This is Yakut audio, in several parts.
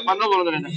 Манна олорон эрэ.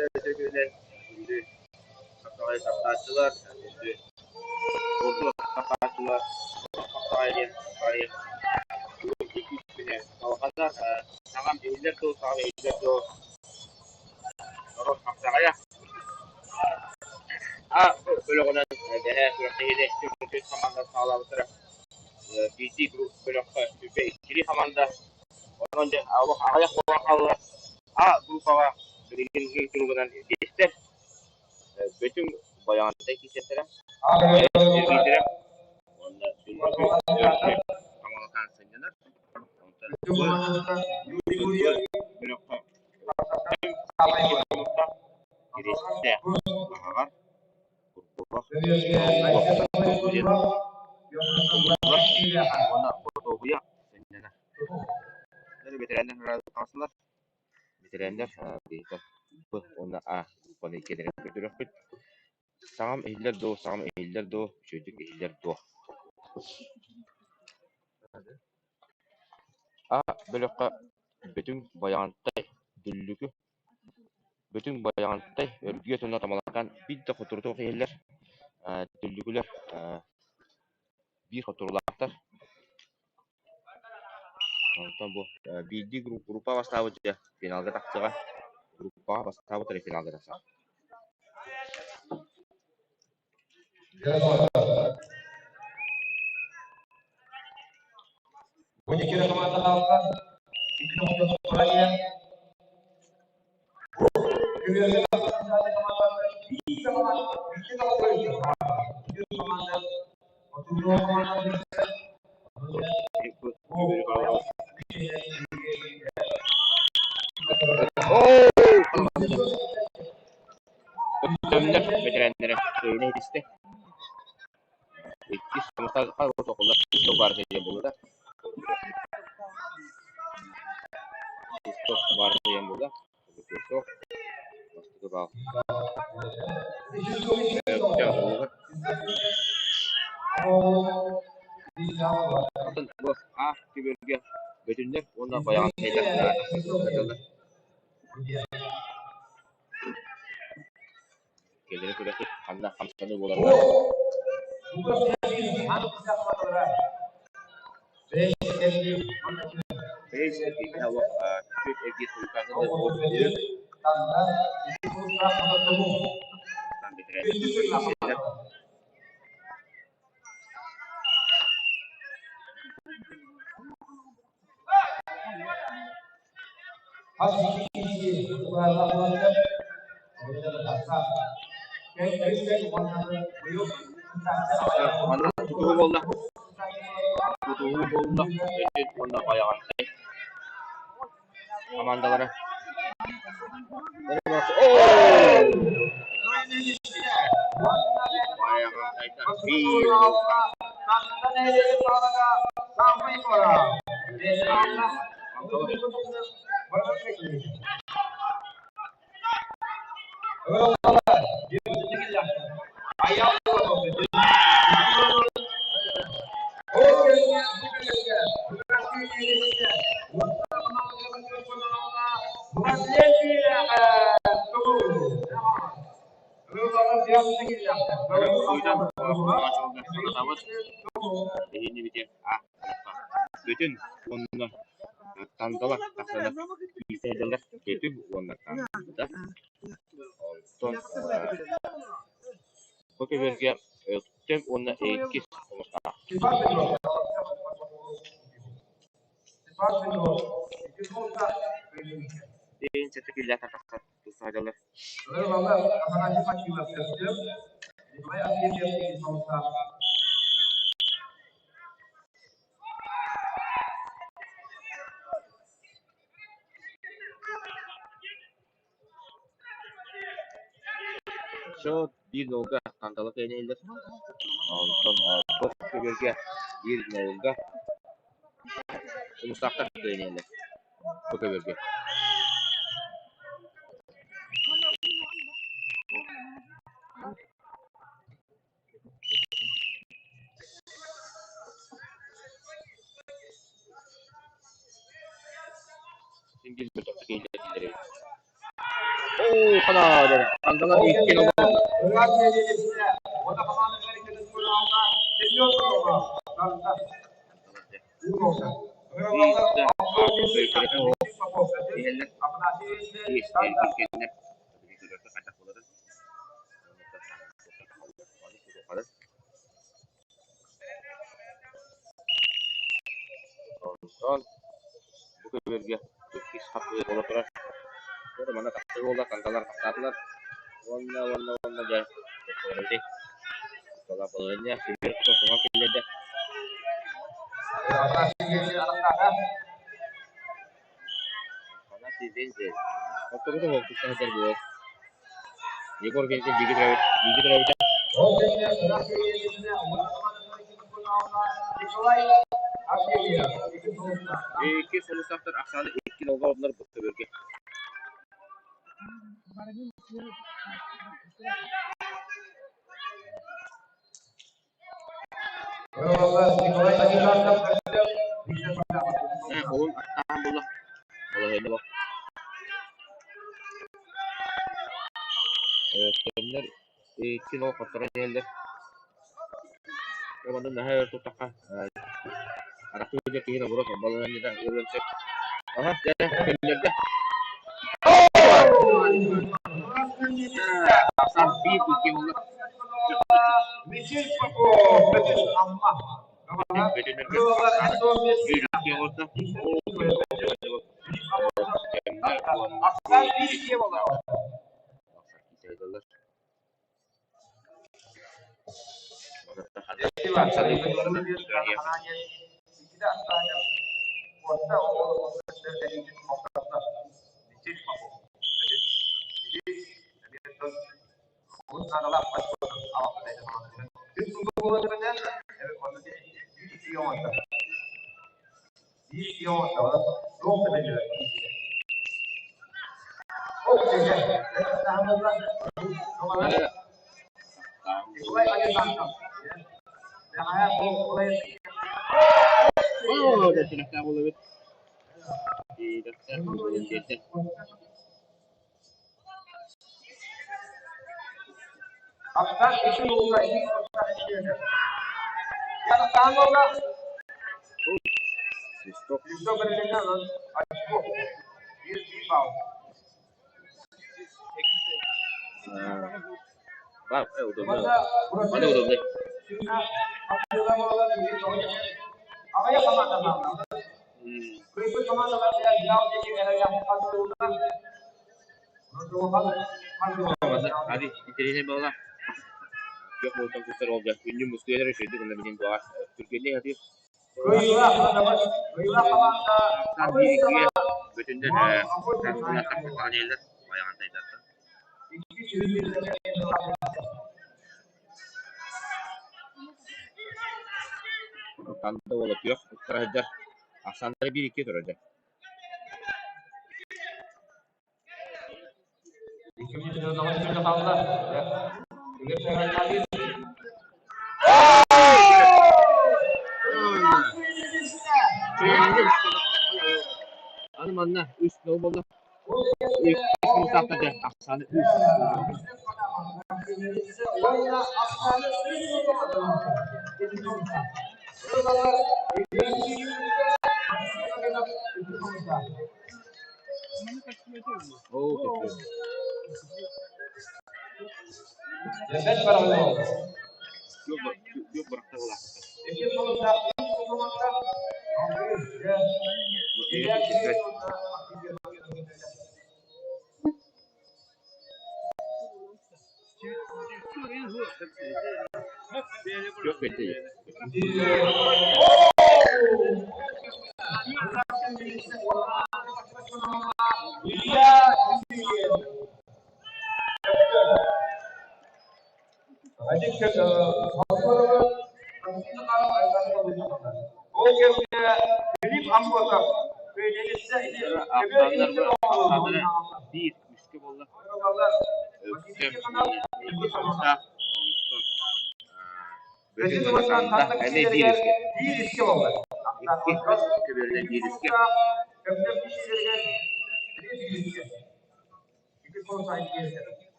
Үтүө күндү хапсаҕай таптааччылар, күндү спорду таптааччылар, хапсаҕай диэн хапсаҕай иккис күнэ салҕанар. Саҥам иһиллэр дуо, саҥам иһиллэр дуо? Норуот хапсаҕайа. А бөлөҕүнэн бэһээ күрэхтэһиини түөрт хамаанда саҕалаабыттара. Биирдии бөлөххө сүүрбэ иккилии хамаанда. Онон дьэ аҕыйах буолан хаалла. А группаҕа билигин туругунан иккистэр Бөтүҥ Байаҕантай киирсиэхтэрэ, эргийдэрэ уонна Дүллүкү Тамалакаан сынньанар. Онтон бөлөххө Кириэстээх Аһаҕар, Курбуһах, уонна Ботуобуйа сынньанар. Бэтэрээннэр таҕыстылар. Бэтэрээннэр биһиэхэ Б уонна А группаны иккиэннэрин көрдөрүөхпүт. Саҥам иһиллэр дуо, саҥам иһиллэр дуо, үчүгэйдик иһиллэр дуо? А бөлөххө Бөтүҥ Байаҕантай, Дүллүкү, Бөтүҥ Байаҕантай, Өргүөт уонна Тамалакаан биир да хотурутуох иһэллэр. Дүллүкүлэр биир хотурулаахтар. Онтон бу биирдии группа бастаабыт дьэ финалга тахсыаҕа. Группаҕа бастаабыт эрэ финалга тахсар. Өктөмнөр бэтэрээннэрэ кыайыыны ситистэ. Иккис буолла. Бастакы баал. Атын бу А көбүөргэ Бөтүннэр уонна Байаҕан сайдар Кэлэри күрэхпит ханна хамсаныы буоларыгар Манна тутуһуу буолла. Тутуһуу буолла. Өтүт уонна Байаҕантай хамаандалара. Байаҕантайтан биир Бүтүн уонна Тандала тахсанар киирсэллэр Бүтүн уонна Танда. Онтон бу көбүөргэ Өктөм уонна Иккис хомустаах. Диэн сэтэ тахсан тусаадалар. Счет биир нолга Хантала кэйнэһиллэр. Онтон бу көбүөргэ биир нолга Хомустаахтар кэйнэһиллэр. Бу көбүөргэ. Син биир мөлтөхтүк иһиллэр дииллэр эбит. Оо, ханаа дьэ, Андалар Ол иккиэн кэннэ олордулар. ыраас нэдиэлэсинэ уонна хамаандалар иккитин туораҕа Семен Оҕо тарда. Андалар дьэ, Уолга. биир Ыҥырыллаллар да Алтан кыайтарыта Ильича, суох Алексей Попов, иһэллэр. Афанасий Ильич Иккис тарда. иккиэннэр көрүөххэ хайдах буоларын. Онтон бу көбүөргэ иккис хаппыыр буола турар. Туора манна тахсыы буолла, тандалар тахсаатылар. Уонна уонна уонна дьэ туохтуурабытый? Балаһыанньа көбүөр тохтоон киллэрдэ. Афанасий Ильич арахтаата. Афанасий Вензель. Хотторута уолтук таһыгар буол. Егор Вензель бииргэ төрөөбүт, бииргэ төрөөбүтэ. Ол кэннэ ыраас нэдиэлэсинэ уонна хамаандалар иккитин туораҕа Николай Артемьев, икки сулустаах. Икки сулустаахтар ахсааны икки нолга олордулар бу көбүөргэ. Николай Адилатов Уһун аттаан буолла. Балаһыанньа буолла. Кэмнэр икки нол хотторон иһэллэр. Манна наһаа өр туттахха арахсыы сылдьар киһи наоборот балаһыанньата ыарыан сөп. Аха, дьэ, көннөрдө. Ахсаан биир икки буолла. Мичил Попов, Бөтүн Амма. Бөтүннэргэ ахсаан биир икки оҥордо. Кэмнэр уонна Ахсаан биир икки буолла. Свисток. Баар, удобно. Маны удобнай. Ади, интэриэһинэй буолла. Күөх буолтан кустар уолга күннү мускуйар үчүгэйдик уонна билин буолар. Түргэнник атыыр. Ахсаан биир иккигэ бүтүннэр тахсаҕын иһэллэр. Байаҕантайдартан. Танда уола күөх уктара сылдьар. Ахсааннара биир икки турар дьэ. Аны манна үс нол буолла. Иккис муустаахтар дьэ ахсааны үс. Оо, кэпсиэ. Күөх бырахта былаахта. Күөх кэллэ Ахсааннара биир үскэ буолла. Өктөм уонна икки сулустаах, онтон Бөтүн уонна Танда эмиэ биир үскэ. Икки көбүөрүнэн биир үскэ.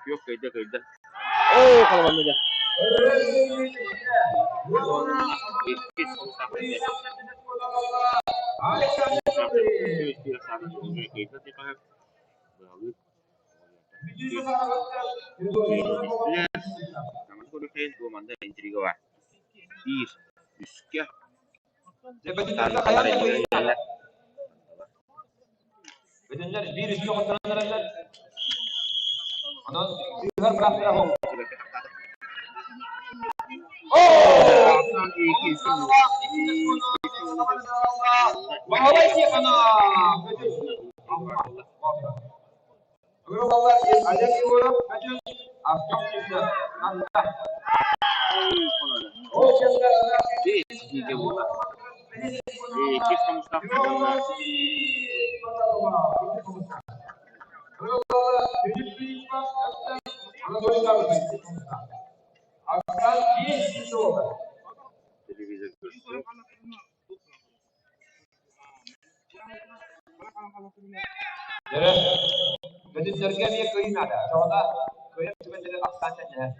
Күөх кыайда кыайда. Оо, халабанна дьэ. Уонна иккис Биир, үскэ Бүтүннэр биир үскэ хотторон эрэллэр. Онон сыыһар быраактара ол. Баһылай Тихонов! Ыаллар Олег Егоров, Бөтүн, Артем Сивцев, Намна. Ол кэмҥэ Телевизор көрсө. Дьэ, бөтүннэргэ эмиэ кыайыы наада. Оччоҕуна кыайар түгэннэрэ тахсан тэҥнэһэр.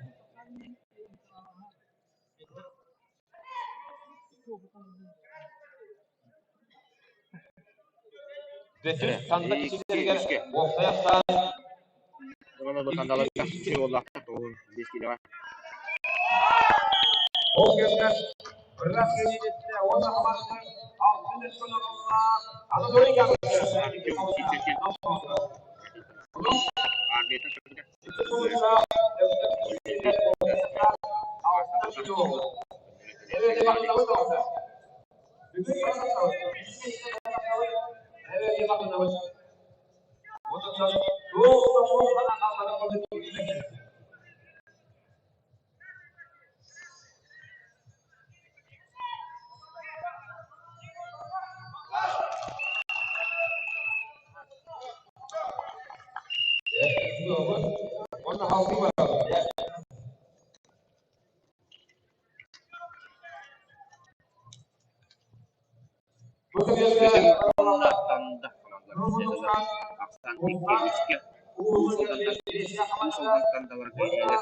Бөтүн Танда кичилэригэр уопсай ахсаан Ол кэмҥэ быраах кэлиититтэн уонна хамаандатын алтын өскөнө Анатолий Уонна халгыы барабыт. Бу көбүөргэ Уонна Танда ахсаан икки үскэ Уус Алдан Тандаларга иһэллэр.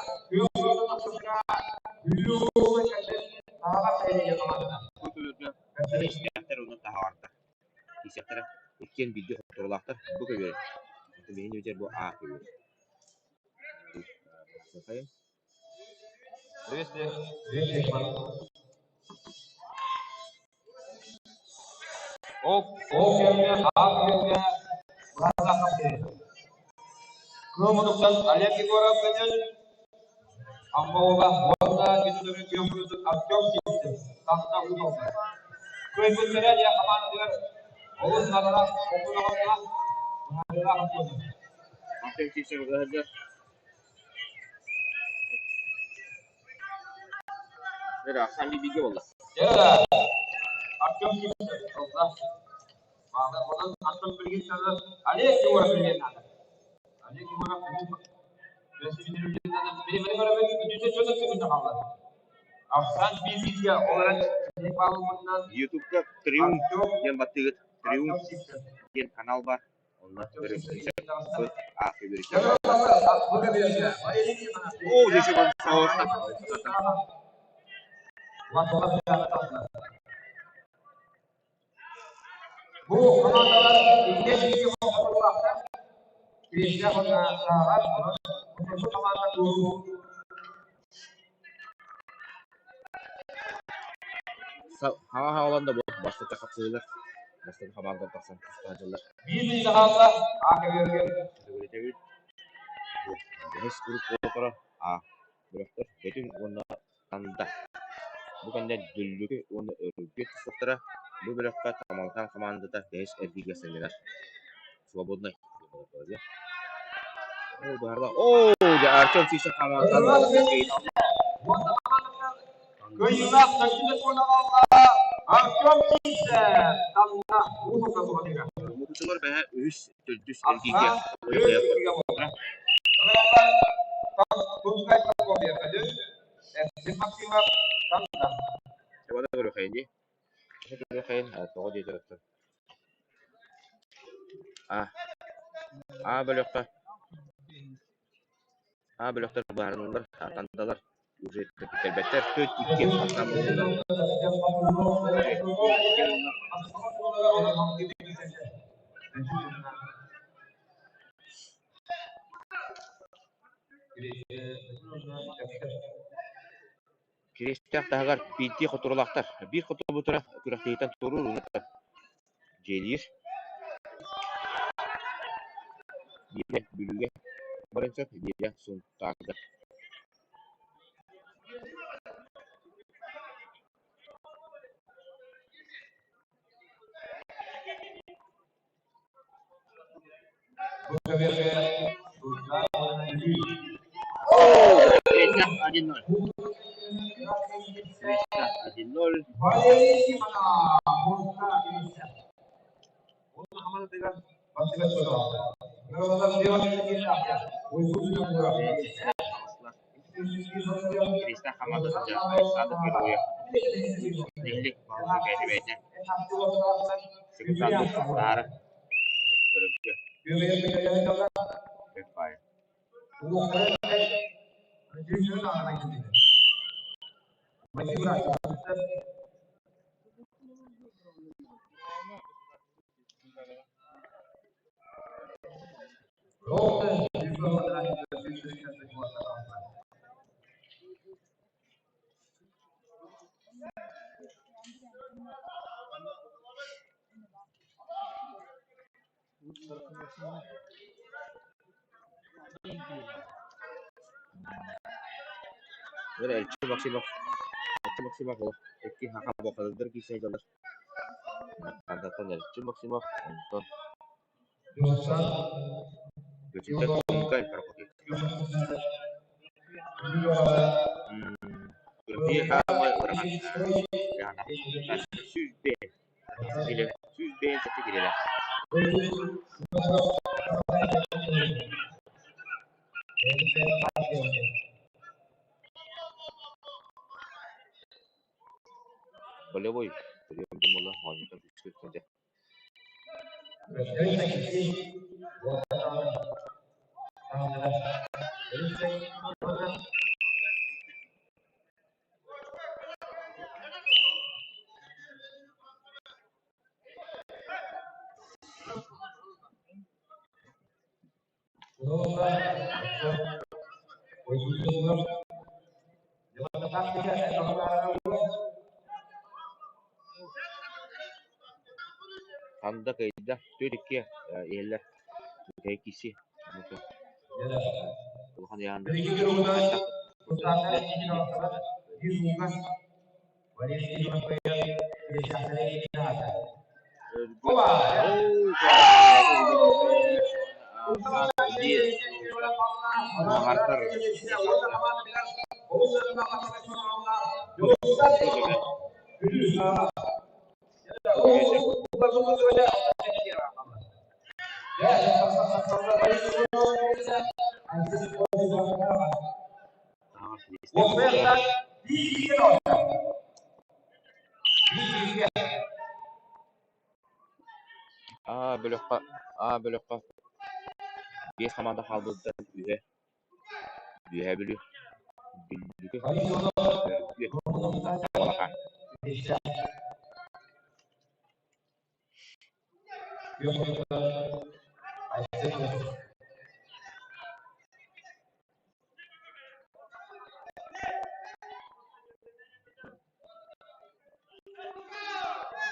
Бу көбүөргэ истээхтэр уонна таһаҕардар киирсиэхтэрэ. Иккиэн бииргэ хотторуулаахтар. Бу көбүөр биһиги бүтэр бу А көбүөр. Ол кэмҥэ аан күҥҥэ Кыым мутуктан Олег Егоров Көтөл, Амма уола уонна кинилэри күөх күлүтүн Артем Сивцев таҥна ууталлар. Кыайбыттара диэн хамаандатыгар олус наадалаах оҕолорго быһаарыылаах отуону. Артем Сивцев ыһырдыр. Ахсан бииргэ буолла. Дьэ, Артем Сивцев ылла. Онон Артем билигин Олег Егоров билиэн наада. Олег Егоров Ютубка Триумф диэн баттыгыт Триумф диэн канал бар. Онно көрүҥ А Оо, дьэ Бу хамаандалар икки бииргэ оҥоруулаахтар. Кириэстээх уонна Сааҕар, онон хотойбут хамаанда туоруур. Хаҥа хаалан да бу бастакы хапсыһыылар бастакы хамаандан тахсан тустааччылар. Биир мүнүүтэ хаалла, А көбүөргэ. Төгүрүтэбит. Бу бэһис группалара А бөлөхтөр Бөтүҥ уонна Танда. Бу кэннэ Дүллүкү уонна Өргүөт тустуохтара. Бу бөлөххө Тамалкаан хамаандата бэһис эргииргэ сынньанар. Свободнай. Оо, баарла. Оо, дьэ Артем Сивцев хамаандата Кыайыылаах төрдүс буолла Артем Сивцев Танда уус уһатыга. Мукучулар бэһэ үһүс төрдүс эргииргэ Тоҕо диэтэр А. А бөлөххө. А бөлөхтөр быһаарыллар, тандалар уже кэлбэттэр, төрт икки ахсаан буоллулар. Кириэстээх таһыгар биирдии хотурулаахтар, биир хотурбутура күрэхтэһииттэн туоруур уонна дьиэлиир. Биирэ Бүлүүгэ баран сөп, биирэ Сунтаарга. Кириэстээх 1-0. Кириэстээх 1-0. Кириэстээх хамаанда сылдьар Александр Героев нэһилиэк баһылыга бэйэтэ бэйэтэ секундант таһаара онно көрөргө бэрт баайа. Эрчи Максимов, Эрчи Максимов олох икки хаха бокалыдыр киирсэ сылдьаллар. Ардаттан Эрчи Максимов, онтон Бөтүнтэн Томукай Прокопьев. Күрэхтэһии хаамай ыарахан 105 килэ, 157 килэлээх. Волевой прием буола оонньоото күүскэ сылдьар. Ханда кыайда, түөрт икки иһэллэр бүтэһик киирсии улахан ыйааһын А бөлөххө А бөлөххө биэс хамаанда хаалбыттар үһэ Үөһээ Бүлүү Дүллүкү Өргүө Балахан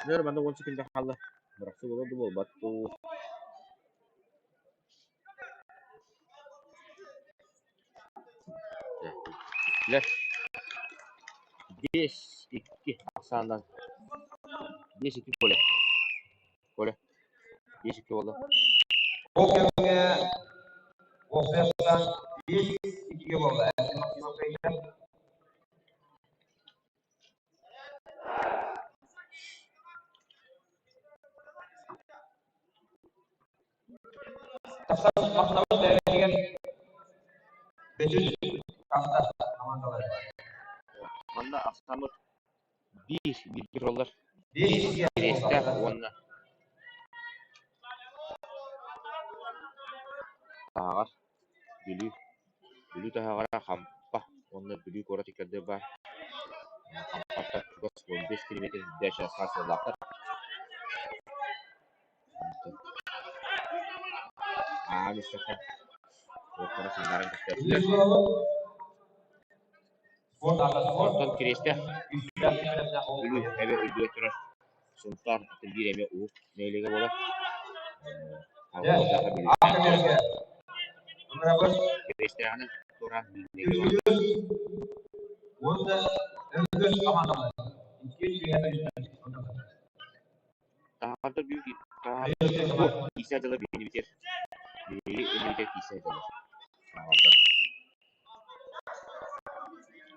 Нөр манна 10 секунда хаалла. Бырахсы буолуо дуу буолбат дуу. Лэр 5-2 ахсаанынан 5-2 Коля. Коля 5-2 буолла. Ол кэмҥэ уопсайынан 5-2 буолла. Тахсан махтанабыт бэйэбитигэр Бөтүн таста командалары. Манна ахсааммыт биир бииргэ тураллар. Биир Кириэстээх уонна Таһаҕар, Бүлүү. Бүлүү таһаҕара Хампа уонна Бүлүү куорат икки баар. Хампаттан чугас 15 километр үрдээх чаастаах суоллаахтар. Ааһан истэххэ, уоттара сандааран көстөөччүлэр. Онтон Кириэстээх Бүлүү эбэ үрдүгэр турар Сунтаар атын биир эмэ уһук нэһилиэгэ буолар. Кириэстээҕинэн туораан Миирнэйгэ баар. Таһаарда бүк таһаарда киисэ дьылы биһиги биһиги иннибитигэр киисэ дьылы таһаарда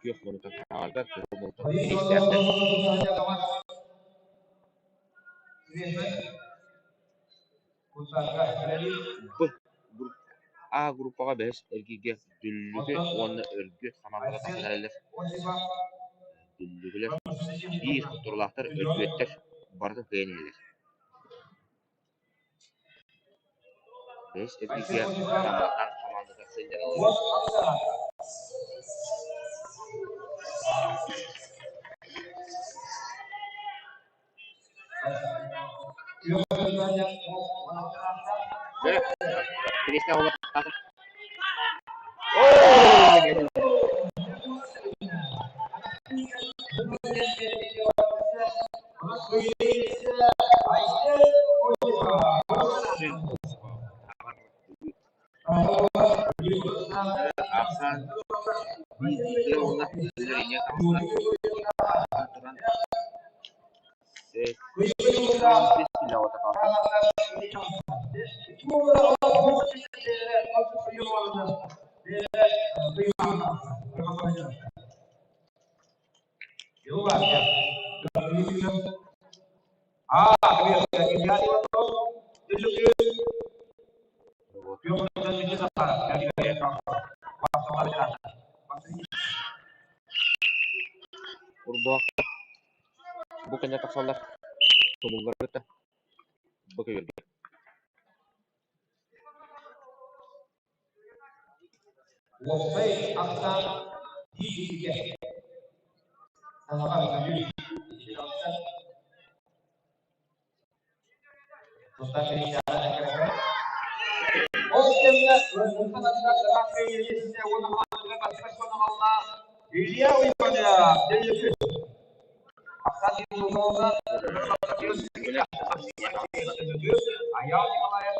күөх муннуктан таһаарда кыһыл муннуктан киристээхтэр. Б А группаҕа бэһис эргииргэ Дүллүкү уонна Өргүөт хамаандалара тахсан эрэллэр. Дүллүкүлэр биир хотторуулаахтар, Өргүөттэр барытын кыайан иһэллэр. Бэһис эргииргэ Таммалаан хамаандата сылдьан олорор. Ахсаан биирдиилэр уонна үлэлэр инньэ таҕыста. Аны туран Урбаахтар бу кэннэ тахсаллар, тумуллары кытта бу көйөргө. Уопсай ахсаан биир Таһаҕар Бүлүү Ол кэмҥэ Илья Айаал Николаев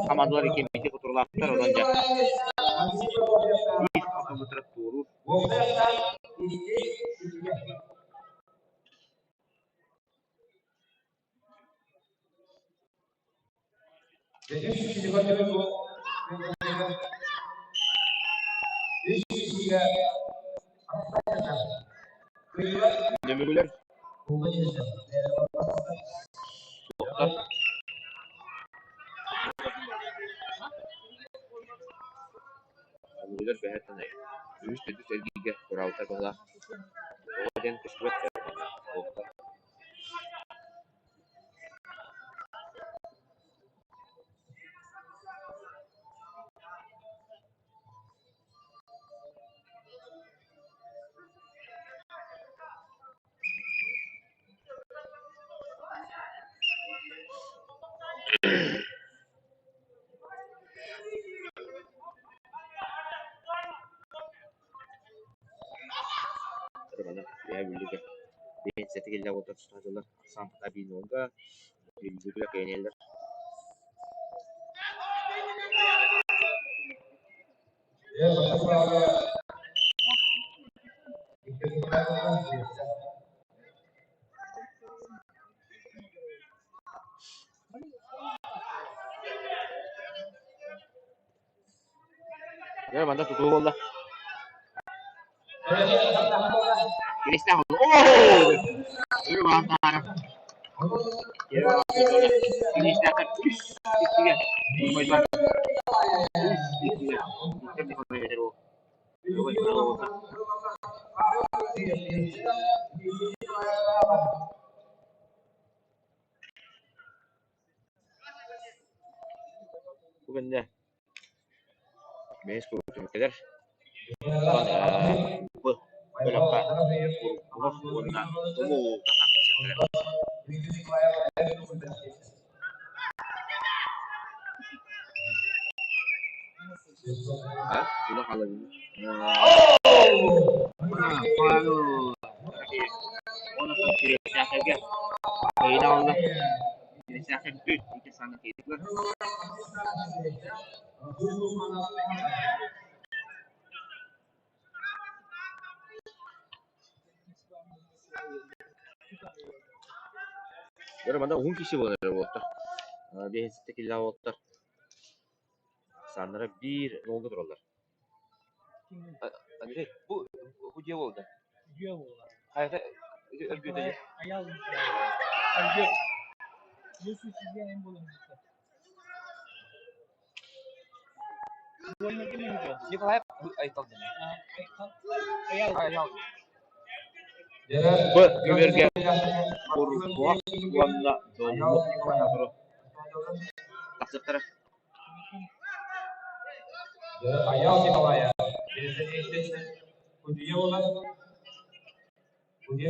Хамаандалар икки кутурлаахтар, онон дьэ биир хотоммутугар туоруур. Нөмүгүлэр суохтар. Нөмүгүлэр бэһэ үһүс төрдүс эргииргэ туораабыттар быһыылаах. Тоҕо диэн көстүбэт суохтар. Үөһээ Бүлүүгэ биэнсийэтэ кэллэ уонна тустааччылар ахсаан биир Бүлүүгэ кэйэнэллэр. Дьэ, манна тутуу буолла. Киристээх оо! Өрө баан таһаарар. Кириэстээхтэр үс иккигэ Муйбайдар үс иккигэ Виктор Николаевич Бу кэннэ бэһис курдук түмүктэнэр. Бу бөлөххө Курбуһах уонна Тумул тахсыахтара. Уһун киһи буолар буолта. Биэс киллээх уолаттар Саннара биир нолга тураллар. Андрей, бу бу дьиэ буолда. Дьиэ буолар. Хайата өлбүтэ дьиэ. Айал Альберт. Бу сүүс буолан Николаев Айтал Айал. Айал. Б көбүөргэ Курбуһах уонна Доллу тахсыахтара. Айал Николаев Удьуйа буолар. Удьуйа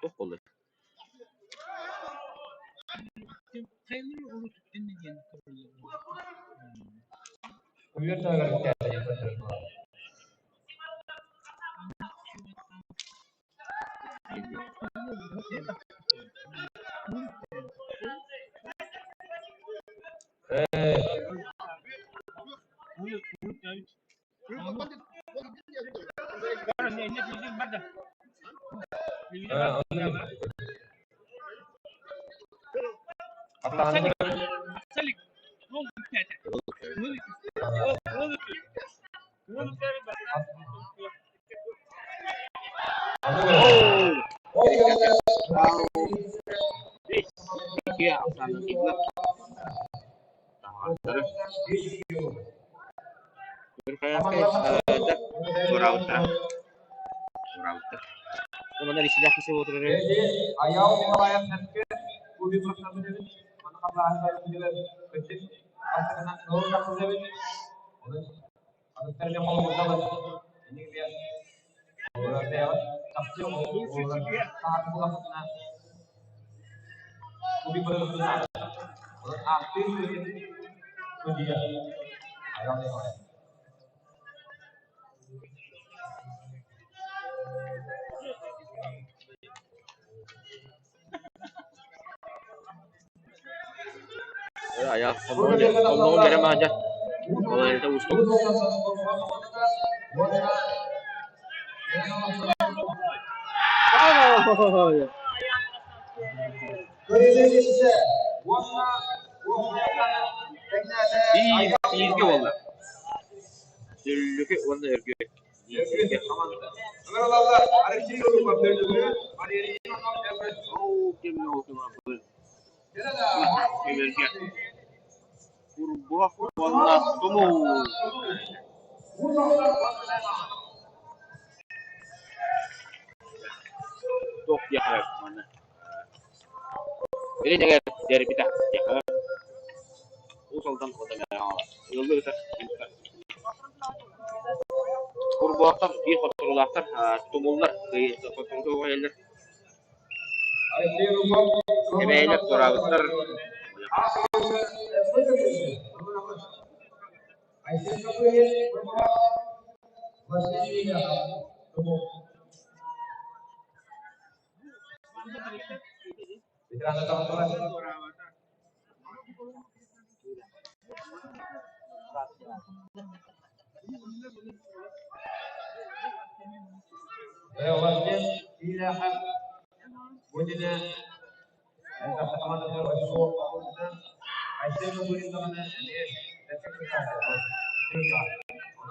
Туох буолла? Айал Николаев Бииргэ буолла. Дүллүкү уонна Өргүөт. Бииргэ. Көбүөргэ. Курбуһах уонна Тумул. Туох диэххэ манна. Били дэгэр дэрбитэ диэххэ Уус Алдан ыаллыы ытар Курбуһахтар биир хотторуулаахтар, тумуллар хотторууга уһайаллар. Эбээлэр туораабыттар.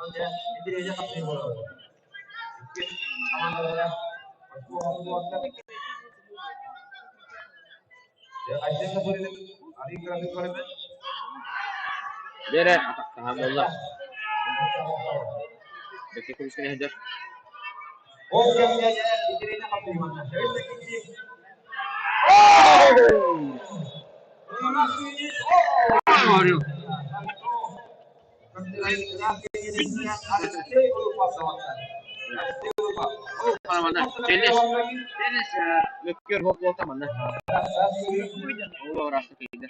Онон дьэ интэриэһинэй хапсыһыы буолар. Икки хамаандалара очко буолла. Дьэ Айсен Сапырин арыы кыратык көрөбүт. Дьэ атахтаһан буолла. Бэккэ көмүскэнэ сылдьар. Ол кэмҥэ дьэ интэриэһинэй хапсыһыы манна. Сэбиэт Денис, Денис, мөккүөр буолта манна. Ол ыраахта киирдэ.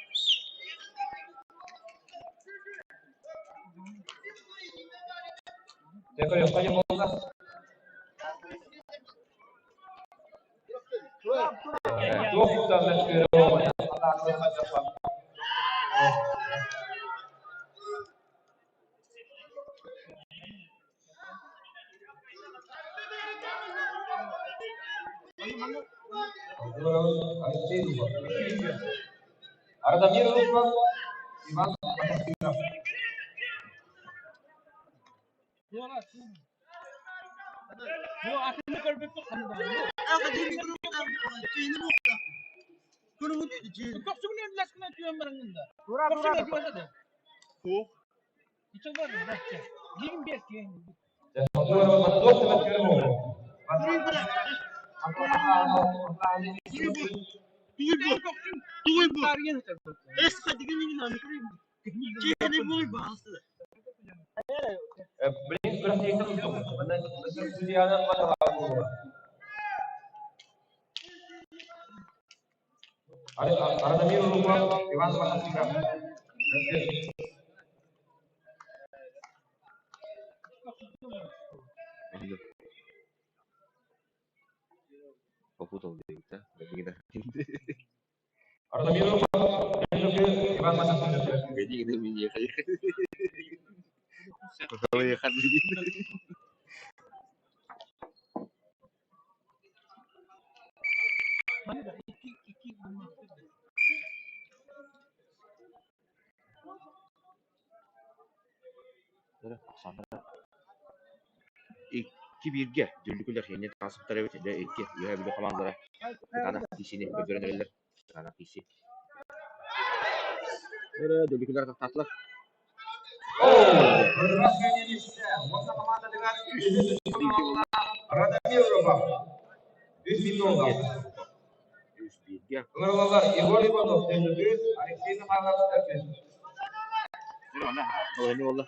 Радомир Рупов, Иван Потапинов. Блин, Радомир Рупов, Иван Потапинов. Попутал диэбит да? Радомир Рупов, Иван Потапинов. Икки бииргэ Дүллүкүлэр иннин таҕыспыттар эбит, дьэ икки Үөһээ Бүлүү хамаандалара кытаанах киисини көрдөрөн эрэллэр. Кытаанах кииси. Эрэ Дүллүкүлэр атахтаатылар. Радомир Рупов, үс бииргэ. Үс бииргэ. Ыҥырылаллар Егор Иванов, Дөлүкү, Алексей Михайлов, Өркүс. Балаһыанньа буолла.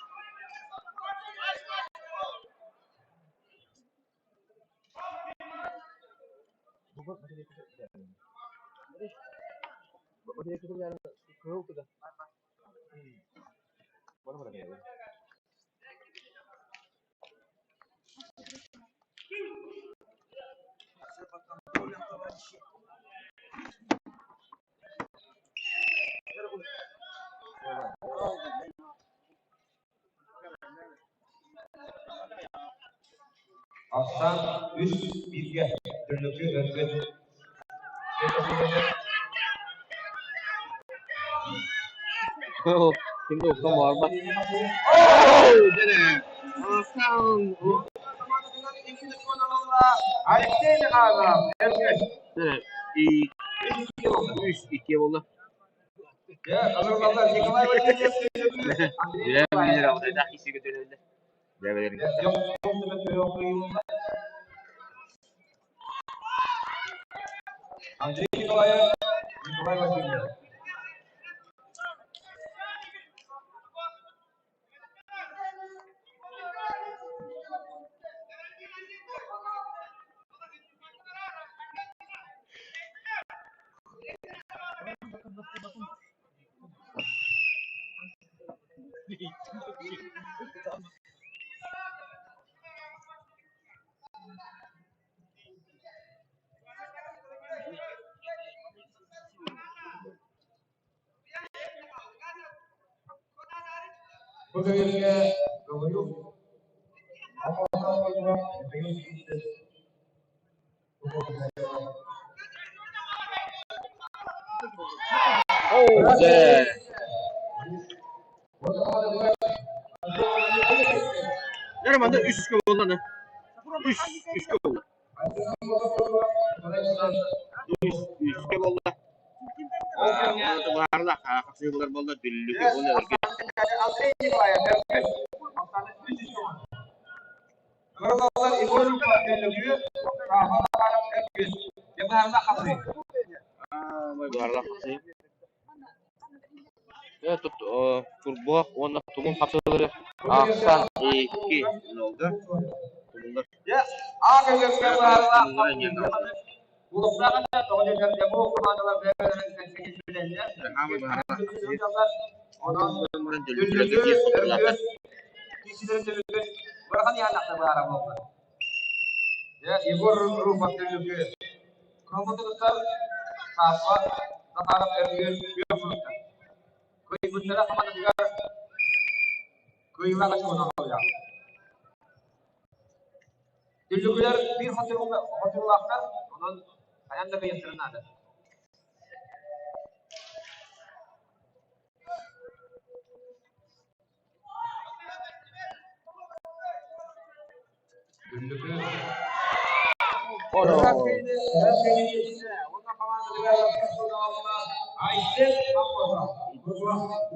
Ахсаан үс бииргэ Дөлүкү Өркүс. Ким да укка буолбат. Алексей Михайлов, Өркүс. Үс икки буолла. Дьэ, ыҥырылаллар Николай Васильев, Андрей Дьэ, Николаев. Дьэ, Андрей Николаев, Николай Васильев. Бу көбүөргэ Гаврил Михаил Сивцев Дьэ. Дьэ манна үс буолла Үс үскэ буолла. Үс үскэ буолла. Баарла хапсыылар буолла дүллүкү уонна өргүт. Андрей Николаев, Өргүт. Кыралалар Егор Дүллүкү, Саха Захаров Өргүт. Баарла хапсыы. Баарла хапсыы. Турбуһах уонна тумул хапсыылары аахсан икки нолга тумуллар. Егор Руфов Дүллүкү. Кылбытыгыттар Сааппа Захаров Өргүөр күөх суруктар. Кыайбыттара хамаандатыгар кыайыылаах очкону аҕалыа. Дүллүкүлэр биир хотуруулаахтар, онон хайаан да кыайыахтарын наада.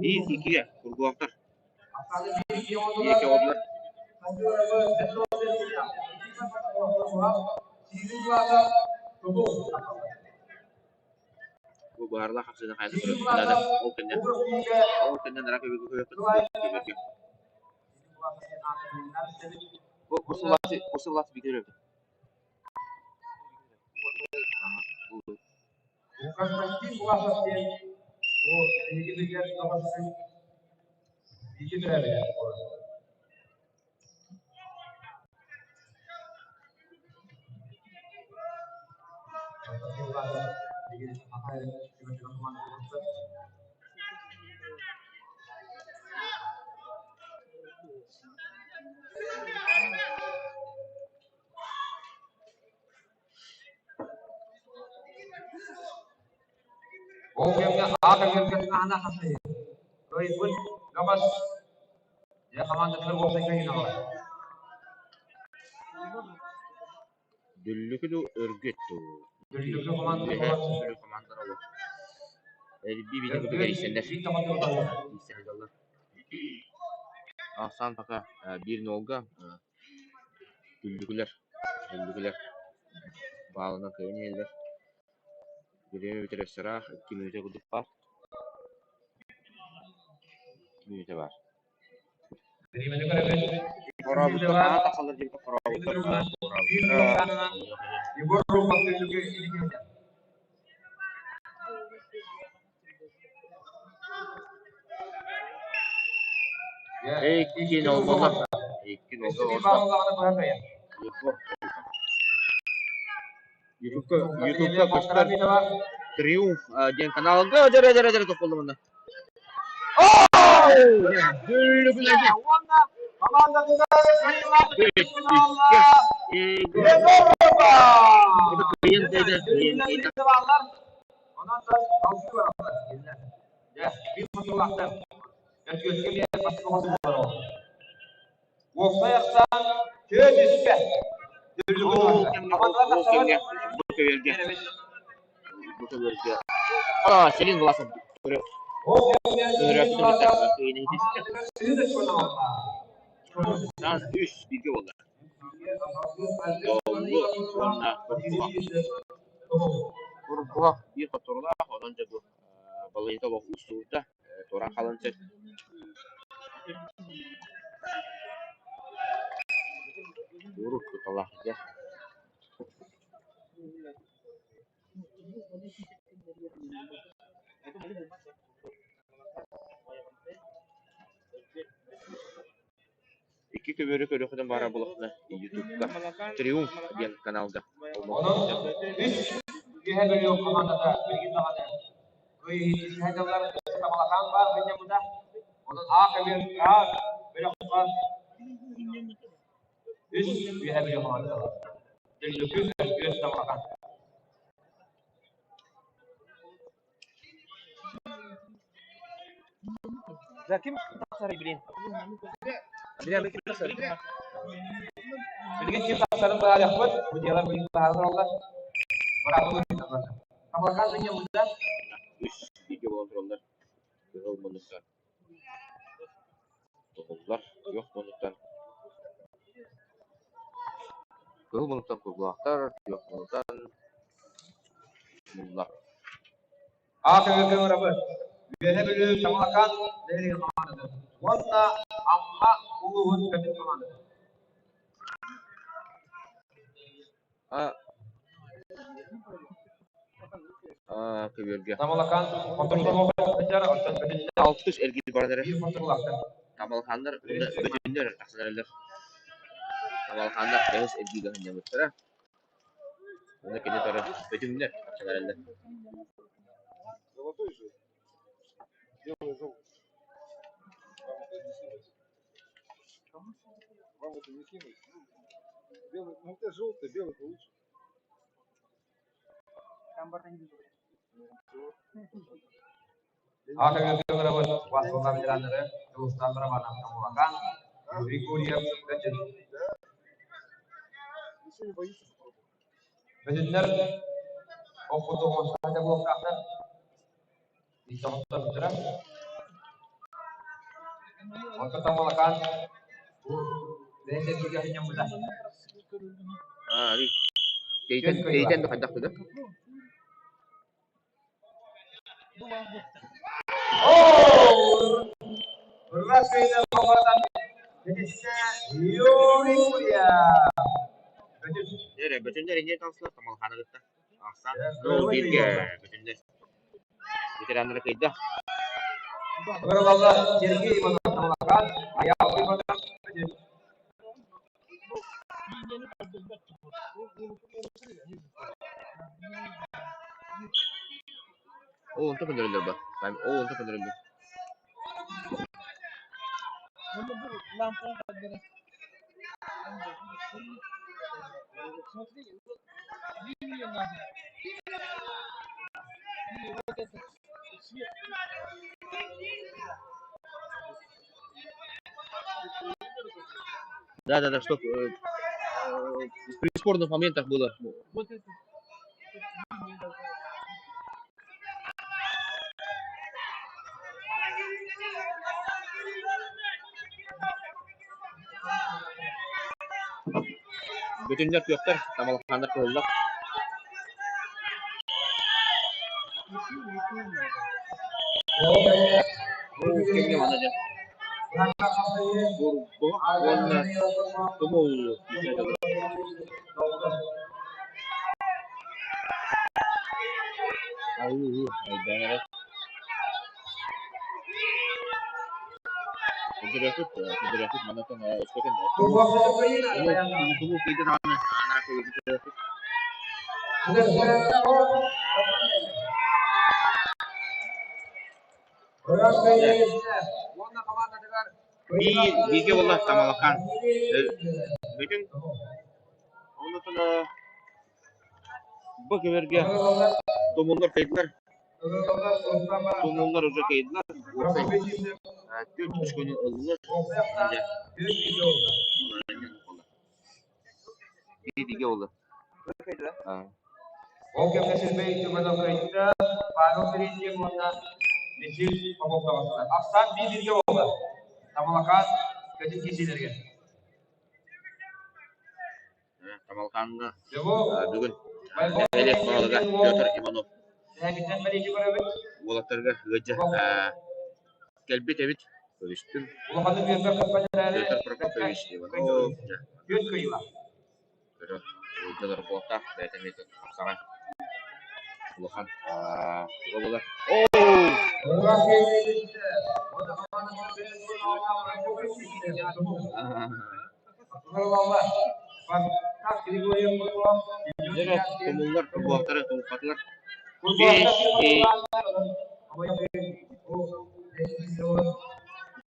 Биир иккигэ кургуохтар. Икки оҕолор. Бу баарлаах хапсыына хайа да ол кэннэ ол кэннэ нара көбүгү Бу усулаасы бүтэр Константин Власов диэн бу биһиги билэр доҕорбут бииргэ төрөөбүтэ. Константин Власов билигин Саха Сирин Ол кэмҥэ аат эгэлгэтин хасыһыы, кыайбыт бөҕөс дьэ хамаандатыгар уопсайга иһин Дүллүкү дуу, Өргүт дуу? Дүллүкү команда Үөһээ Бүлүү командалара олох. Эрбии биитин курдук эрийсэллэр. Эрийсэ сылдьаллар. Ахсаан пока биир нолга Дүллүкүлэр Дүллүкүлэр баалынан кыайан иһэллэр. Бириэмэ бүтэр өссө ыраах, 2 мүнүүтэ курдук баар. 2 мүнүүтэ баар. Хорообуттар хаһан тахсаллар диэбитэ хорообуттар хорообуттар Егор Руфов Дүллүкү илиҥҥэ Икки нол буолла. Икки нолга олордо. Егор Ютубка Ютубка көстөр Триумф диэн каналга дөрө дөрө дөрө тохтоллумуна. Уопсай ахсаан түөрт үскэ. Селин Власов Үс бииргэ буолла. Доллу уонна Курбуһах биир хотторулаах, онон дьэ бу балыйата олох уустугурда, туораан хаалан сөп. Урут куталаах дьэ. Икки көбүөрү көрүөххүтүн баара буоллаххына Ютубка Триумф диэн каналга Онон үс үөһэ бөлүөх хамаандата билигин даҕаны кыайыы дьаллар Тамалакаан баар сынньаммыта. Онон А көбүөр А бөлөххө үс үөһэ бөлөх хамаандата. Дүллүкү, Өргүөс, Тамалакаан. За ким тахсарый билин? Билин ким тахсарый? Билигин ким тахсарын быһаарыахпыт. Бу дьыала билигин быһаара тураллар. Быраабы быһыытынан. Тамалакаан сынньаммыта. Үс бииргэ буолан тураллар. Кыһыл муннуктан Тоҕуллар, күөх муннуктан Кыһыл муннуктан курбуһахтар, күөх муннуктан муллар. А көҥүл ыҥырабыт. Үөһэ Бүлүү Тамалакаан нэһилиэгин хамаандатын уонна Амма улууһун Бөтүҥ хамаандатын. А көбүөргэ Тамалакаан хотун оттон Бөтүннэр алтыс эргиир баран эрэр. биир хотуруулаахтар. Тамалхааннар уонна Бөтүннэр тахсан эрэллэр. Тамалхааннар бэһис эргииргэ сынньаммыттара. Уонна кини утары Бөтүҥнэр тахсан эрэллэр. А көҥүл ыҥырабыт Василий ветераннары Дьулустаан Романов Тамалакаан, Юрий Гурьев Бөтүн. Бөтүннэр ох курдук оҥостубата буолуохтаахтар. Икки Онтон Тамалакаан бу бэйэтэ эргииргэ сынньаммыта. Аа, Тэйтэн тэйтэн да хайдах да? Оо! Ырыа командан Бөтүссэ Юрий Гурьев. Бөтүс. Эрэ бөтүннэр инньэ таҥсылар Тамалхааны кытта. Ахсаан бииргэ бөтүннэр. Ветераннары кыайда. Ыҥырылаллар Сергей Иванов Тамалакаан, Айаал Иванов Бөтүс. Ол онто көннөрөллөр ба? Ол онто көннөрөллөр. Да, да, да, что при спорных моментах было. Бүтүннэр күөхтэр, тамалахааннар кыһыллар. Бу кэмҥэ манна дьэ Курбуһах уонна Тумул киирсэллэр. Аһыы өйдөөн эрэр. Көрдөрүөхпүт, көрдөрүөхпүт маннаттан өскөтүн Тумул Тумул кыйда даҕаны анараа көрдөрүөхпүт. Биир бииргэ буолла Тамалакаан. Бүтүн оннуттан бу күннэргэ тумуллар кыйдылар. Тумуллар уже кыйдылар. Уопсай түөрт үс күнү ыллылар. Дьэ. Биир бииргэ буолла. Ол кэмҥэ Сергей Иванов кыайда, Павел Терентьев уонна Михаил Попов таҕыстылар. Ахсаан биир бииргэ буолла. Тамалакаан көтүн киирсиилэригэр. Тамалакааҥҥа бүгүн нэһилиэк баһылыга Петр Иванов уолаттарыгар ыалдьа кэлбит эбит. Көрүстүм. Петр Прокопьевич Иванов көрө ыалдьалар буолтаах бэйэтэ эмиэ тупсаҕай улахан туга буолар Дьэ, тумуллар буолтара тулуппатылар. Биэс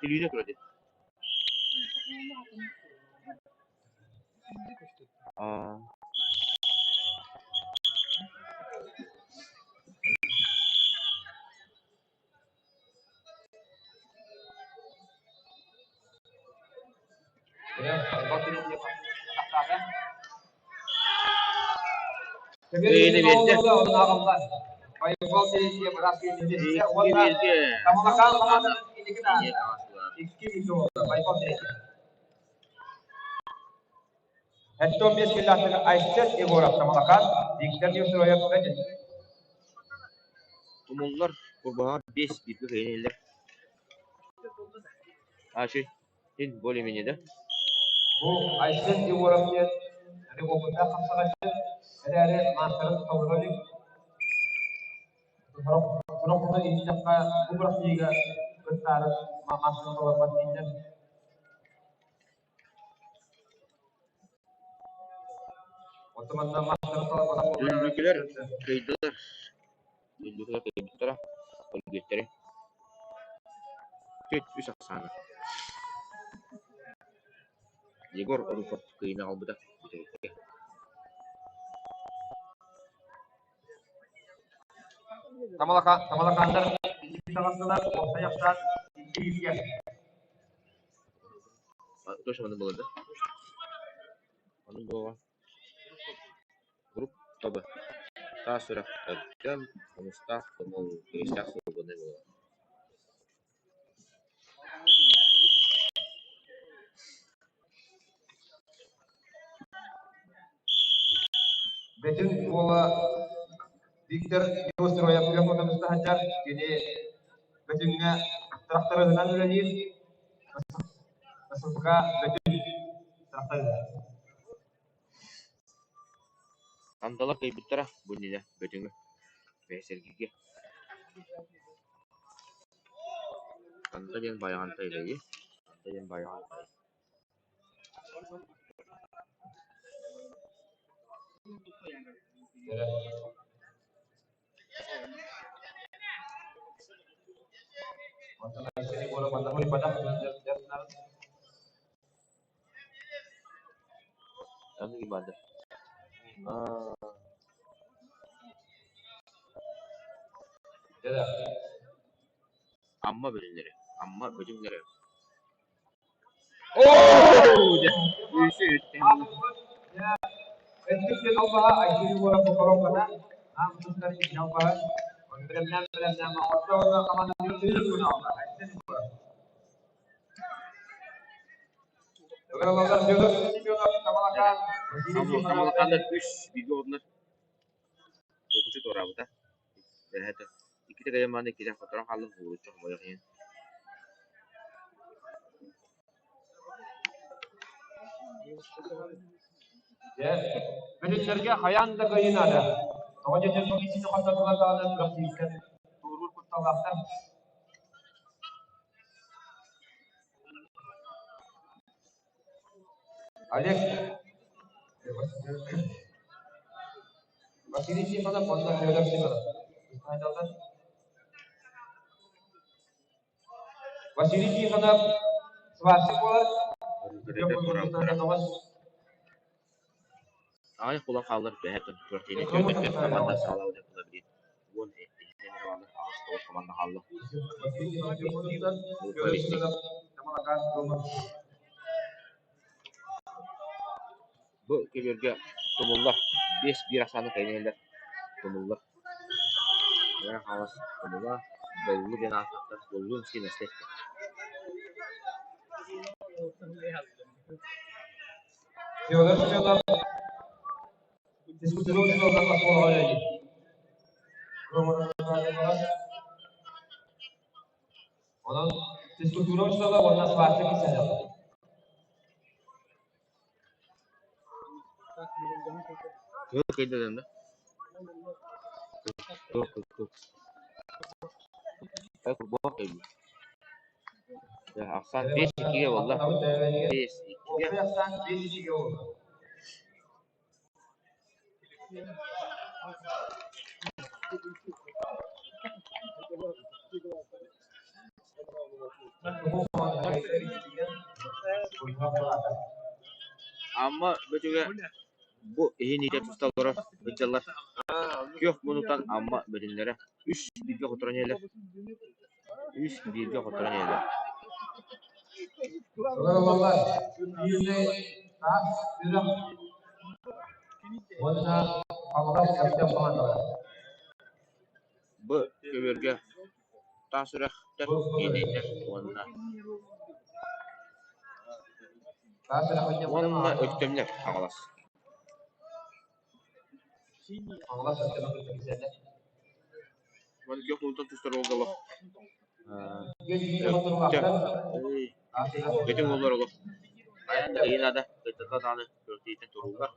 Телевизор турар дии. Аа Кыайыыны биэрдэ. Икки бииргэ хамаанда инники таҕыстылар. 75 киллаахтык Айсен Егоров Тамалакаан, Виктор Неустроев Бөтүн. Тумуллар курбаһаҕар биэс бииргэ кыайан Ачи, ин более-менее да? Бу Айсен Егоров диэн революция хапсаҕайчы эрээри маастарын толоро илик. Сорох сорох иһиттэххэ бу бырахтыыга кыттаары маастарын толорбот дииллэр. Дүллүкүлэр кыайдылар, дүллүкүлэр кыайбыттара, өлбүттэрэ. Түөрт үс ахсаана. Егор Руфов кыайыыны аҕалбыта бүтэһиккэ. Тамалакааннар икки таҕыстылар, уопсай ахсаан икки бииргэ. Точно маннык буолар да? Оннук буолуоҕа. Группа Б. Таас Үрэх Өктөм, Хомустаах Тумул, Киристээх Сылгыны буолар. Бөтүн уола Виктор Неустроев күөх отон устаһаччар, кини Бөтүҥҥэ тракториһынан үлэлиир, ССК Бөтүн тракториһа. Андалар кыайбыттара бу иннинэ Бөтүҥү Бэйсэргигэ Анда диэн Байаҕантай үһү Анда диэн Байаҕантай Онтон Айсен Егоров манна суруйбатах Аны баада Амма бөлүннэрэ Амма бөтүҥнэрэ Оо дьэ үсү Өттүк албаһа Айсен Егоров бокороммата аан тустар икки албаһа бэлэмнээн бэлэмнээн оҥордо уонна хамаанданы Айсен Егоров Тамалакааннар үс бииргэ оҕолонор Булгуччу туораабыта. Бэһэтэ иккитэ кэлэн баран иккитэ хоторон хааллым уһугуруччу хомойуох иһин Дьэ, бөлүттэргэ хайаан да кыайыы наада. Тоҕо диэтэр бу иккини хоттордулар даҕаны күрэхтэһииттэн туоруур кутталлаахтар. Олег Василий Тихонов уонна Федор Семенов. Василий Тихонов сварщик буолар. Аҕыйах буолан хааллар бэһэ күрэхтэһиини түөрт команда саҕалаабыт була билигин уон иһинэн эрэ бааллар аҕыс тоҕус команда хаалла. Бу көбүөргэ тумуллар биэс биир ахсааны кэйэн иһэллэр тумуллар Мэҥэ Хаҥалас тумула Доллу диэн ааттаахтар Доллуун сиэмэстэй Федор Семенов Онон физкультура учуутала уонна сварщик кисэлэҕэ. Кыыл кыйдадын да? Кыл кыл кыл. Курбуһах кыйбыт. Ахсаан биэс иккигэ буолла. Биэс иккигэ. Ахсаан биэс иккигэ буолла. Амма Бөтүгэ бу иһин иитэ тусталлара сылдьаллар. Күөх муннуктан Амма бөтүннэрэ үс бииргэ хотторон иһэллэр. Үс бииргэ хотторон иһэллэр. Уонна Хаҥалас Өктөм хамаандалара. Бу көбүөргэ таас үрэхтэр, Киэдиэйдэр уонна уонна Өктөмнөр Хаҥалас. Хаҥалас Өктөмө кытта кисэллэр. Маннык уонтан тустар уолга олох Өктөм Бөтүҥ уоллар олох хайаан да ыйын аада кыттата даҕаны күрэхтэһииттэн турууллар.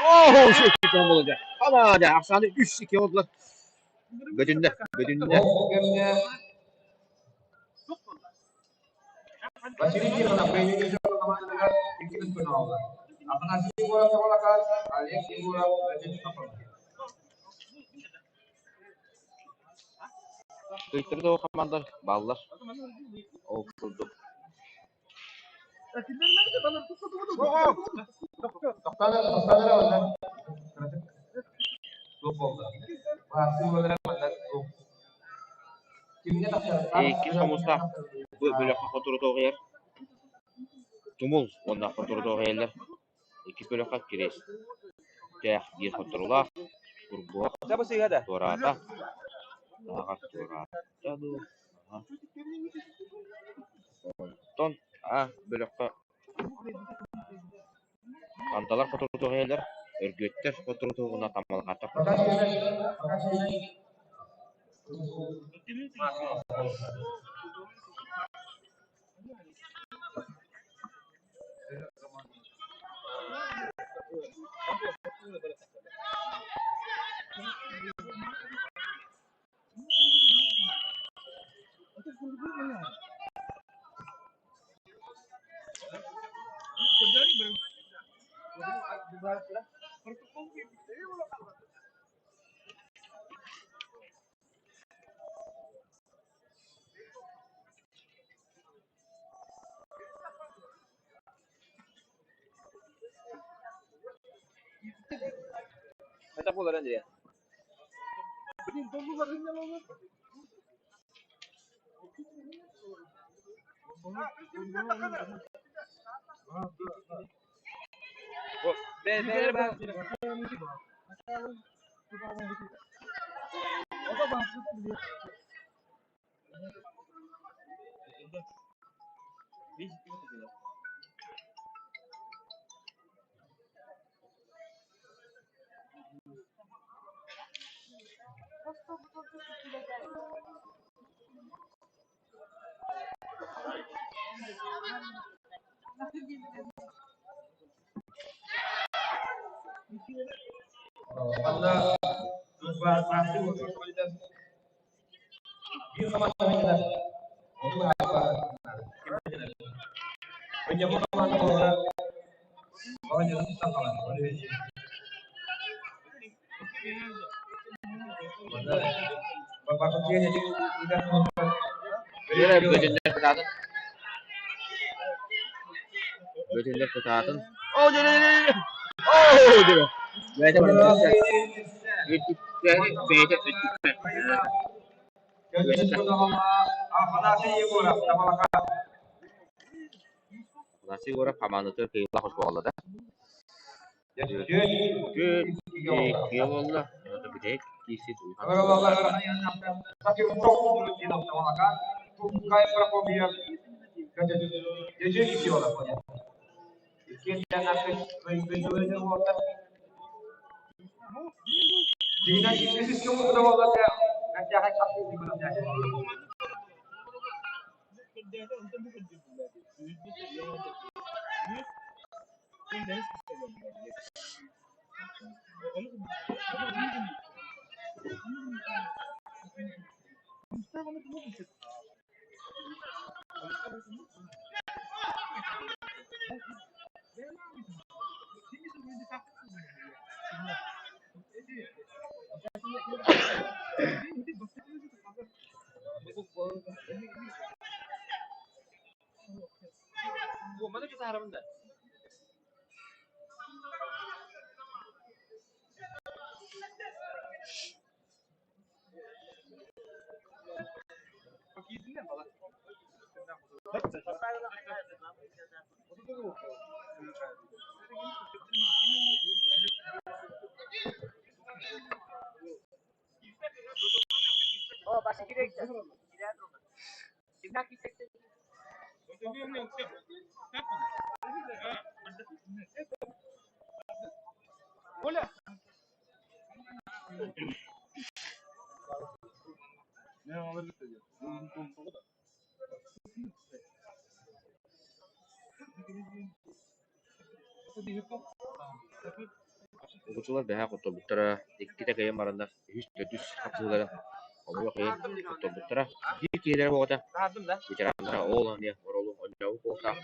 Оо, Ама дьэ, ахсааны 3-2 оҥордулар. Бөтүннэ, бөтүннэ. Ол кэмҥэ Василий Тихонов Кыайыы хамаандатыгар икки күн оҥордо. Афанасий Егоров Тоҕолокоос, Олег Егоров Бөтүн Тохтолго. Кыайтарбыт оҕо хамаандар бааллар. Ол курдук. Тохтоон эрэ манна. Туох буолла? Баасыы буолара манна туох. Кимҥэ тахсар? Иккис хомустаах бу бөлөххө хотурутуоҕуйар. Тумул уонна хотурутуоҕуйаллар. Иккис бөлөххө Кириэстээх диир хотторуулаах, Курбуһах туораата, Тааҕар туораата дуу, Онтон А бөлөххө Андалар хотурутуоҕуйаллар, Өргүөттэр хотурутуоҕуна Тамалҕааттар Пока хоттороллор. сиэнэ, пока сиэнэ. Манна баасыы буолар. Биир хамаанда кэлэр. Ону быһаарар. Өньөмө хамаанда буолара. Баланьаны тустан хаалан. Бөтүннэр кытаатын. Бөтүннэр кытаатын. Оо, дьэ, оо, дьэ. Бэйэтэ бэйэтэ өттүккэ. Афанасий Егоров, Тамалака. Афанасий Егоров хамаандатын кыайыылаах оскуола да. Икки буолла. Бүтэһик киирсит Угучулар бэһэ хотторбуттара, иккитэ кыайан бараннар, үһүс, төрдүс хапсыһыылара хомойуох иһин хотторбуттара. Биир киһилэрэ буолбата, ветераннара ол эмиэ оруолу оонньообут буолуохтаах.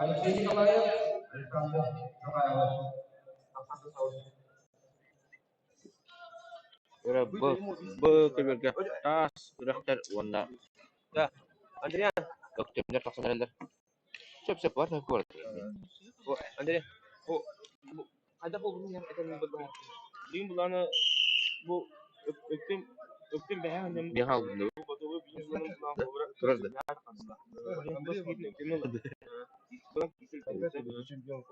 Алексей Николаев, Александр Михайлов. Өрө б, Б көбүөргэ таас үрэхтэр уонна Өктөмнөр тахсан эрэллэр. Сөп-сөп бар Андрей, хайдах буолбутун Билигин булааны бу өктөм өктөм бэһэ Турар да.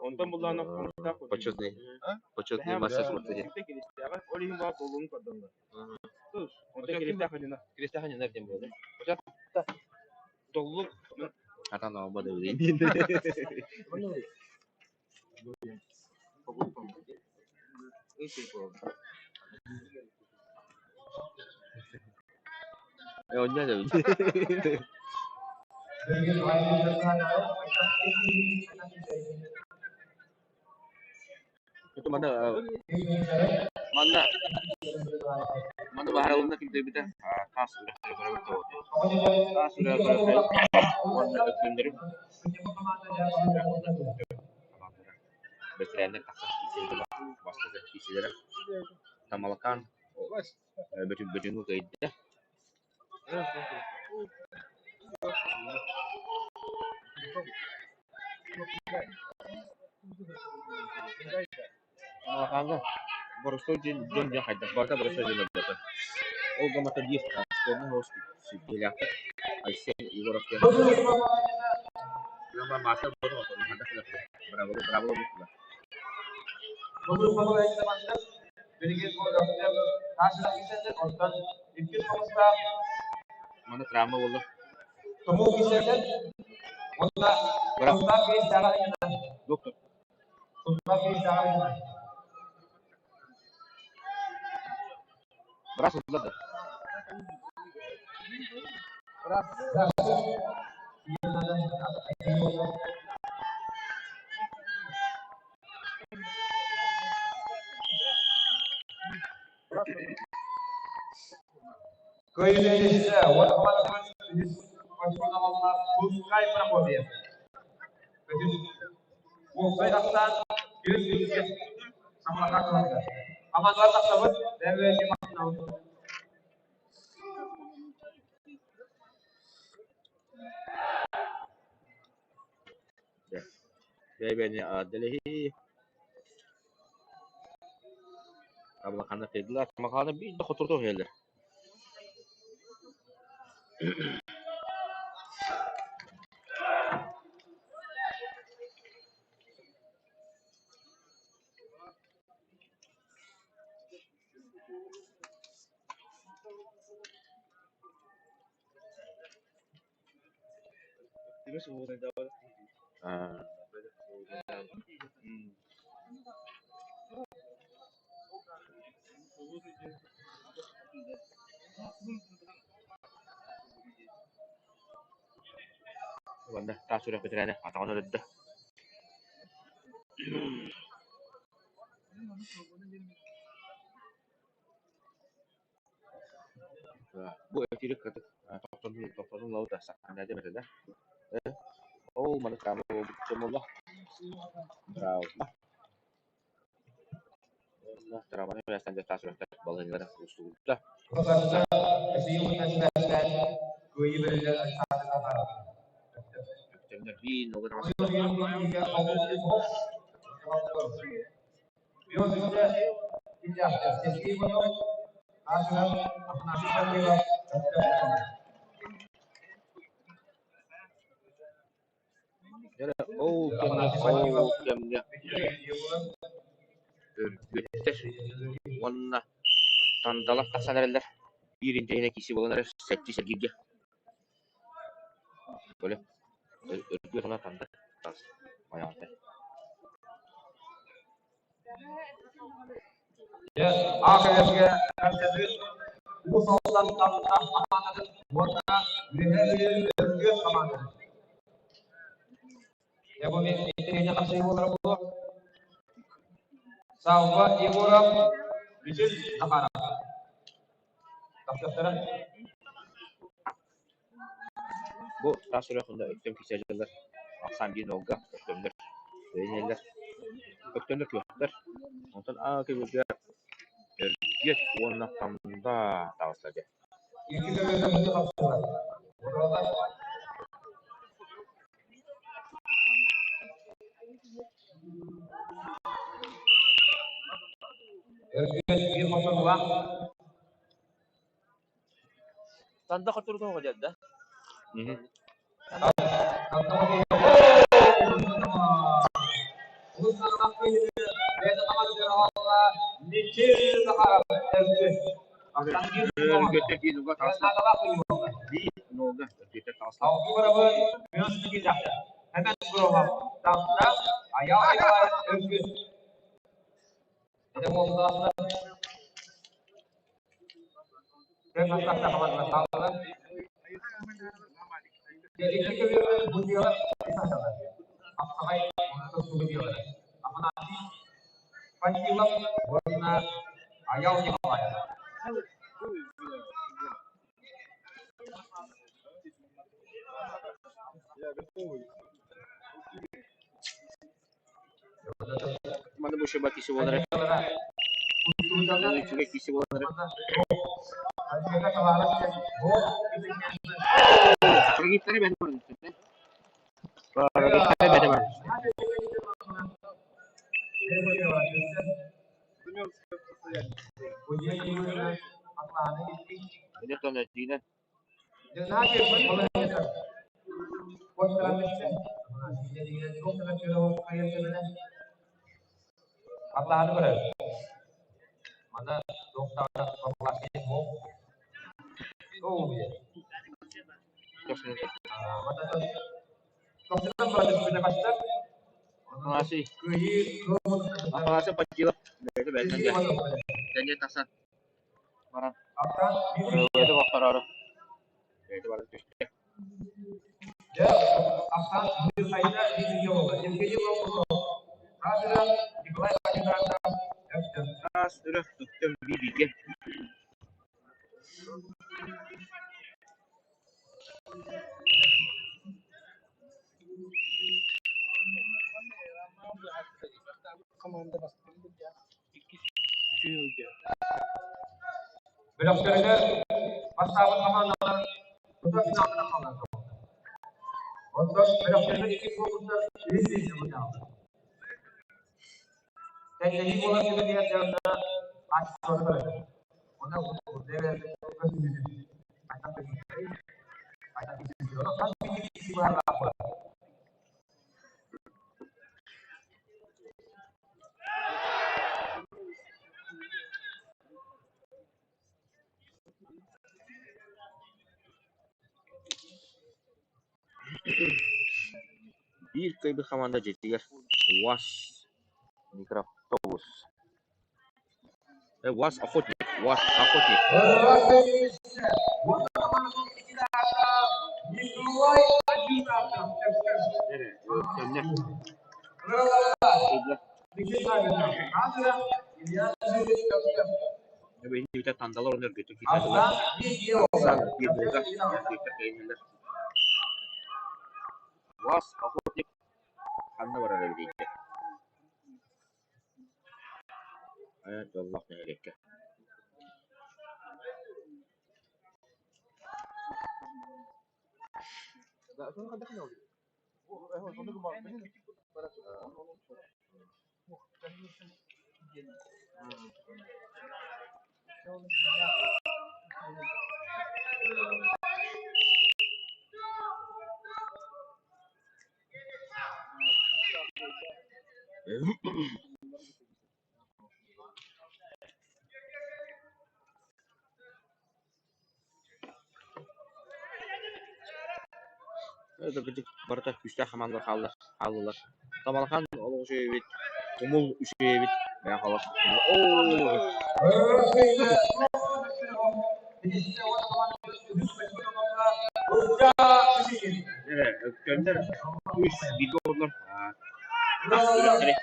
Онтон буллааны Почетный, почетный мастер спорта диэн. Ол иһин баар толугун көрдөрдө. Онтон Киристээх Нина диэн буолар. Толлук Атан оҕо да билин. Онньо да билин. Манна манна манна баһарылына кимдэбитэ таас үрэхтэри көрөбүт таас үрэхтэри уонна өктөннөрү бэтэрээннэр тахсан бастакы киисэлэрэ Тамалакаан Бөтүҥү кыайда. Тамалакааҥҥа боростуой дьон дьон хайдах барыта боростуой дьон буолбата. Ол гыммата биир спорный соҕус сүүрдүүлээхтэр Айсен Егоров диэн маастар быраабыла буолла. Манна травма буолла. Доктор. Быраас ылла да? Кыайыылаах уонна Тускай Прокопьев. Уопсай ахсаан 402 Самарха кылатыгар. Хамаандалар тахсабыт, бэйэ-бэйэни махтанабыт. Бэйэ-бэйэни аадалаһыы. Абылаханна кыйдылар, Тамахаана биир да хотурду уһуйаллар. Уонна таас үрэх бэтэрээнэ атаҕын өрүттэ. Бу эфири кытык тохтотун лаута саханнаа дэмэтэ да. Ол маны таамы буолла. Травма. Травманы бэстэн дьаттаас үрөхтөр балыһыннара устубутта. Өктөмнөр биин нога Ол кэмҥэ Өргүөттэр уонна Тандалар тахсан эрэллэр, биир интэриэһинэй киирсии буолан эрэр сэттис эргииргэ Коля Өргүөт уонна Танда майаҕатта Аахайарга Уус Алдан Танда хамаандатын уонна Үөһээ Бүлүү Өргүөт хамаандатын. Дьэ бу интэриэһинэй хапсыһыы буолара буолуо. Савва Егоров, Мичил Захаров. Тахсыахтара. Бу таас үрэх онно Өктөм киирсэ дьыллар ахсаан биир нолга Өктөмнөр өйөнөллөр. Өктөмнөр күөхтэр. Онтон аа көбүргэ Өргүөт уонна Танда таҕыста дьэ. Икки көбүргэ мунньу хапсыһар. Уруолар Өргүөт биир хотонулаах Танда хотурутун оҕо да? Өргүөттэр биир нолга таҕыста. Биир нолга Өргүөттэр таҕыста. Маны бу шуба киси буолара. Үчүгэй киси буолара. Рагиттары бэдэ бар. Рагиттары бэдэ бар. Эдэр тонна дьиинэн. Атлааны көрөр. Мана туохтаҕына Афанасий Афанасий Подилов бэйэтэ бэйэтинэн дьэ тахсан баран бэйэтэ бохтороору бэйэтэ баран түстэ. Таас үрэх Өктөм биир-бииргэ Команда бастыҥ иккис үчүгэй Бөлөхтөрүгэр бастаабыт хамаандалар тута финалга хаалан Оттон бөлөхтөрүгэр иккис буолбуттар үһүс миэстэ буоллаҕа. Тэҥнэһии буолар түгэнигэр дьаһалта хаачыстыбаны көрөр. Уонна хас биирдии киһи быһаардаах буолар. Биир кыайбыт хамаанда дьиэтигэр УАЗ микроавтобус УАЗ охотник УАЗ охотник Эбэтэр тандалар уонна өргөтүк киирсэллэр. Ахсаан биирдэргэ өргөттөр кэйиһэллэр. УАЗ охотник ханна барар эбитий дии Ээ, дьоллоох нэһилиэккэ Кырдьык барыта күүстээх хамаандалар хаалла хааллылар. Тамалахан олох үчүгэй эбит, Тумул үчүгэй эбит, Мэҥэ Хаҥалас Өктөмнөр үс бииргэ олордулар. Тас үрэхтэри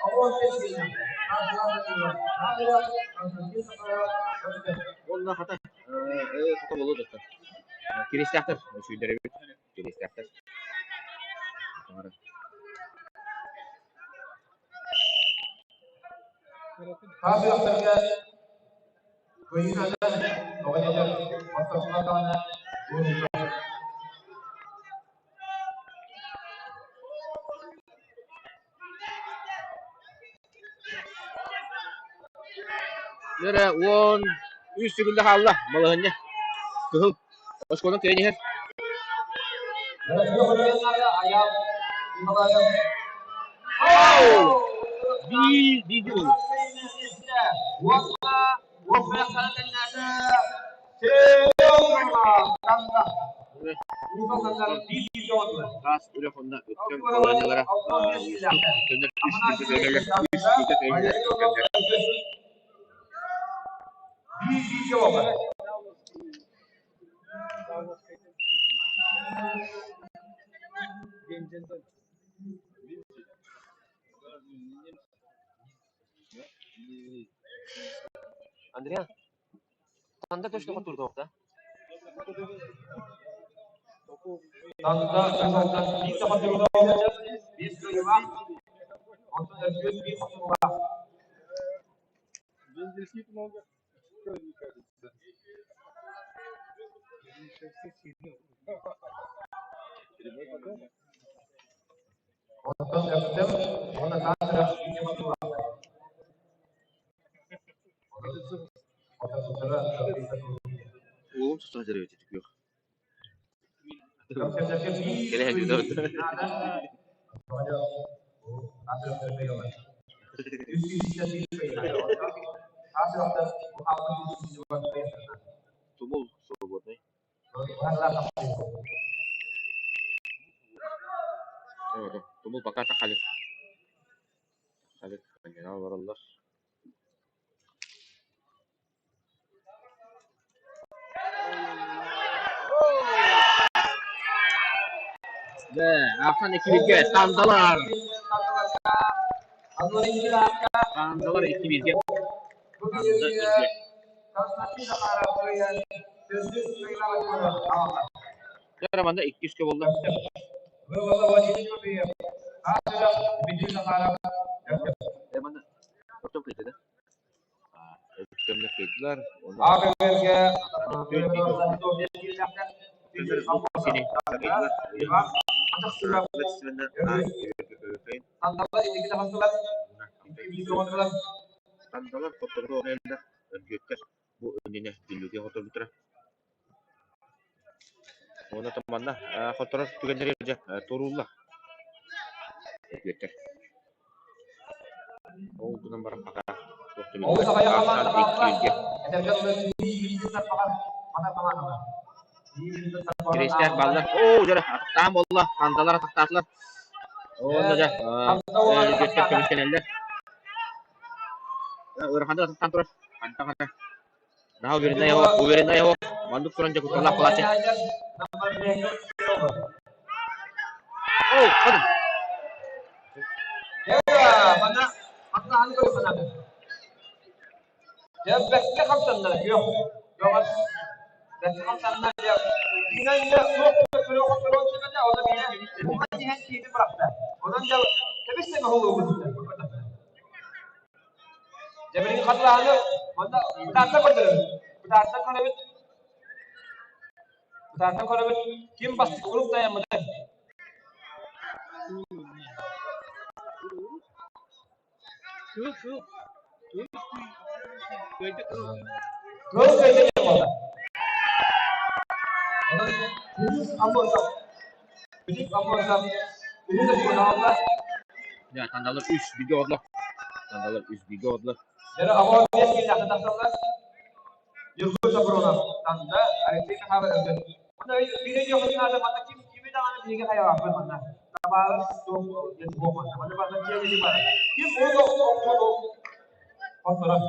Уонна хата хата буолуо дуо? Киристээхтэр үчүгэйдэр эбит. Киристээхтэр. Таас үрэхтэргэ кыайыы тоҕо диэтэр ортотунан даҕаны Эрэ 13 секунда хаалла, балаһыанньа. Кыһыл оскуоланы кыайан иһэр. Биир биир Таас үрэх уонна Өктөм балаһыанньалара Өктөмнөр үс бииргэ үс бииргэ Өктөмнөр. Андриан, Танда точно хотурдуохта. Танда биир хотуруулаах, биир кыайыылаах, онтон Өргүөт биир хотуруулаах. Онтон Өктөм уонна Таас үрэх биир хотуруулаахтар. Уолум сутаа дьарыйбыт күөх. Кэлэ сылдьыбыт. Тумул свободный. Тумул пока тахалик. Тахалик олороллор. Дьэ, аахсан икки бииргэ Тандалар! Тандалар икки бииргэ. Танда үргэ. Дьэ, манна икки үскэ буолла. Дьэ, манна Ортон кыйда да? Өктөмнөр кыйдылар. Тандалар хотторго оҕуһэллэр, өргүөттэр бу иннинэ Дүллүкү хотторбуттара. Уонна манна хотторор түгэннэри дьэ турууллар. Өргүөттэр. Ол гынан баран пока туох да Ол биллибэт. саҕайа Ахсаан хамаанда икки хаалла. илгэ. Этэргэ дылы Кириэстээх баллар. Оо, дьэ, атахтаан буолла. Тандалар атахтаатылар. Уонна дьэ, өргүөттэр көмүскэнэллэр. Ыараханнык атахтаан турар. Хантан хата. Наһаа увереннай оһох, увереннай оһох. Маннык туран дьэ кутталлаах буолааччы. Оо, ханын. Дьэ бэккэ хамсаннара күөх. Көҕүс. Бэккэ хамсанна дьэ. Дьиҥэ дьэ туох да көрүөх көрүөх сөбөтө, ону бэйэ уһан иһэн киһини бырахта. Онон дьэ тэбис-тэҥэ уһулуубут. Дьэ билигин хатылаһаны манна бытаарда көрдөрөбүт. Бытаарда көрөбүт. Бытаарда көрөбүт. Ким бастакы урук дайаммытай? Кыыл кыыл кыыл кыайда кыыл. Кыыл кыайда диэн буолла. Онон Күнүс Аммосов Күнүс Аммосов үһүс очкону Да, тандалар үс бигэ одлор. Тандалар үс бигэ одлор. Дьэ, оҕо биэс киһилээхтэн тахсаллар. Ньургун Сопрунов, Танда, Алексей Михайлов Өлгөн. Манна биир өйдүөххүтүн наада, манна ким кими даҕаны биһиги хайаҕааппыт манна. Табаарыс суох диэн суох манна. Манна барыта дьиэ баар. Ким уол оҕо хотторор.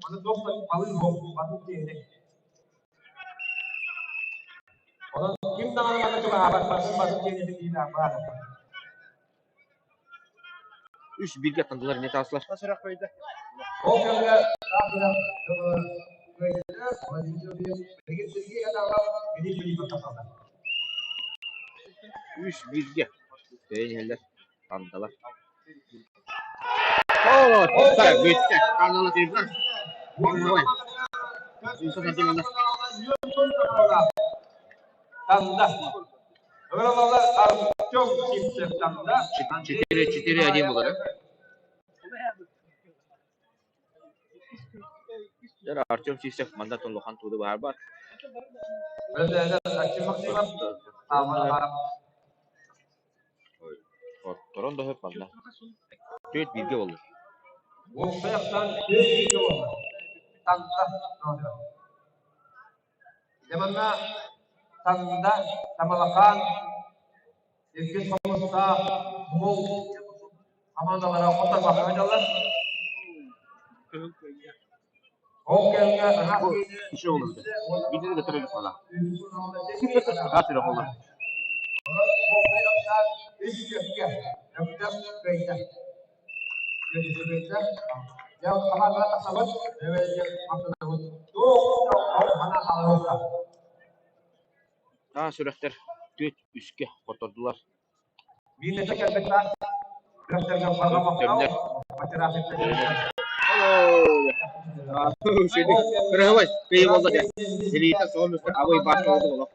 Манна туох да халыҥ суох, барыта дьиэһинэй. Онон ким даҕаны манна чугаһаабат, барытын барытын дьиэһинэй диэн баар. Үс бииргэ тандалар эмиэ таҕыстылар. Ол кэмҥэ саатырах кыайда Владимир Сергей Адамов Филипп Филиппов тахсаллар. Үс бииргэ тэйэн иһэллэр тандалар. О, бүттэ. Тандалар тыырдар. Танда. Ыралалар Артем Сивцев Танда. 4-4-1 буолар. Артем Сивцев мандат улахан тууду баар бар. Отторон да сөп манна. Түөрт бииргэ буолла. Уопсайахтан түөрт бииргэ буолла. Танда. Дьэ манна Танда, Тамалакаан, иккис хомустаах Мул хамаандалара хотторбокко сылдьаллар. Ол кэмҥэ ыраас Еще олорду. Биирдэ да төрөлүк буола. Ыраас үрэх буолла. Үс күөккэ Өктөм кыайда. Таас үрэхтэр түөрт үскэ хоттордулар. Өктөмнөр Кырыһабай, кыйы буолла дьэ. Илиитэ суон үстэ абый баар тоҕо олох.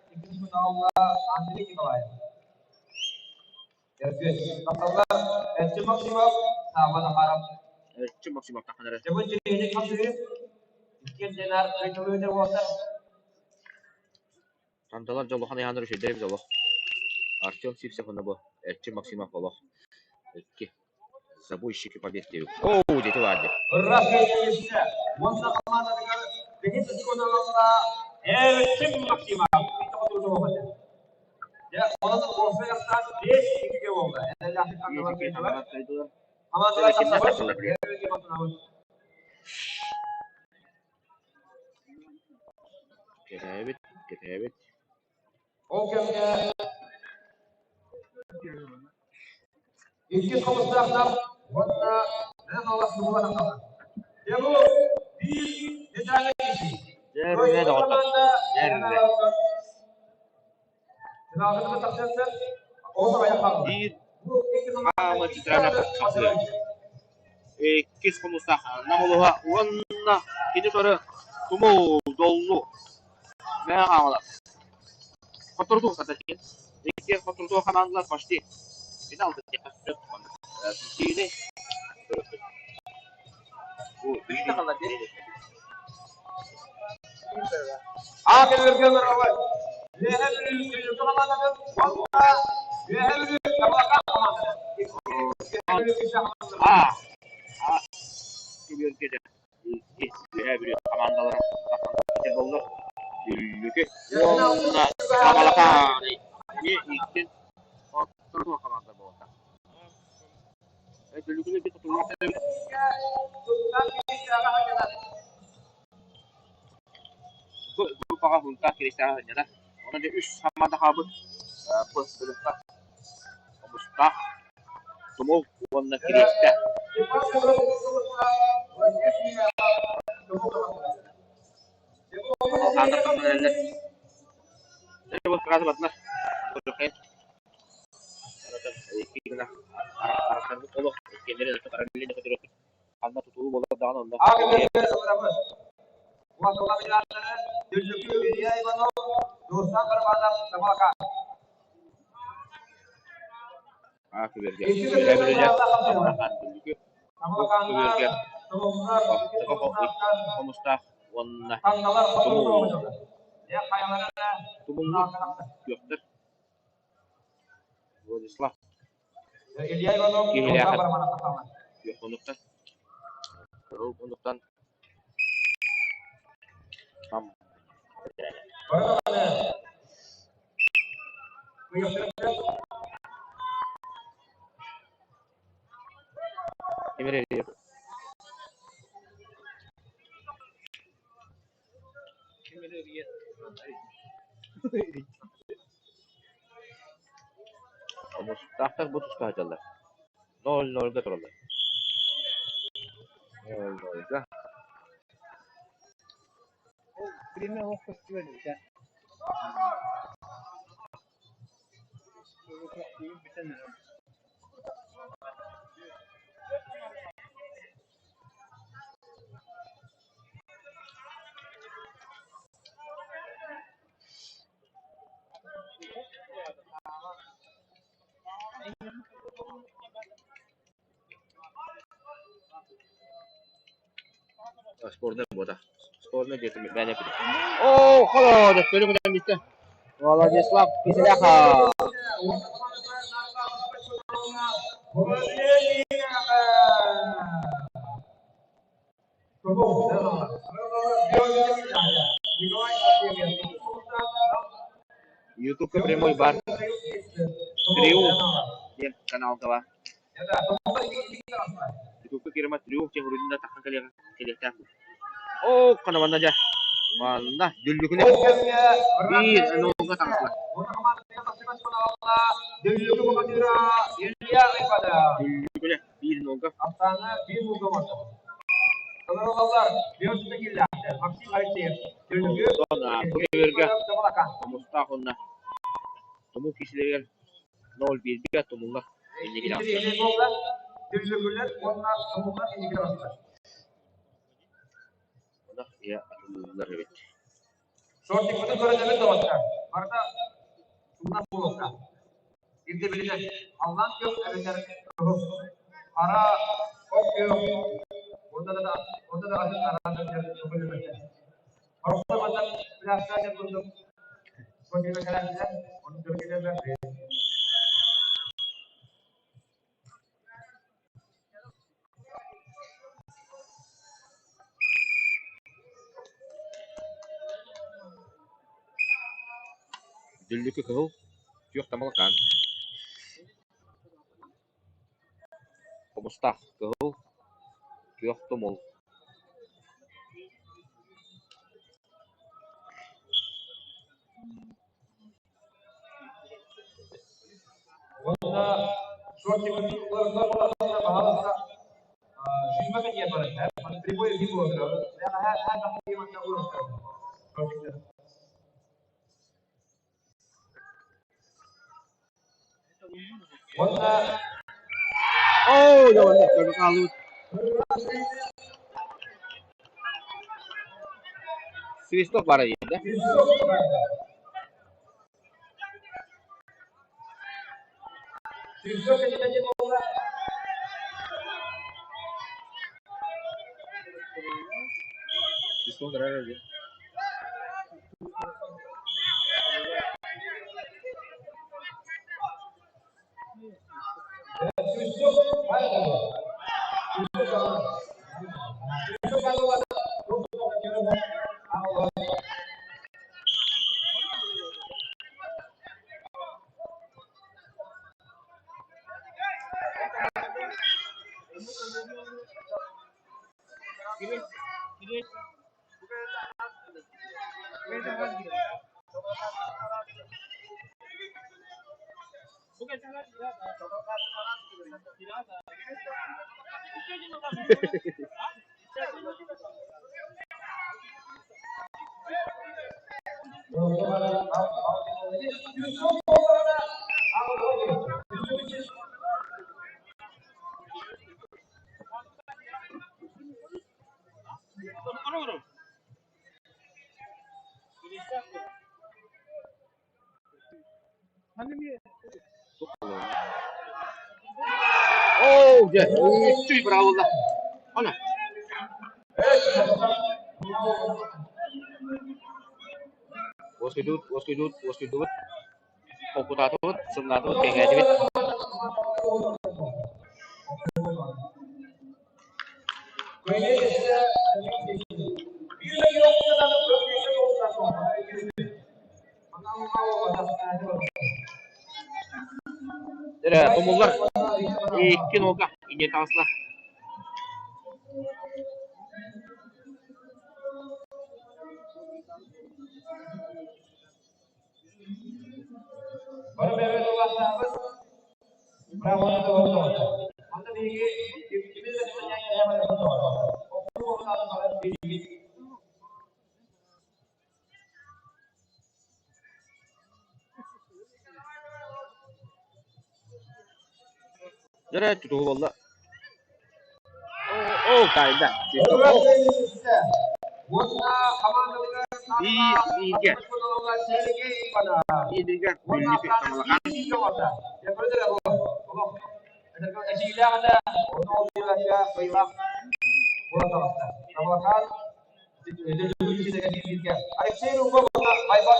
Эрчим Максимов, Савва Захаров. Эрчим Максимов таххан эрэ. Дьэ бу интириэһинэй хапсыһыы. Иккиэн дьэнээр ыйтылыыта буолла. Тандалар дьоллохон ыйааннар үчүгэйдэр эбит олох. Артем Сивцев уонна бу Эрчим Максимов олох. Икки. Забойщики побед диэбит. Оу, дети баар дии. Ырра кыайыыта уонна хамаандатыгар бэһис очкону ылла Эрчим Максимов. Дьэ, онон уопсай ахсаан 5-2 буолла. Эрэллээхтик ардылар кыайдылар. Хамаандалар тахсабыт. Кэтээбит, кэтээбит. Ол кэмҥэ иккис хомустаахтар уонна Мэҥэ Хаҥалас туһугар тахсаллар. Дьэ бу биир детальнай киирсии. Дьэ, доҕоттор. Дьэ, Биир хаама центральнай хапсыһыы. Иккис хомустаах Нам улууһа уонна кини көрө Тумул, Доллу, Мэҥэ Хаҥалас. Хотурдуу сататин. Икки хотурдуу хамаандалар почти финалга диэххэ сөп. Киини бу Үөһээ Бүлүү Дүллүкү хамаандатын уонна Үөһээ Бүлүү Табалакаан хамаандатын. Үөһээ Бүлүү хамаандалара. А. А. Күбүөргэтэ. Икки Үөһээ Бүлүү хамаандалара тахсан буоллар. Дүллүкү уонна Табалакаан икки хотурдуу хамаанда буолла. Дүллүкүнү хотурдуу Группаҕа Һунтаар Киристээх сынньанар. Онон дьэ үс хамаанда хаалбыт Бөлөххө Хомустаах, Тумул уонна Кириэстээх. Тамалакааннар тахсан эрэллэр. Бу батылар. Икки гына арахсарбыт олох иккиэннэрин параллельно көтөрөккүт. Ханна тутуу буолар даҕаны онно. Дүллүкү Илья Иванов, Дуостан Барабанов, Тамалакаан. А көбүөргэ Үөһээ Бүлүүлэр Тамалакаан Дүллүкү. Бу көбүөргэ Хомустаах уонна Тумул. Тумуллар күөхтэр. Владислав Илья Иванов, Киһилээхэр күөх муннуктан кыһыл муннуктан Нам Ким эрэ Хомустаахтар бу туска сылдьаллар. Ноль-нольга тураллар. Ноль-нольга. Время олох көстүбэт эбит ээ. Бүтэн эрэр. Спорный буота. Спорный диэтим бэйэ эппитим. Оо, холоо, дьөттөрү көтөн бүттэ. Владислав Киселяха. Ютубка прямой бар. Триумф диэн каналга бар. Ютубка киирэмэ Триумф диэн суруйдун да тахсан кэлиэхтээх. Оо, хана манна дьэ. Манна Дүллүкүнэ биир нолга таҕыста. Дүллүкүнэ биир нолга. Онтон бу көбүөргэ Хомустаах уонна Тумул киисэлэригэр ноль бииргэ Тумуллар инники таҕыста. Ынах ийэ атылыыллар эбит. Шортикпытын көрөн эбит доҕоттор. Барыта суунан буолуохтаах. Ирдэбилинэн халлаан күөх эбэтэр кыһыл, хара, от күөх уонна да уонна да атын араас өҥнөр Орохтор манна пляжка диэн курдук шортига кэлээччилэр, ону көргүлэрбэр Дүллүкү кыһыл, күөх тамалакаан. Хомустаах кыһыл, күөх тумул. Уонна шортикпытын уларытар буоллахпытына, баһаалыста, сүүрбэ диэн барар. Прямой эфир буолар. Уонна Оо, дьэ манна көрө хаалбыт. Свисток бара диэн да? Свисток кэннэ буолла. Свисток ырар диэн. Свисток правильно. Свисток Оо, дьэ, үчүгэй быраҕылла. Ана. Уоскуйдубут, уоскуйдубут, уоскуйдубут. Холкутаатыбыт, сымнаатыбыт, кэҥээтибит. Эрэ, тумуллар икки нолга инньэ таҕыста. Бары бэйэбит улааттаабыт, быраабаны толордоҕо. Онно биһиги Дьэ, тутуһу буолла. Оо, таайда. Бииргэ. Бииргэ күннүк Тамалахан. Алексей Рубов Байбал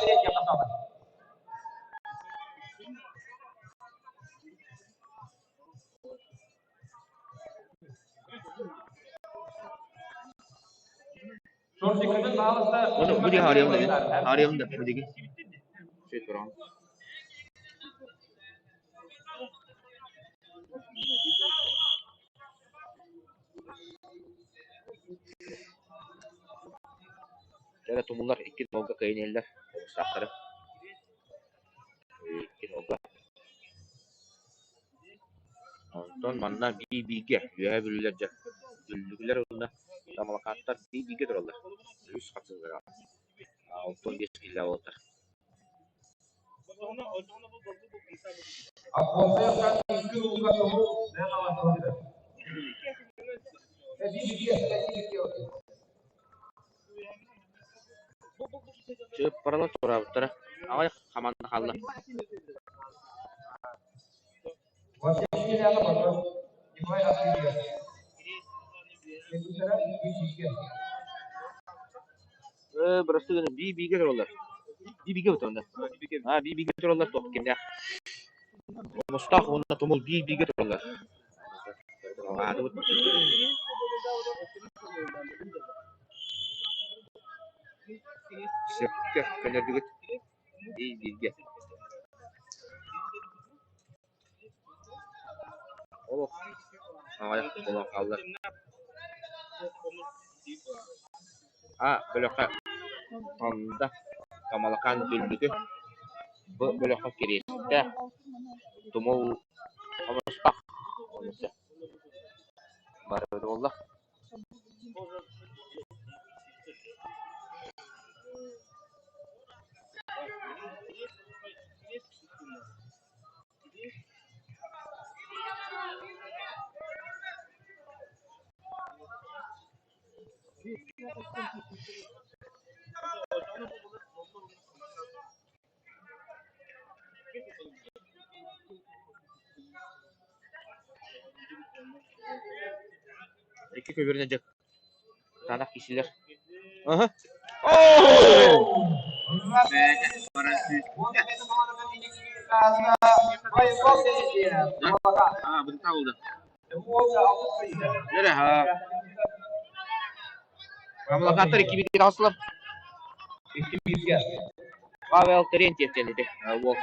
Бу диги харыйам да, харыйам да, бу диги. Şey туран. Дьэ, тумуллар икки нолга кыайан иһэллэр, хомустаахтары. Икки нолга. Онтон манна биир-бииргэ Үөһээ Бүлүүлэр дьэ Дүллүкүлэр уонна Тамалакааттар биир-бииргэ тураллар. Үс хапсыһыылара 65 киһилээх уолаттар. Чыыппаралар туораабыттара, аҕыйах хамаанда хаалла. Ээ, бырастыы гына бии-биигэ тураллар. Бии-биигэ тураллар. Аа, бии-биигэ тураллар туох кимнээх. Хомустаах уонна Тумул бии-биигэ тураллар. Аатыбыт. Сөпкө көнөрдүгүт. Бии-бииргэ. Олох аҕыйах буолан хаалла. А бөлөххө Танда, Тамалакаан Дүллүкү, Б бөлөххө Кириэстээх, Тумул Хомустаах Барыбыт буолла. Икки көбүөрүнэн дьэ кытаанах киирсиилэр. Аһа. Аа, бытта булда. Нere ha? Камлакаттар икки бииргэ таҕыстылар. Икки бииргэ. Павел Терентьев диэн ити уол.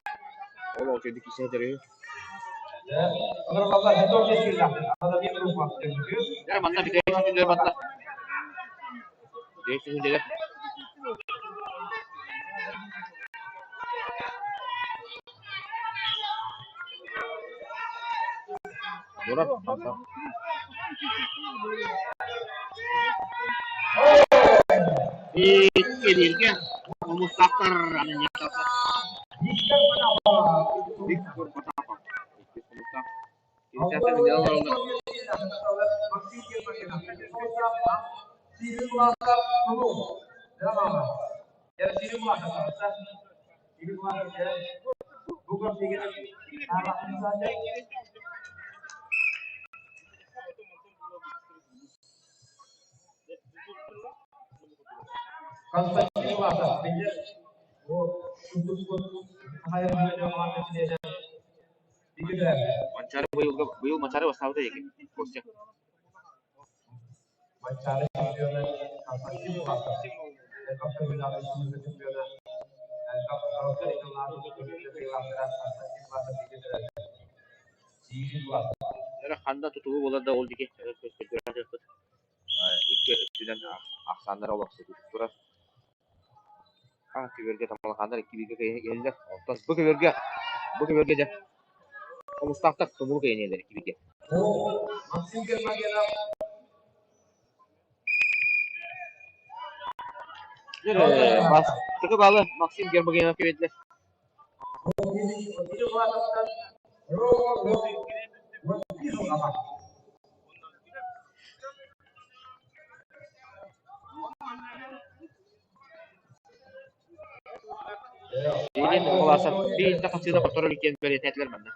Ол ол үчүгүйдүк киирсэ үһү. Дьэ манна бүтэй сүтүлэр манна. Бүтэй сүтүлэр. Дурак, Икки-бииргэ Хомустаахтар Ананьевтар. Виктор Потапов. Иккис Хомустаах. Киристээхтэр минньэл олороллор. Константин Власов, биллэр бу тустубут Саха чилиэнэ Манчаары быйылга быйыл Манчаары бастаабыта диэки Костя. Манчаары чемпиона Константин Власов, элбэх төгүллээх республика чемпиона, элбэх норуоттар икки кыайыылаахтара Константин Власов бииргэ төрөөбүт. Сиирин Власов. Эрэ ханна тутуһуу буолар да ол диэки көрдөрө Икки өттүнэн ахсааннара олохсутук турар. Көбүөргэ тамалахааннар икки бииргэ кэйэллэр. Оттон бу көбүөргэ дьэ Хомустаахтар тумулу кэйэниэлэр икки бииргэ. Максим Гермогенов Бастакы баалы Максим Гермогенов кэбиэтилэр. Билигин Власов биир да хапсыыны хотторор илик диэн бэлиэтээтилэр манна.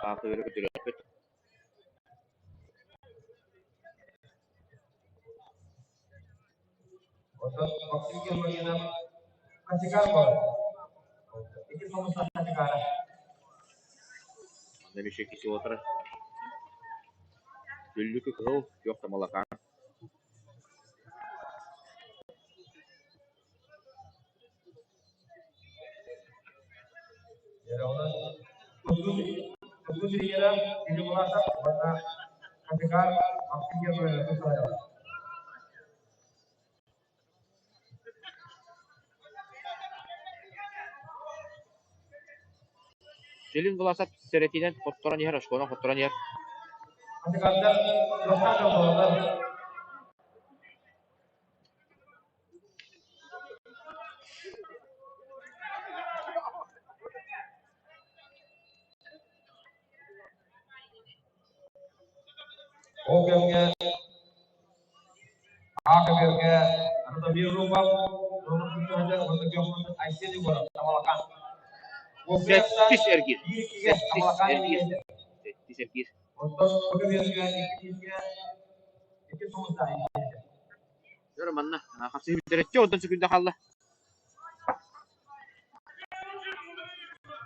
Аахыыры көтүрүөхпүт. Оттон Максим Гермогенов Хачикар буолар. Икки хомустаах Хачикара. Манна биши киси отырар. Дүллүкү кыһыл, күөх тамалакаан. Тустуу тренера Сергей Власов уонна Хачикар Максим Гермогенов тусталлар. Селин Власов сэрэтиинэн хотторон иһэр, очконан хотторон иһэр. Хачикардар кыахтаах дьон буолаллар. Ол кэмҥэ А-көбүөргэ Радомир Рубов, Роман Кутуһадьар уонна Георгий Айсен Егоров Тамалакаан. Сэттис эргиир. Биир иккигэ Сэттис Тамалакаан эргиир. иннигэр. Сэттис эргиир. Оттон бу көбүөргэ икки икки сулустаах иннигэр. Дөрө манна хапсыһыы бүтэреччи онтон сөкүндэ хаалла.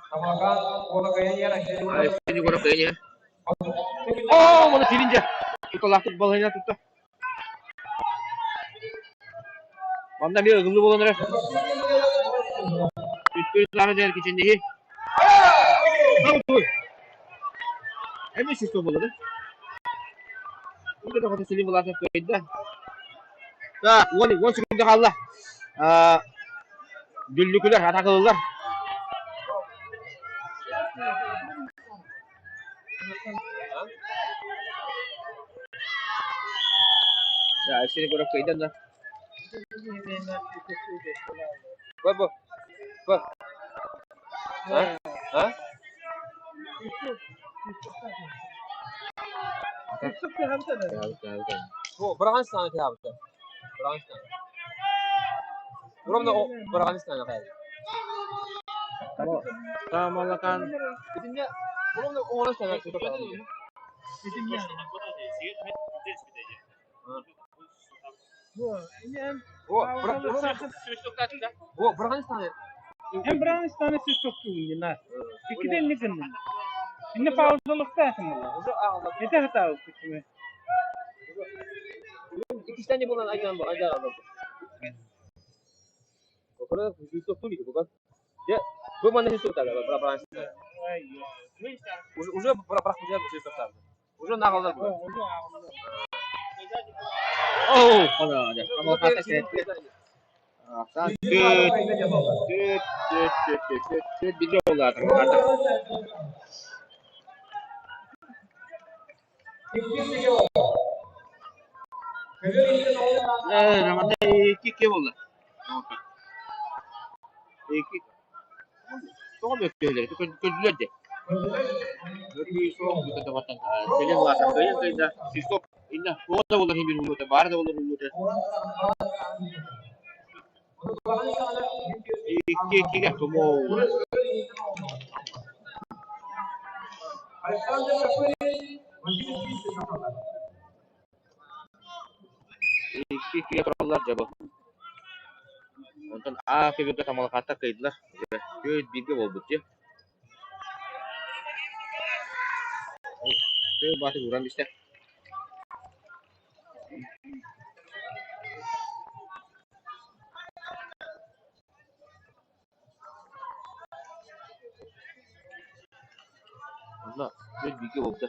Тамалакаан уола кыайан иһэр Айсен Егоров. Айсен Егоров кыайан иһэр. Оо, маны сирин дьэ. Туталаахтык балаһыйа тутта. Манна эмиэ ыгыллыы буолан эрэр. Үстүр саара дьэ кичэнниһи. Эмиэ систем буолла да? Икки да Селим Власов кыайда. Так, 10 секунда хаалла. Дүллүкүлэр атакылылар. Да, Алексей Егоров кыайда да. Бу, бу, бу. А? А? Быраҕан кыһаабыта. Быраҕан Ровно быраҕан хайа. Тамалакан. Итинне ровно оҕону сана О, быраҕан Эн Быраҕаныстааны сүүс тохтуугун на. Иккитэ инник гыннын. Инне паузалыктаатым була. Этэ хатаабыппыт түмэ. Иккистэн буолан айдан айдан Бу манна сүүс тохтаа быраҕан. Уже бырахпытыгар Уже наҕаллар бу. Оо, хана, хамалхата сэтте. Ахсан түт, түт, түт, түт, түт, түт, түт, бигэ олаатар. Рамата икки буолла. Икки. Тоҕо мөккүһэллэр? Көрдүлэр дии. Мөккүһүү суох бүтэ кэлин улаатан кыайан кыайда. Свисток инна туох да буолар иһин улуута, баар да буолар улуута. Икки иккигэ тумул. Икки иккигэ тураллар дьэ бу. Онтон А көбүргэ тамалахааттар кыайдылар. Түөрт бииргэ буолбут дии. Тыал баатыр ууран бистэ. Онно түөрт бииргэ буолбута.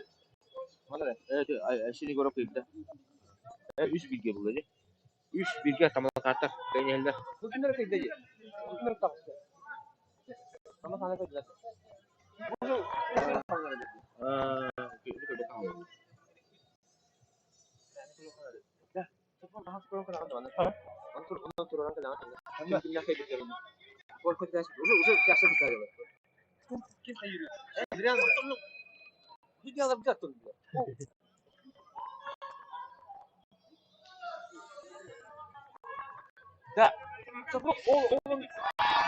Айсен Егоров кыайбыта. Үс бииргэ буолла дии. Үс бииргэ тамалакааттар кыайан иһэллэр. Бу күннэр кыйда дии. Бу күннэр таҕыста. Ама саана кыйдылар.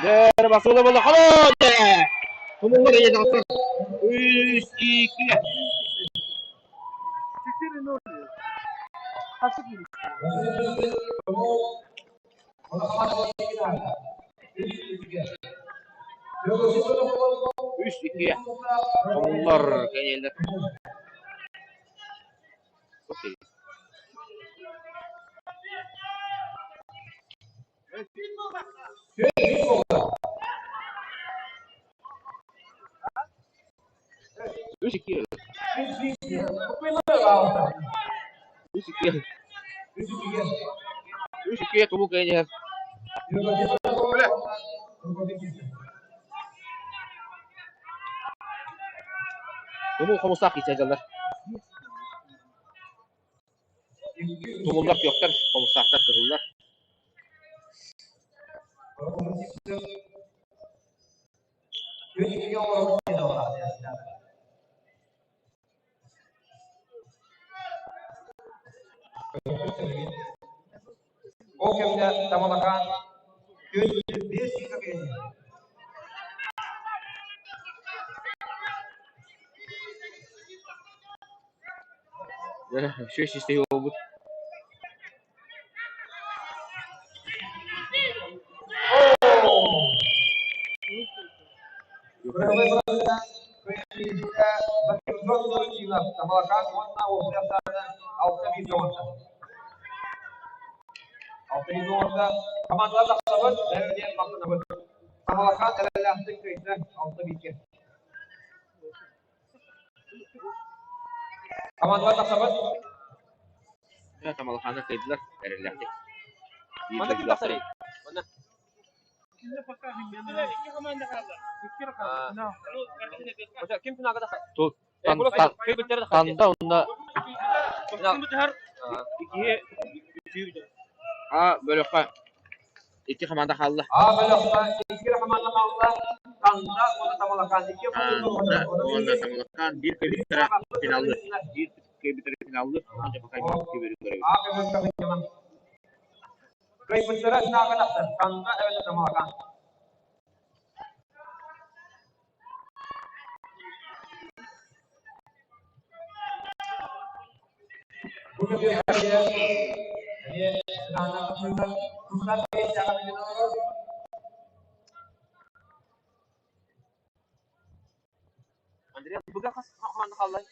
Дэр басылы боло холоде. Тумуллар ийэ тахсар. Үс икки. Үс икки. Тумуллар кэнэллэр. Окей. Үс икки. Үс икки. Үс икки тумул кэнэллэр. Тумул хомустаах киирсэ дьаллар. Тумуллар күөхтэр, хомустаахтар кыһыллар. Ол кэмҥэ Тамалакаан күн биэс сүүс Үчүгэй систиһии буолбут. Тамалакаан уонна уопсай алта бииргэ оҥордо. Алта бииргэ оҥордо. Командалар тахсабыт, диэн махтанабыт. Тамалакаан эрэллээхтик кыайда алта бииргэ. Командалар тахсабыт. Тамалакааны кыайдылар эрэллээхтик. Манна ким тахсарый? Манна. Ким финалга тахсар? Танда онно А бөлөххө икки хамаанда хаалла. А бөлөххө икки хамаанда хаалла. Танда уонна Тамалакаан икки Танда уонна Тамалакаан биир көбүттэрэ финаллы. Биир көбүттэрэ финаллы. А бөлөххө кыайбыттара финалга тахсар. Танда эбэтэр Тамалакаан. Андрей, буга хас хамаанда хааллай?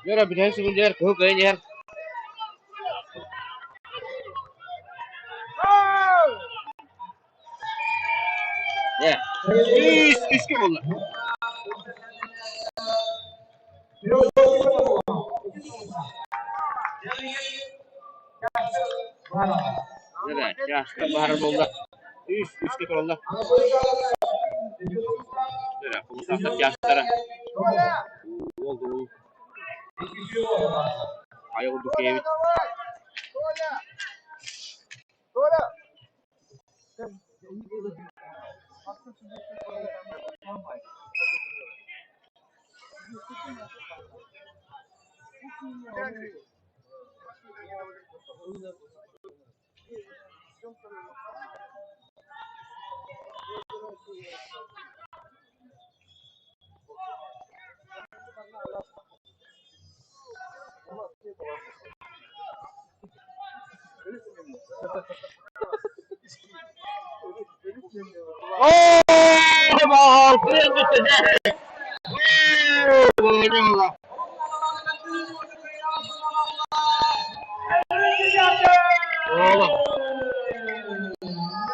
Вера бүтэһик сөбүлүгэр кыһыл кыайан иһэр. Ээ, үс үскэ буолла. Вера, чааска баһар буолла. Үс үскэ тураллар. Вера, хомусаахтар чаастара. Уол уол. Хайа курдук киһибит.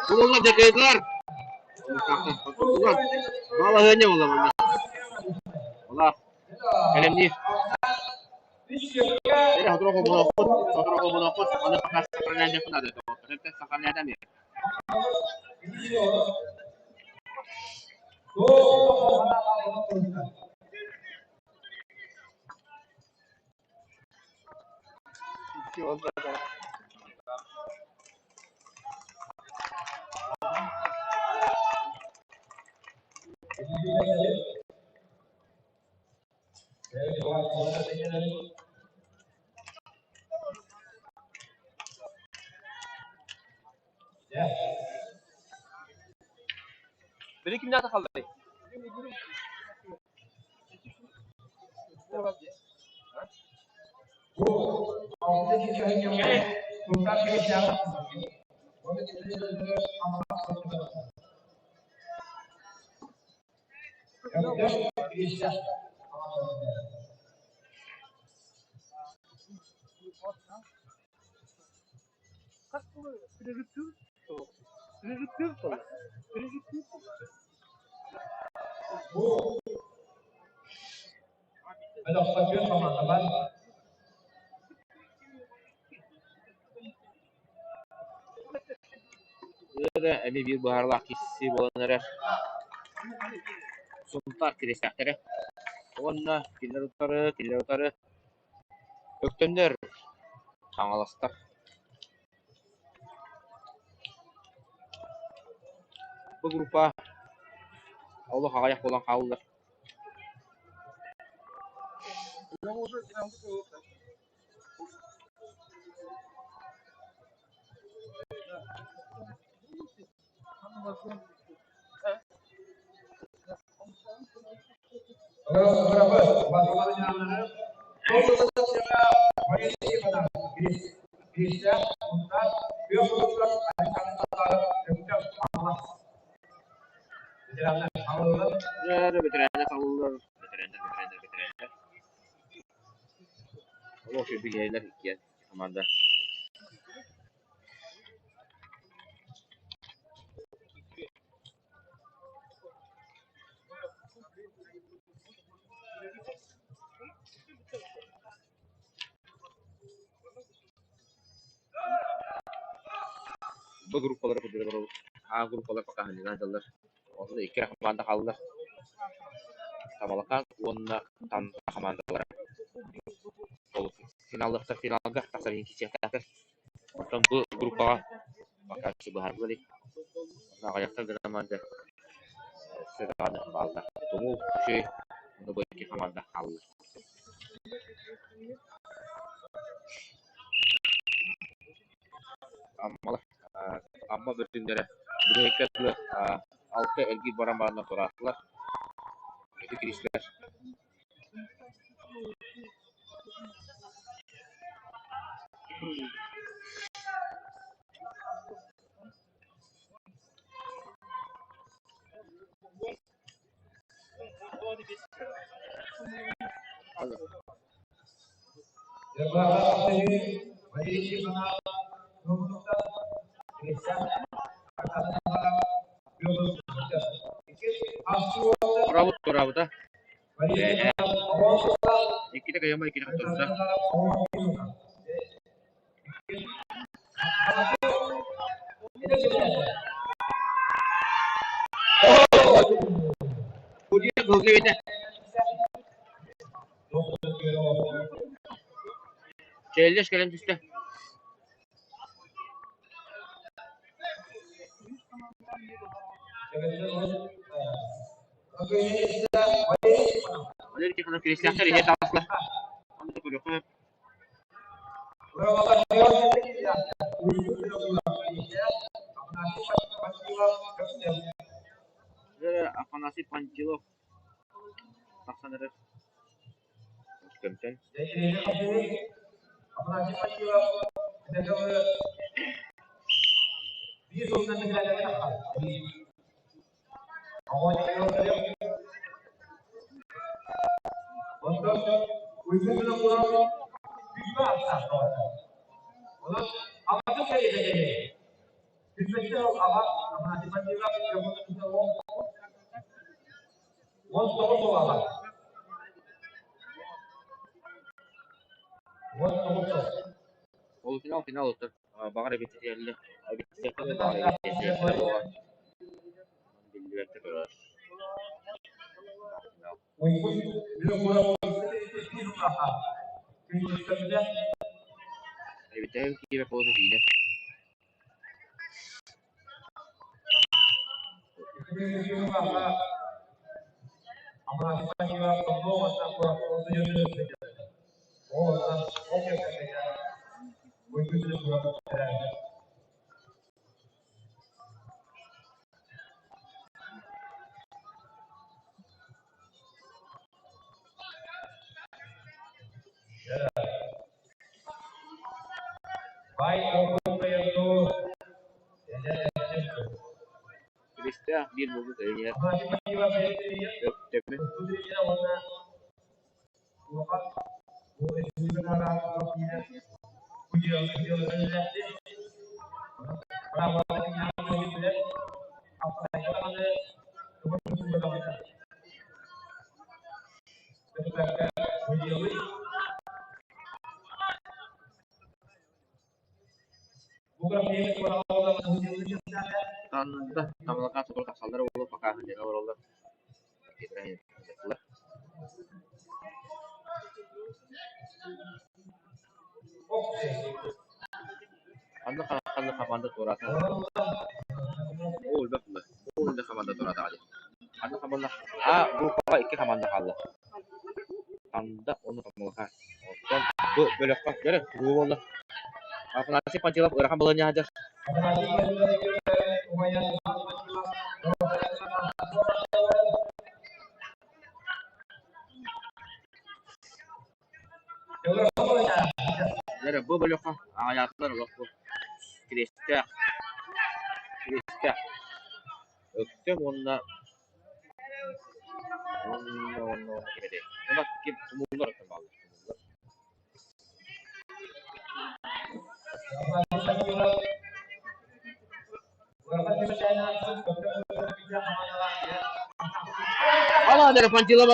Уолла дьакайдылар. Балаһыанньа буолла манна. Олах. Кэлэмниир. Эрэ сотору холбонуохпут, сотору холбонуохпут, аны саха сахалаан наада. Сахалаан эмиэ. Били кимнээх тахалларый? Ыара эмиэ биир быһаарылаах киирсии буолан эрэр. Сунтаар кириэстээхтэрэ уонна кинилэр утары, кинилэр утары Өктөннөр, хаҥаластар Бу группа олох аҕыйах буолан хааллылар. Дьэ, бэтэрээннэр саллаллар, бэтэрээннэр, бэтэрээннэр, бэтэрээннэр. Олох үчүгэй биһиэннэр иккиэн команда. Бу группалары курдук олоробут. А группалар пока ханньынан дьаллар. Онно икки эрэ хамаанда хааллылар. Тамалакаан уонна Танда хамаандалара. Ол финаллахтар финалга тахсар иһин киирсиэхтээхтэр. Оттон бу группаҕа пока быһаарылла илик. Онно аҕыйахтар гына команда өссө даҕаны бааллар. Тумул, Үчүгэй уонна бу икки хамаанда хааллылар. Аммалар Амма бөтүҥнэрэ бүтэһиккэ дылы алта эргиир баран бараннар тураатылар. Ити киристилэр. Тураабыт тураабыта. Ээ, иккитэ кыйама, иккитэ турса. Чээллэс кэлэн түстэ. Валерий Тихонов кириэстээхтэр иһэ таҕыста. Ону да көрүөххэ сөп. Афанасий Пантилов тахсан эрэр Өктөмтөн Полуфинал финал оттон баҕар эбитиэллэ эбитиэххэ баҕар эбитиэххэ буолар биллибэккэ турар. Эбитэһин киирэ буолан киирэ. Киристээх биир буолбут эйиэхэ Өктөмү Таннарда Тамалакаан сотору тахсаллара буолуо пока дьиэҕэ олороллор. Ханна ханна хамаанда туораата? Оо, элбэх буолла. Оо, элбэх хамаанда туораата дии. Ханна хамаанда? А группаҕа икки хамаанда хаалла. Анда уонна Тамалакаан. Оттон бу бөлөххө көрө тугу буолла? Афанасий Пантелов ыарахан балаһыанньа сылдьар. Дьэ, бу бөлөххө аҕыйаатылар олох бу Кириэстээх, Кириэстээх, Өктөм уонна Уонна уонна уонна ким этэй? Уонна ким тумуллар оттон бааллар. Тумуллар. Ала Пантила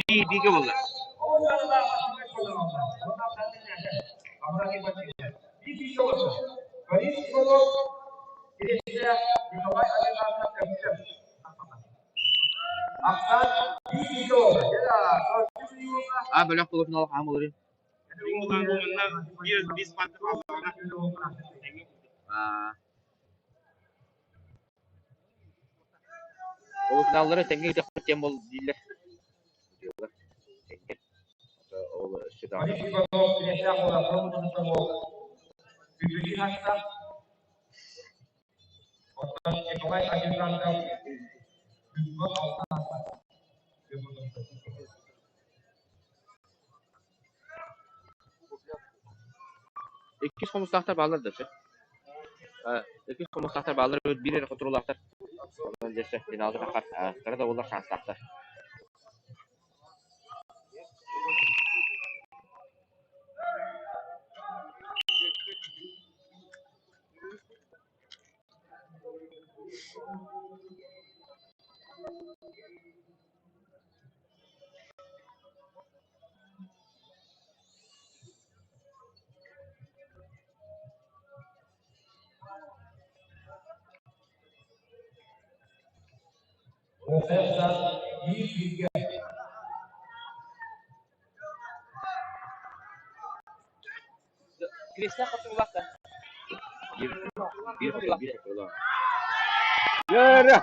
Бииргэ буолла. А бөлөх полуфинал хаһан буоларый? Полуфиналлары тэҥҥэ ыытыахпыт диэн буол дииллэр. Тэҥҥэ. Ол өссө даҕаны. Иккис хомустаахтар бааллар да сөп. Иккис хомустаахтар бааллар эбит, биир эрэ хотуруулаахтар. Онон дьэ финалга таххар кыра да буоллар шанстаахтар. Киристээх хотугулаах да? Биир биир биир хотугулаах. Йөрө!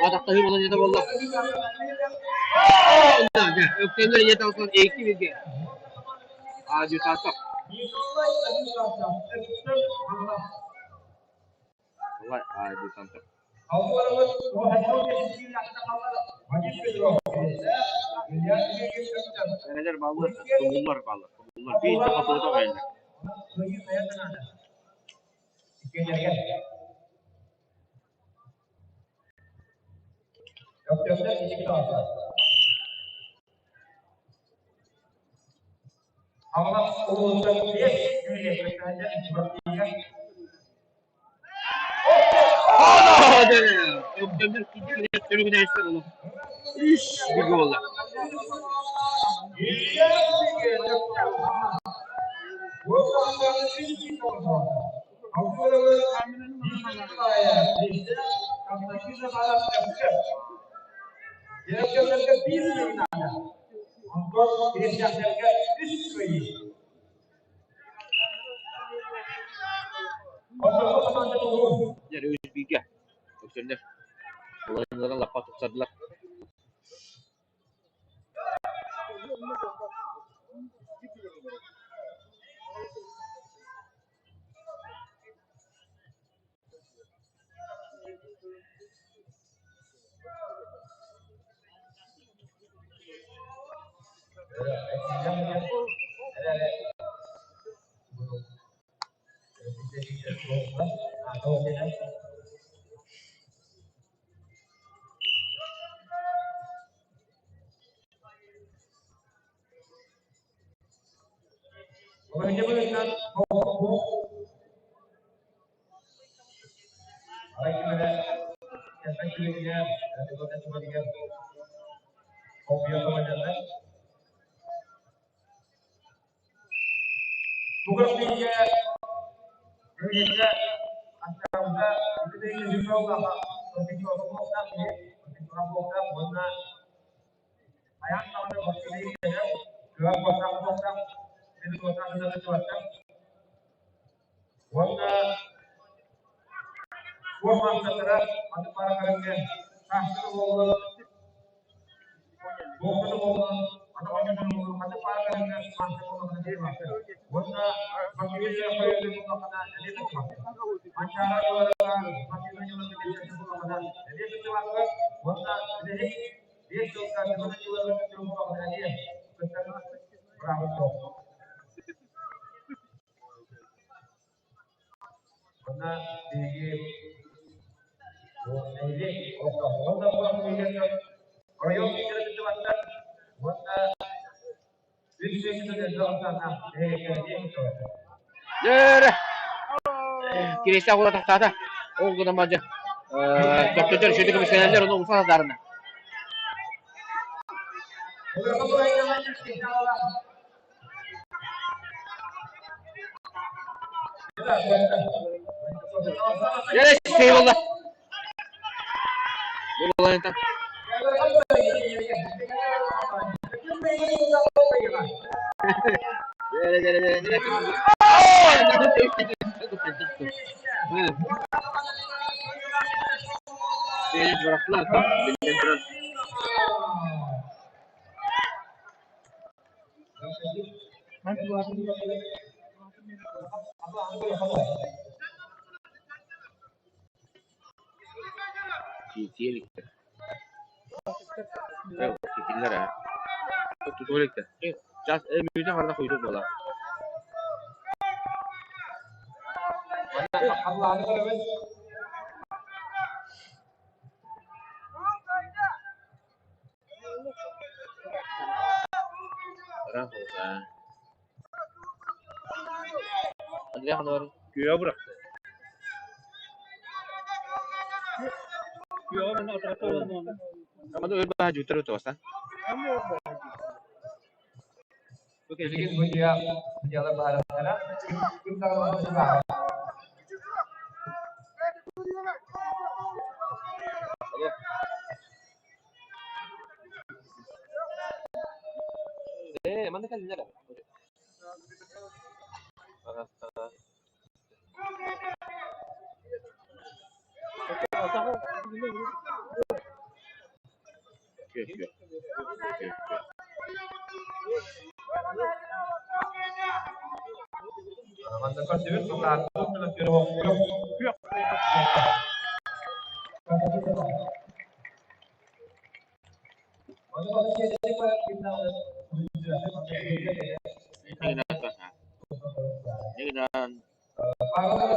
Атахтаһыы буолан ийэтэ буолла. Өктөннөр ийэтэ олсон икки бирге. Адъютантов. Николай адъютантов. Эрэлэр бааллар, тумуллар бааллар, тумуллар. Биир да хотугута оҕайыллар. Үс bir буолла. Дьэ, үс бииргэ өксөннөр уларыннаран лаппа тупсардылар. Дьэ, Кириэстээх уола тахсаата. Ол гынан баран дьэ, төптөтөр үчүгэйдик көмүскэнэллэр, ону умса сатаарына. Дьэ, сей буолла. Бу буолан Күөҕэ бырахта. Күөҕэ манна отоҕото Аны өр баһа дьуутар утуоса. Ээ, манна кэллилэр.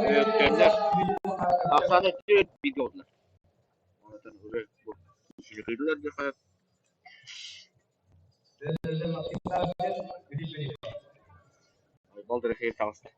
Үөккэллэр ахсаана түөрт бииргэ олордулар. Онтон кыйдылар диэххэ Айбал Дорофеев таҕыста.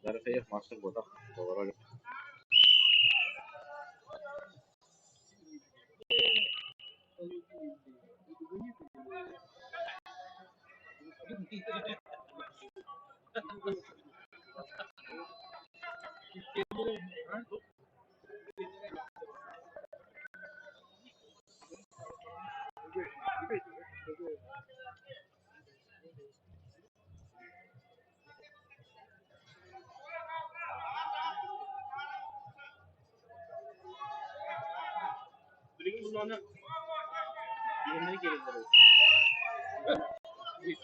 Дорофеев мастер буолбатах, толоро илик. Билигин буллаҕына биһиэннэрэ киирэллэр эбит.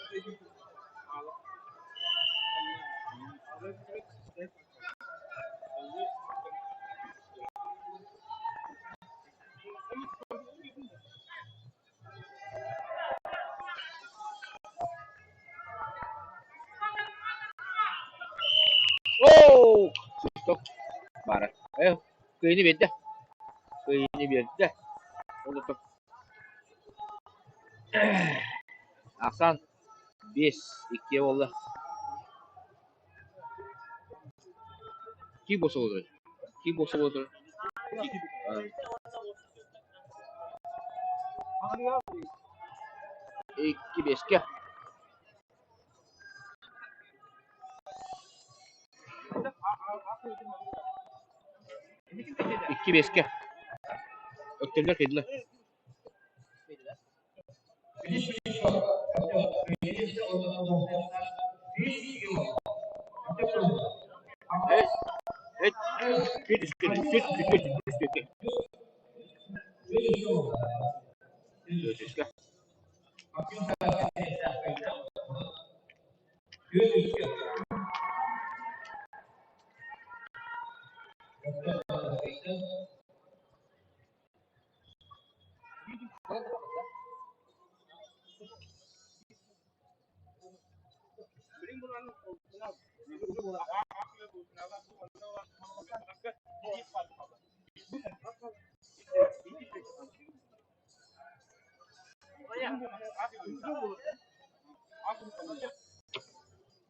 Оо! Свисток. Кыайыыны биэрдэ. Кыайыыны биэрдэ. Ол Ахсаан 5-2 буолла. Ким буолса Ким буолса 2-5-кэ. 2-5-кэ. Өктөмнөр кыйдылар.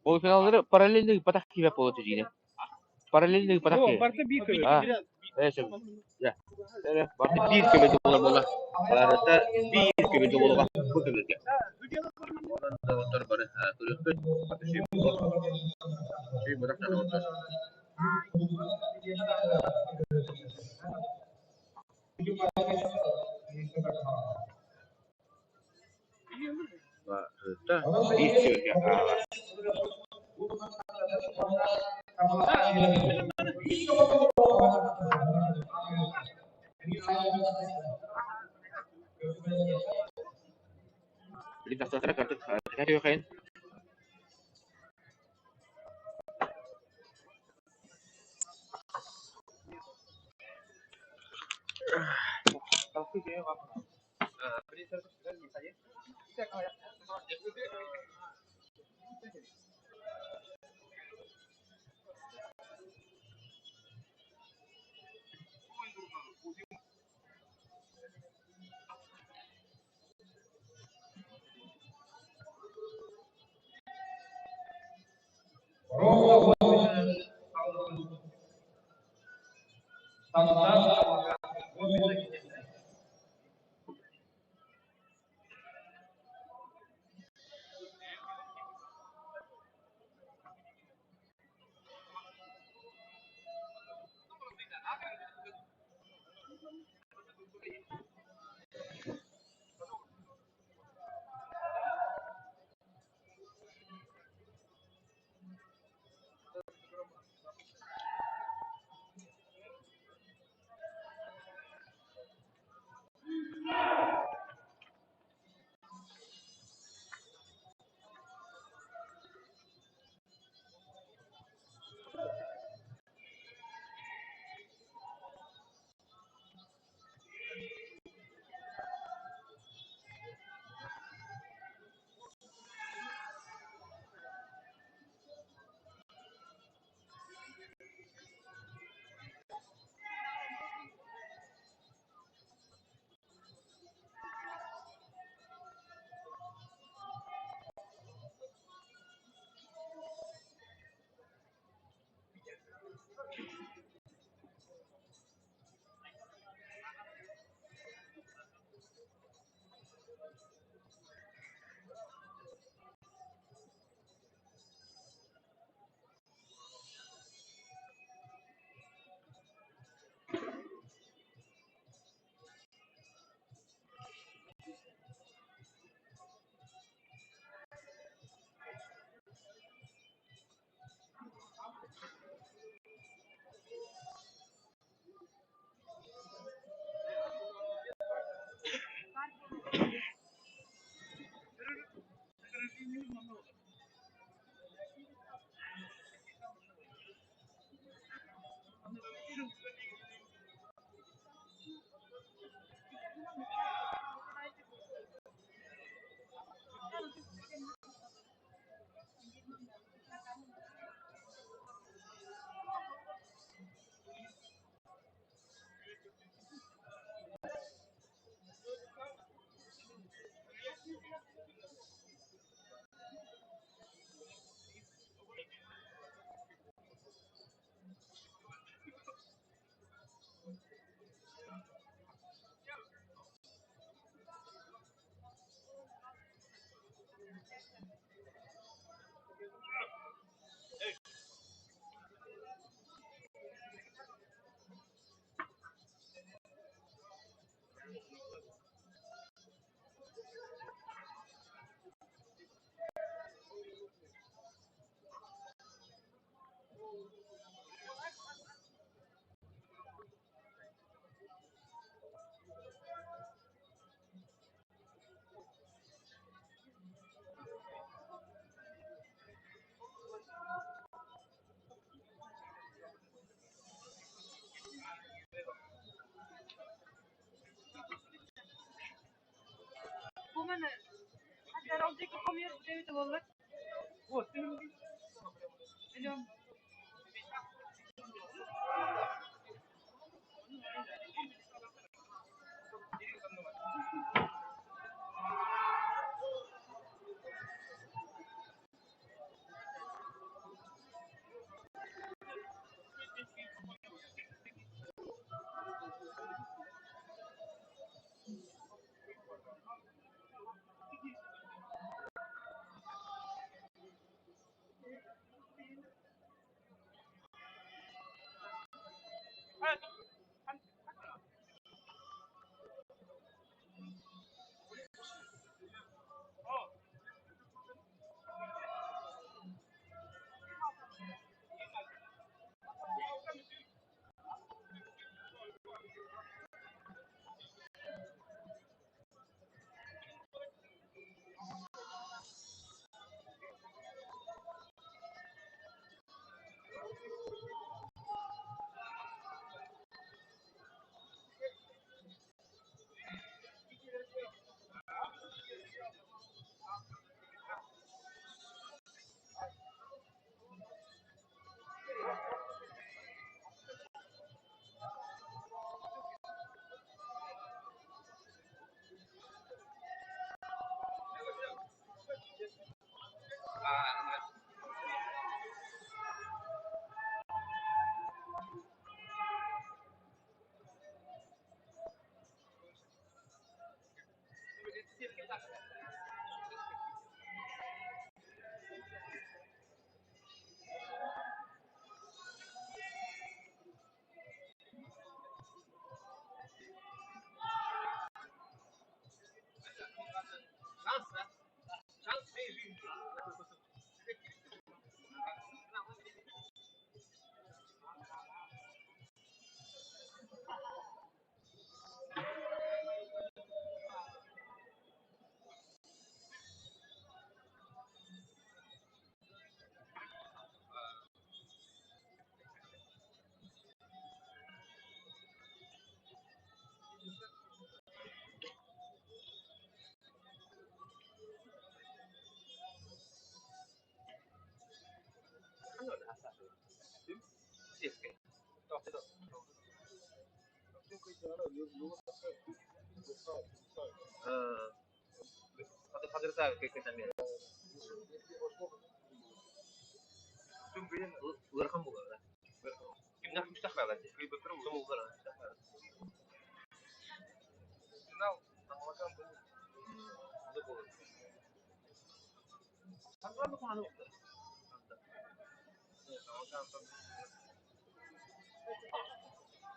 Полуфиналлары параллельно ыыппатах киирбэт буола түһүүнэ. Параллельно ыыппатах О, киһи. барыта биир көбүт. А, сөп. Дьэ, барыта биир көбүт буолар буола. Барыта биир көбүт буолуоҕа бу көбүргэ. Онон доҕоттор бары көрүөхпүт. Сүй буолуох. Сүй доҕоттор. Барыта биир көбүргэ хаалар. Билин тахсыахтара картык түһүөххэйин.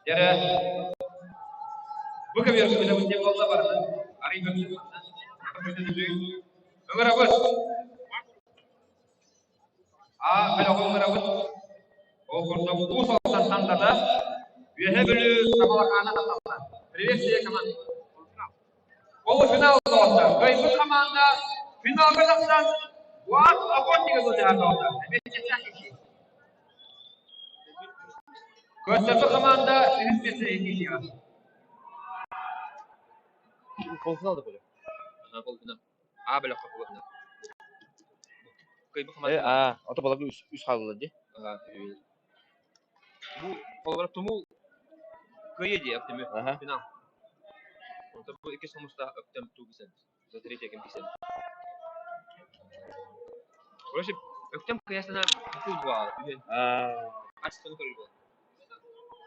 Дьэрэ, бу көбүөр үлэбит диэн буолла барыта. Арый Ыҥырабыт. А бөлөҕү ыҥырабыт. Ол курдук Уус Алдан Тандата, Үөһээ Бүлүү Тамалакаана тахсаллар. Приветствие команд. Полуфинал доҕоттор. Кыайбыт хамаанда финалга тахсан УАЗ охотнига сылдьыһар доҕоттор. Эмиэ чэпчээх киирсии. Көрсөргө хамаанда үһүс миэстэни киирсиэҕэ. Полуфинал да буолуо. Полуфинал. А бөлөххө полуфинал. Кыайбыт Э, хамаанда а, ото баларга үс, үс хааллылар дии. Бу холобура Тумул кыайыы дии Өктөмү Аха. финал. Онтон бу иккис хомустаах Өктөм туу кисэн. За третье ким кисэн. Короче, Өктөм кыайасына букул буолла үһүн. А, Ачтаны көрүү буолла.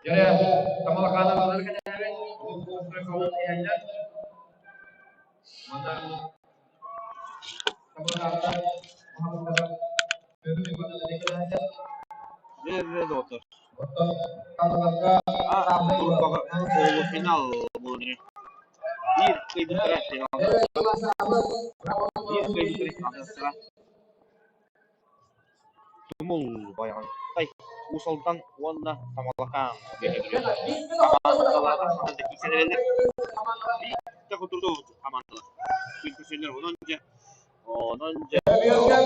Дьэ, Тамалакаана балар кэнээбит, ол иһэллэр. Манна Тамалакаана маһабыттара бүгүн иккитэ дьэ, дьэ, доҕоттор. Оттон Тамалакка А, саамай группаҕа полуфинал буолан эрэр. Биир кыайбыттара финалга Биир кыайбыттара финалга Тумул Байаҕантай, Уус Алдан уонна Тамалакаан Үөһээ Бүлүү хамаандалара хамаанда киирсэн эрэллэр. Биир хотурдуу хамаандалар күн көрсөллөр. Онон дьэ биир буолар.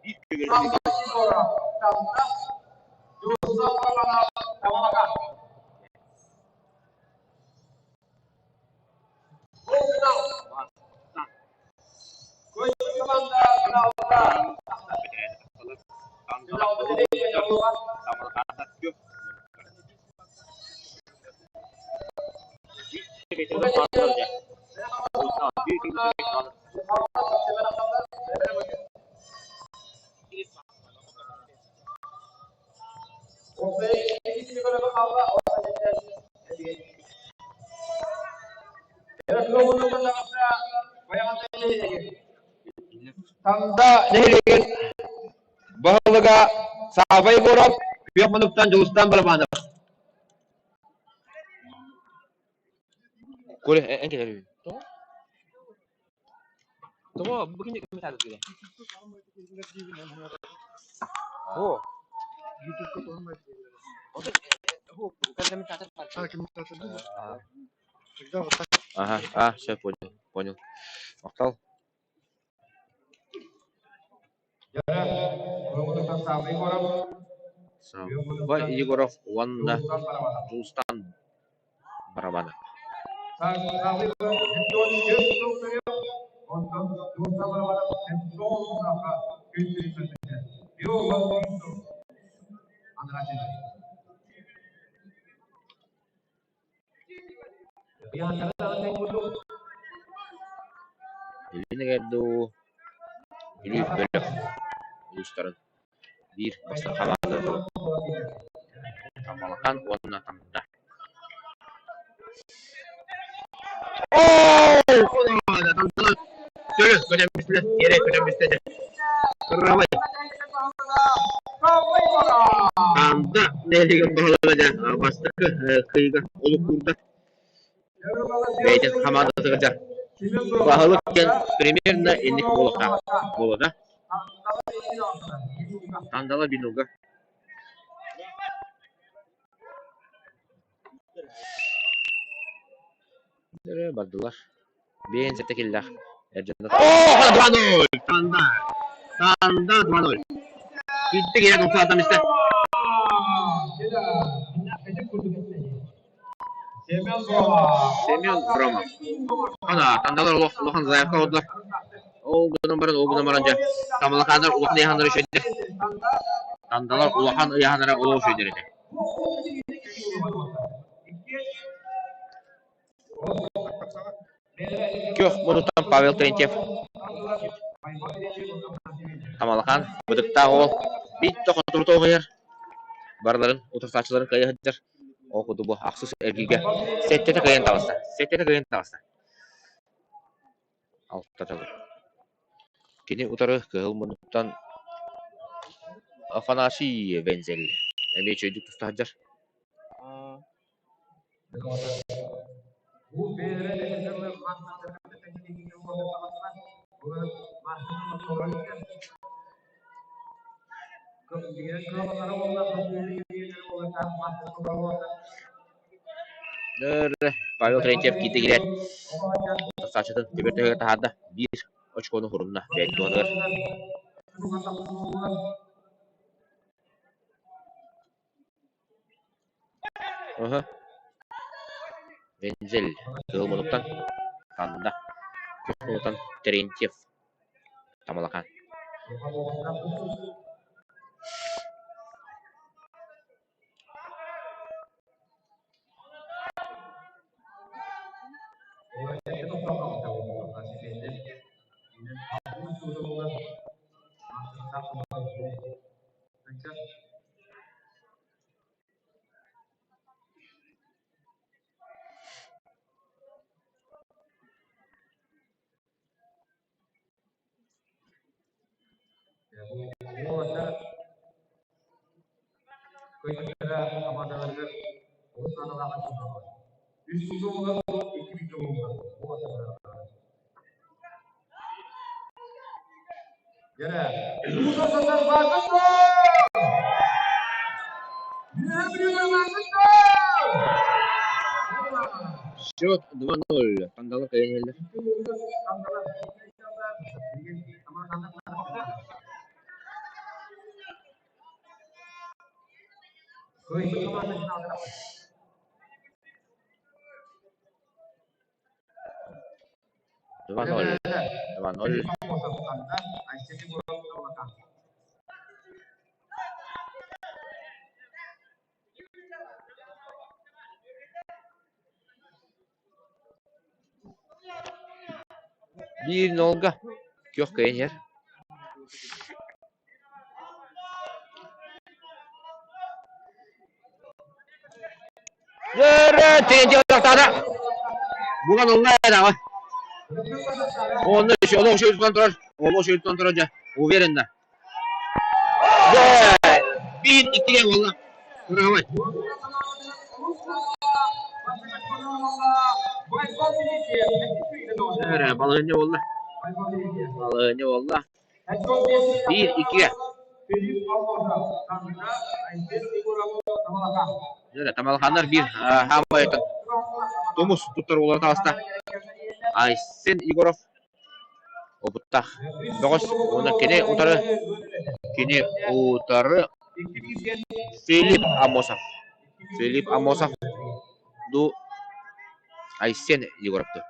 Биир көбүөрүнэн Танда нэһилиэгин баһылыга Саабай Егоров, Күөх Мунуктан Дьулустан Барабанов. Коля, эн кэлэр үһү. Тоҕо бу кини ким О. Ага, а, все, понял, понял. Махтал. Савва Егоров уонна Дьулустан Барабанов. Илин эҥэр дуу, Бүлүү бөлөх улуустарын биир бастакы хамаандата Тамалакаан уонна Танда. Танда нэһилиэгин баһылыга дьэ бастакы кыйыга олук уурда. Бэйэтин хамаандатыгар дьэ баһылык диэн примерно инник буолуохтаах буолуо да. Тандала бинулга. Эрэ бардылар. Биэн сэттэ киллээх эр дьоннор. Оо, 2-0! Танда! Танда 2-0! Киирдэ киирэ тупсаатам истэ. Семен Громов. Ана, тандалар олох улахан заявка оҕодулар. Ол гынан баран, ол гынан баран дьэ, Тамалакааннар улахан ыйаһаннара үчүгэйдэр. Тандалар улахан ыйаһаннара олох үчүгэйдэр этэ. Күөх муннуктан Павел Терентьев Тамалакаан бытыктаах уол биир да хотурута оҕуйар, барыларын утарсааччыларын кыайа сылдьар. Ол курдук бу ахсыс эргииргэ сэттэтэ кыайан таҕыста, сэттэтэ кыайан таҕыста. Алта төгүл. Кини утары кыһыл муннуктан Афанасий Вензель эмиэ үчүгэйдик туста сылдьар. Павел Терентьев киирдэ киирээт, Сашатын түбэр төһөгө таһаарда, биир очкону хурунна бэйэтин туһатыгар. Ыһы Вензель кыһыл муннуктан ханна күөх муннуктан Терентьев Тамалакаан Счет 2-0. Тандалар кыайан иһэллэр. 2-0. 2-0. Биир нолга күөх кыайан иһэр. Тиэнтиэ Булан ылла эрэҕэ. Онно олох үчүгэй тутан турар. Олох үчүгэй тутан турар дьэ. Уверенно. Биир иккигэ буолла. Браво. Эрэ балаһыанньа буолла. Балаһыанньа буолла. Биир иккигэ. Эрэ Тамалханнар биир хаамай тумус туттар уолан таҕыста. Айсен Егоров Опыттаах бөҕөс уонна кини утары кини утары Филипп Аммосов Филипп Аммосов дуу Айсен Егоров дуу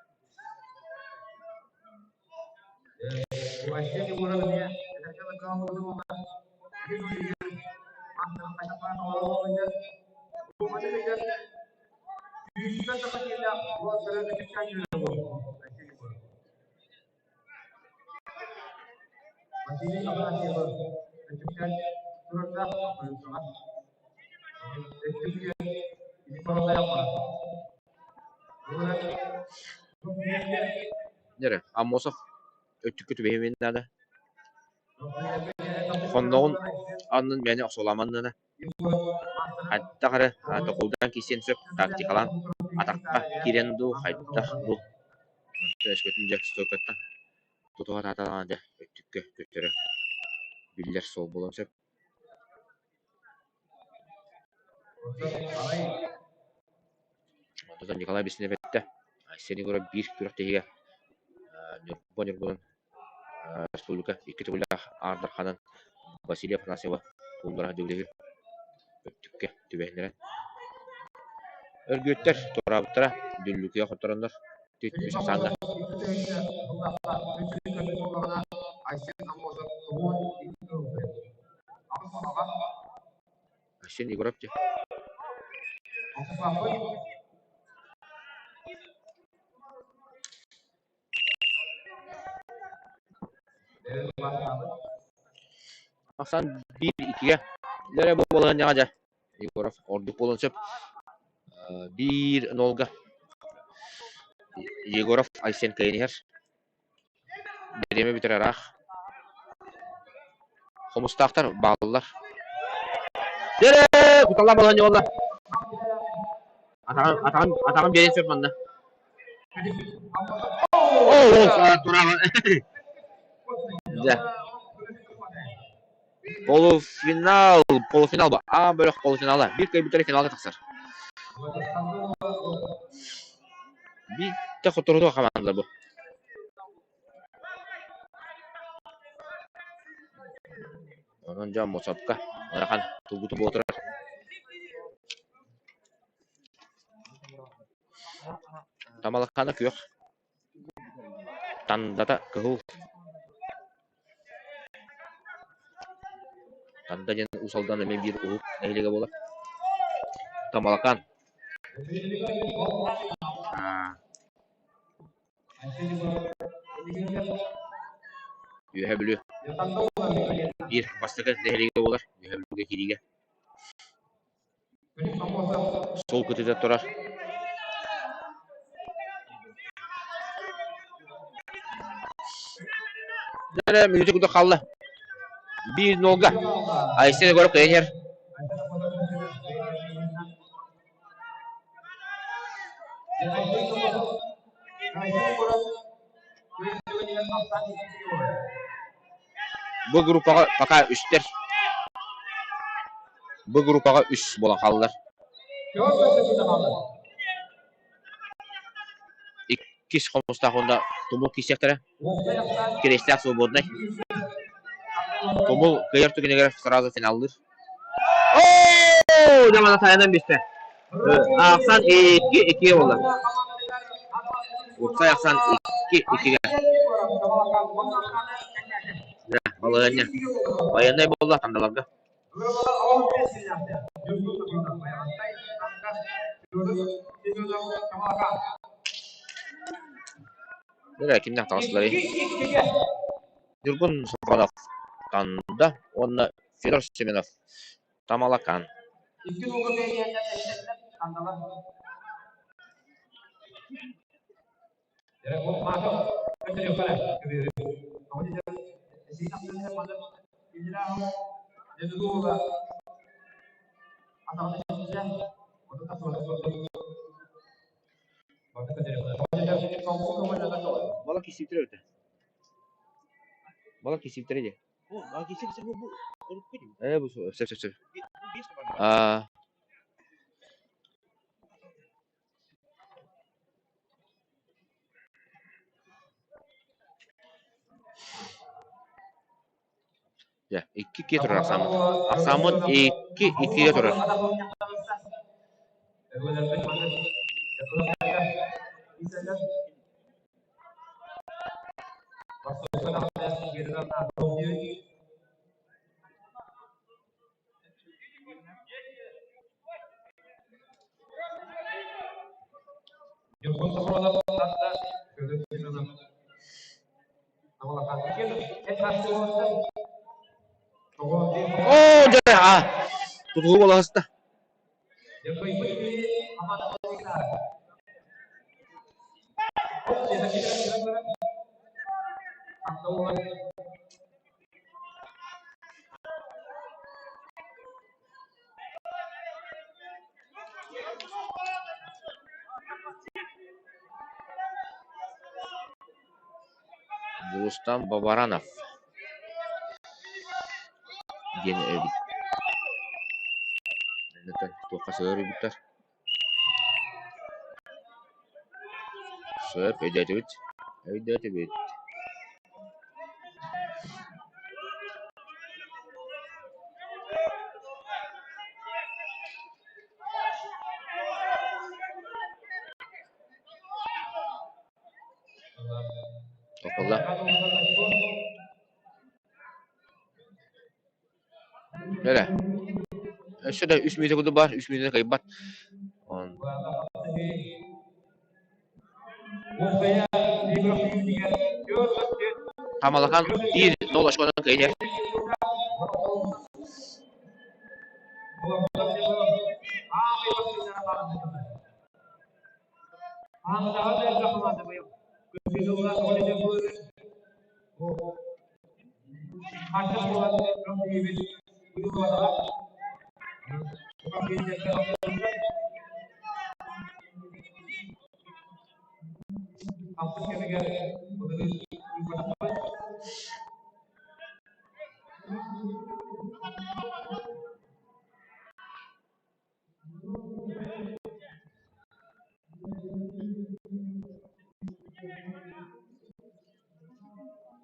Дьэ, Аммосов өттүккэ түбэһиэмин наада. Хонноҕун аннын мээнэ охсуолааман наада. Хайдах эрэ токулдаан киирсиэн сөп, тактикалаан атахха киирэн дуу, хайдах дуу Өскөтүн дьэ стойкаттан тутуһа сатаатаҕына дьэ өттүккэ көтөрө биллэр суол буолуон сөп. Онтон Николай Бессонов эттэ, Айсен Егоров биир күрэхтэһиигэ Ньурба Ньургунун республика икки төгүллээх Аар Дарханын Василий Афанасьева кууллара дьулуһу өттүккэ түбэһиннэрэн Өргүөттэр туораабыттара, Дүллүкүгэ хоттороннор үс ахсааҥҥа Айсен Егоров дьэ Ахсаан биир иккигэ эрэ буолан дьэ Егоров ордук буолуон сөп. Биир нолга Егоров Айсен кыайан иһэр. Бириэмэ бүтэр ыраах. Хомустаахтар бааллар. Дьэ, куталла буолан буолла. Атаҕын, атаҕын, атаҕын биэриэн сөп манна. Оо, тураҕын. Дьэ. Полуфинал, полуфинал ба, А бөлөх полуфинала. Биир кыайбыттара финалга тахсар. Биирдэ хотторутуох хамаандалар бу. Онон дьон Мосовка ыарахан тургутуу буола турар. Тамалакаана күөх, Тандата кыһыл Танда диэн Уус Алдан эмиэ биир уһук нэһилиэгэ буолар. Тамалакаан Үөһээ Бүлүү биир бастакы нэһилиэгэ буолар Үөһээ Бүлүүгэ киириигэ. Суол кытыыта турар Дьэ, мүнүүтэ курдук хаалла. Биир нолга. Айсен Егоров кыайан иһэр. Бу группаҕа пока үстэр. Бу группаҕа үс буолан хааллар. Иккис хомустаах уонна Тумул киирсиэхтэрэ. Кириэстээх свободнай. Тумул кыайар түгэнигэр сразу финаллыыр. Оо, дьэ мана сайынан бистэ. Ахсан 2-2 буолла. Уопсай ахсан 2-2-гэ. Да, балаһыанньа. Байыаннай буолла тандаларга. Дьэ, кимнээх таҕыстыларый? Ньургун Софронов Танда уонна Федор Семенов Тамалакаан. Балак кисиптер эбитэ. Балак кисиптер дии. Ээ бу сөп сөп сөп. Аа Дьэ, икки-иккигэ турар ахсааммыт. Ахсааммыт икки-иккигэ турар. Оо, дьэ, а, тутуһуу буолаһыста. Дьулустан Бабаранов диэн эбит. Туохха сыһыарыйбыттар? Сөп, өйдөөтүбүт, өйдөөтүбүт. Тохтолло. Эрэ. Өссө да үс мүнүүтэ курдук баар, үс мүнүүтэ кыайбат. Хамалахан биир нол очконан кыайар.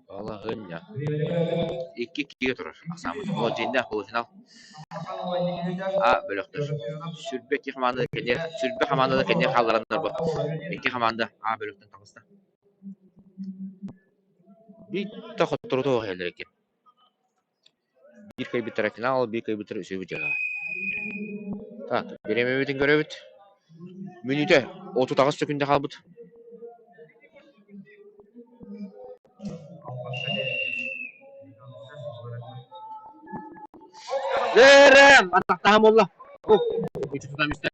Балаһыанньа икки иккигэ турар ахсааммыт ол дьиҥнээх полуфинал А бөлөхтөр сүрбэ икки хамаанда кэнниэр сүрбэ хамаанданы кэнниэр хааллараннар бу икки хамаанда А бөлөхтөн таҕыста биир да хотторута суох иһэллэр икки Биир кыайбыттара финал, биир кыайбыттара үсүһү дьыала. Так, бириэмэбитин көрөбүт. Мүнүүтэ 38 сөкүндэ хаалбыт. Дээрэ, атахтаһан буолла. О, үчү тутам истэ.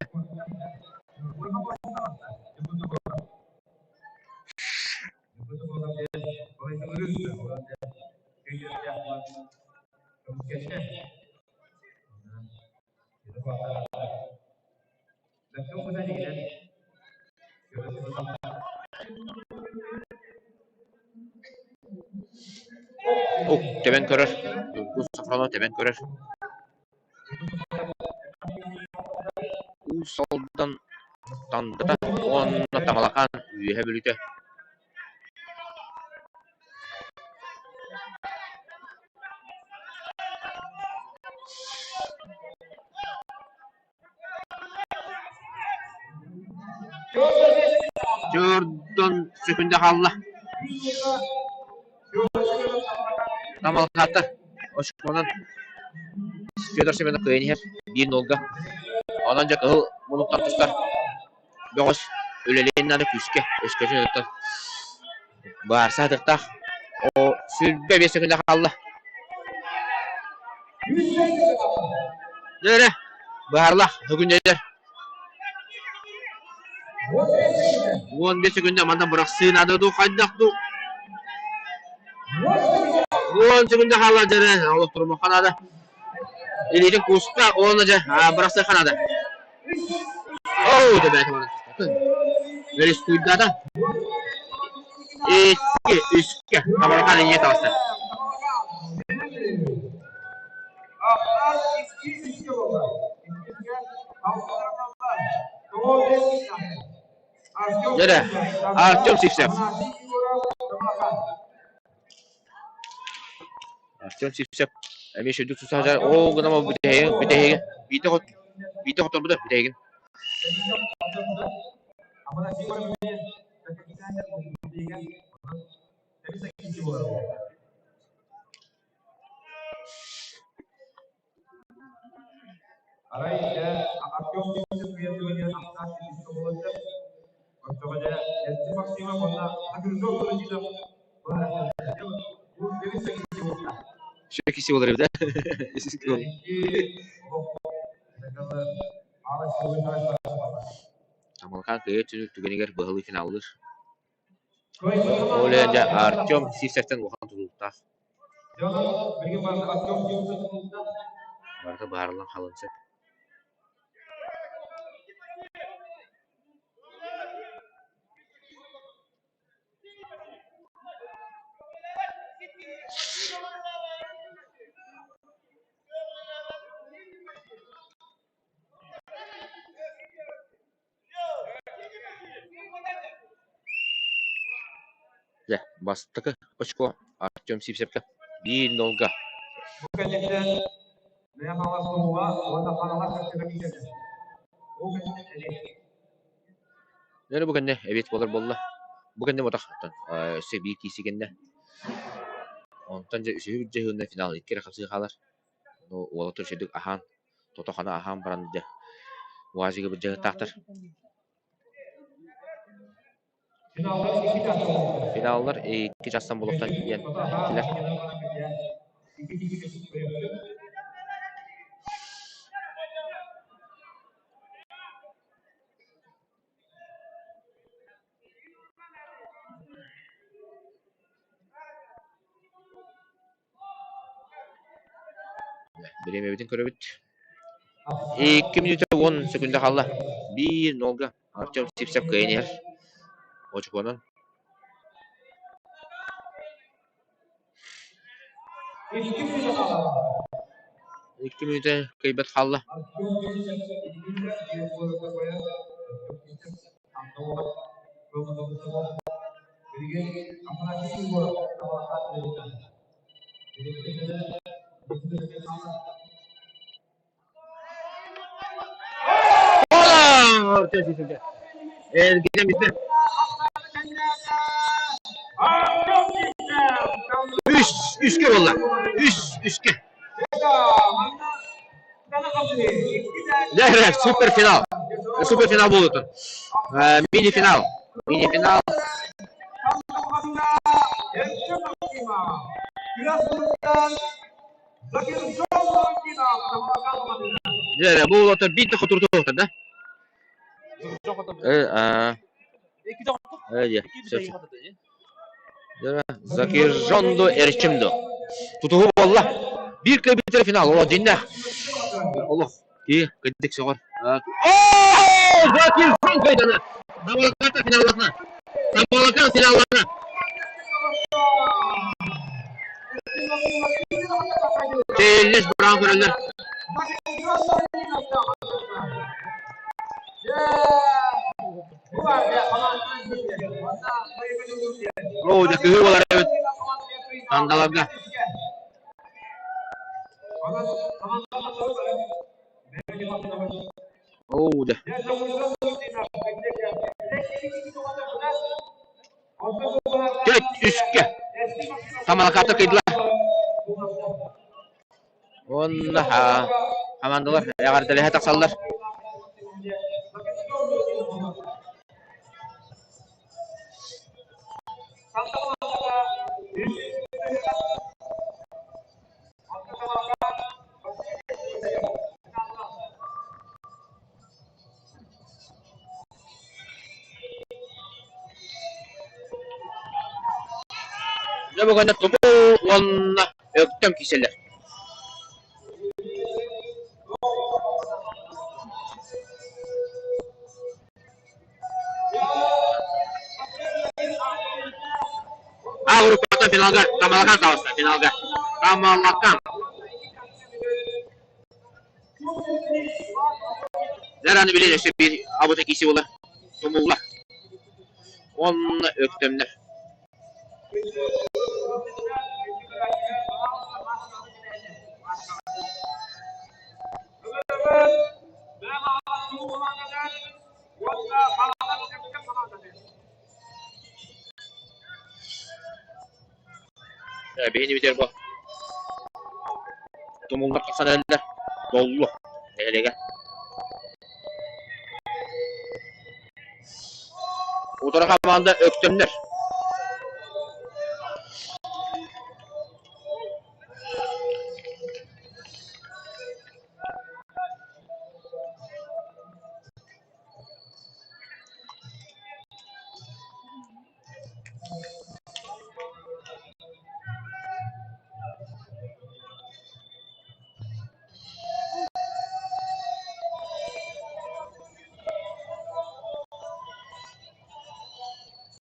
Ук тэбэн көрөр, Ньургун Софронов тэбэн көрөр. Уус Алдан Тандата уонна Тамалакаан Үөһэ Бүлүүтэ Төрдөн сөкүндэ хаалла. Тамалакааттар очконан Федор Семенов кыайан иһэр биир нолга. Онон дьэ кыһыл муннуктан тустар бөҕөс үлэлиэн наада күүскэ өскөтүн оттон баарса сатыахтаах. О 25 сөкүндэ хаалла. Дьэ эрэ быһаарылаах өкүндэлэр. 15 секунда манна бырахсыы наада дуу хайдах дуу 10 секунда хаалла дьэ олох турумуохха наада илиитин кууста уонна дьэ бырахсыахха наада оу дебээти баран Өрүскүйдаата икки үскэ Тамархан ийэ таҕыста Дьэ, Артем Сивцев. Артем Сивцев эмиэ сүрдүк тусаһар. Оо, гынан бүтэһигин, бүтэһигин. Биирдэ хот, биирдэ хоторбута бүтэһигин. Арай дьэ Артем Сивцев кыйан ахсаан киһи буолан Оччоҕо дьэ Эрчим Максимов уонна Агрызов Владимир Все киси болар эбит Тамалкаан кыайар түгэнигэр быһалыы финаллыыр. Ол иһин дьэ Артем Сивцевтэн улахан тутулуктаах. Барыта быһаарыллан хаалыан сөп. Дьэ, бастакы очко Артем Сивцевка биир нолга. Бу кэнниттэн Мэҥэ Хаҥалас Тумула уонна Хаҥалас Чахчыга киирэллэр. Ол кэнниттэн Элиэ. Нөрө бу кэннэ эбиэт буолар буолла. Бу кэннэ ботах өссө биир киирсии кэннэ. Онтон дьэ үсүһү дьаһыынна финал икки эрэ хапсыы хаалар. Ну, уолаттар үчүгдүк аһаан, тото-хана аһаан баран дьэ УАЗигы былдьаһыктаахтар. Финаллар икки частан буолуохтан диэн эттилэр. Бириэмэбитин көрөбүт. Икки мүнүүтэ уон сөкүндэ хаалла. Биир нолга Артем Сивцев кыайан иһэр. Очукуонан. Икки мүнүүтэ кыайбат хаалла. Эргитэн бүттэ. Үс, үскэ буолла. Үс, үскэ. Дьэ, суперфинал. Суперфинал буолуутун. Мини-финал. Мини-финал. Дьэ, бу уолаттар биир да хотурутуохтар да? Э, э, Закиржонду Эрчимду. Тутуһу буолла. Биир кыайбыттар финал. О, дьиннээх. Олох. Кии, кырдьык сөҕөр. О, Закиржон кыайданы. Тамалакаата финаллана. Тамалакаан финаллана. Чээллэс быраан көрөллөр. Оо, дьэ кыһыы буолар эбит. Сандаларга. Оо, дьэ. Төрт үскэ. Тамалакаата кыйдылар. Уонна хамаандалар эҕэрдэлэһэ тахсаллар. Дьэ бүгүн тумул уонна Өктөм киселлэр. А группата финалга Тамалакан таҕыста финалга. Тамалакан. Дэр аны билин өссө биир абыта киси буолар. Тумулла. Уонна Өктөмнөр. Биһини бүтэр бу тумуллар тахсан эрэллэр доллу нэһилиэгэ. Утары хамаанда Өктөмнөр.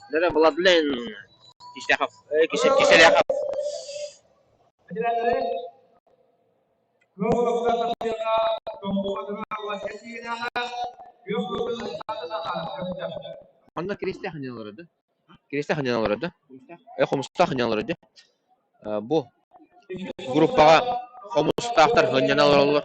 Дара Владлен Кисляхов, Киселяхов. Онно Киристээх ханньан олорор да? Киристээх ханньан олорор да? Хомустаах ханньан олорор да? Бу группаҕа хомустаахтар ханньана олороллор.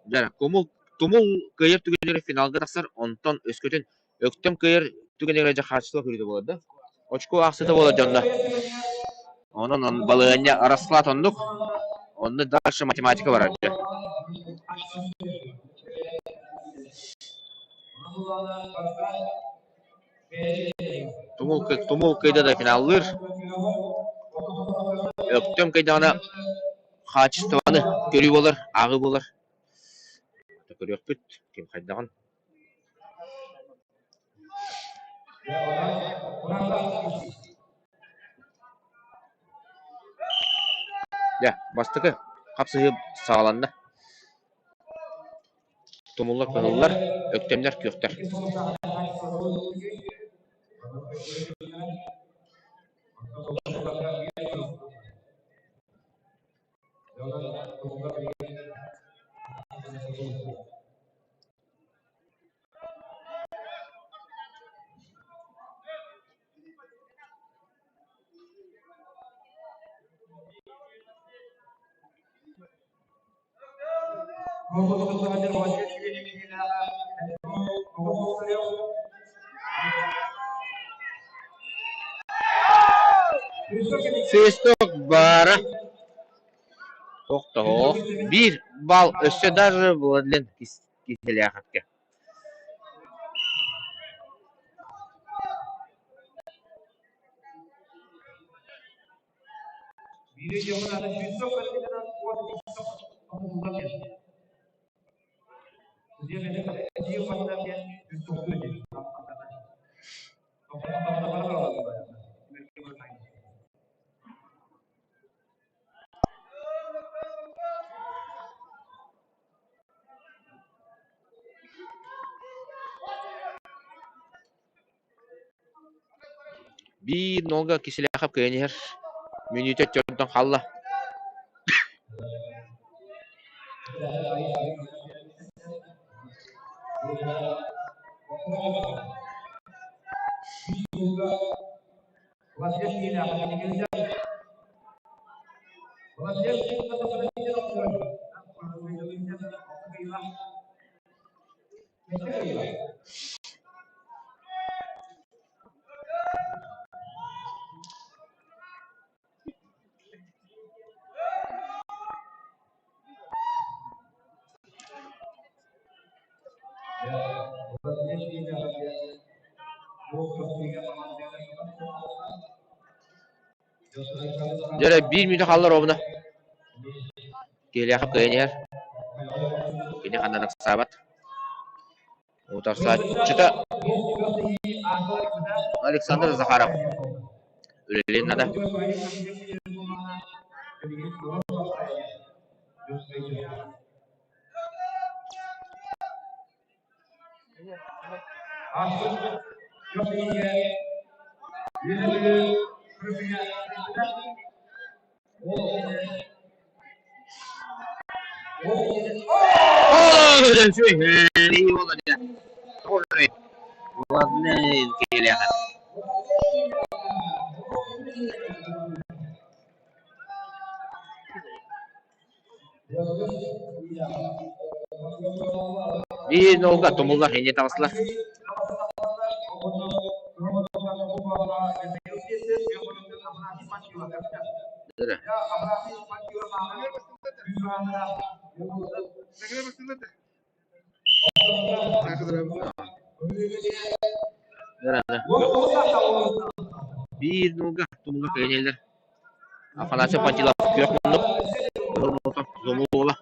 Дьэ, Кумул, Тумул кыайар түгэнигэр финалга тахсар, онтон өскөтүн Өктөм кыайар түгэнигэр дьэ хаачыстыба көрүүтэ буолар да? Очко аахсыыта буолар дьонно. Онон балаһыанньа расклад оннук. Онно дальше математика барар дьэ. Тумул, Тумул кыайда да финаллыыр. Өктөм кыайдаҕына хаачыстыбаны көрүү буолар, ааҕыы буолар. Көрүөхпүт ким хайдаҕын. Дьэ, бастакы хапсыһыы саҕаланна. Тумуллар кыһыллар, өктөмнөр күөхтэр. Свисток баара Тохтоо, биир балл өссө даже Владлен Киселяховка. Биир нолга Киселяхов кыайан иһэр. Мүнүүтэ отчоттон хаалла. Дьэ эрэ биир мүнүүтэ хаалла ровно. Киһилээхэ кыайан иһэр. Кини ханна да ыксаабат. Утарсааччыта Александр Захаров үлэлиэн наада. Биир нолга тумуллар инньэ таҕыстылар. Биир нолга тумуллар кыайан Афанасий Пантелов күөх муннук, кыһыл муннук Зумул уола.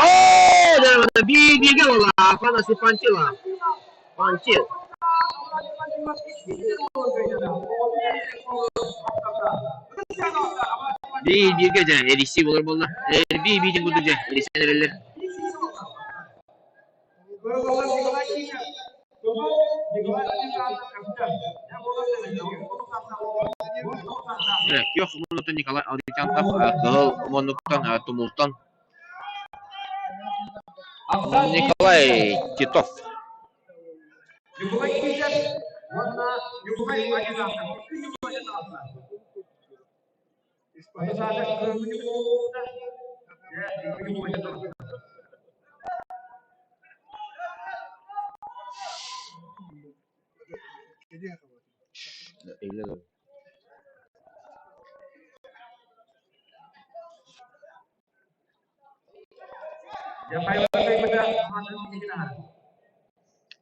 Оо, биир-бииргэ буолла Афанасий Пантелов. Пантел. Биир-бииргэ дьэ эрийсии буолар буолла. Эрбии-биитин курдук дьэ эрийсэн эрэллэр. Күөх муннуктан Николай Алдыкянтов, Кыһыл муннуктан Тумултан Николай Титов.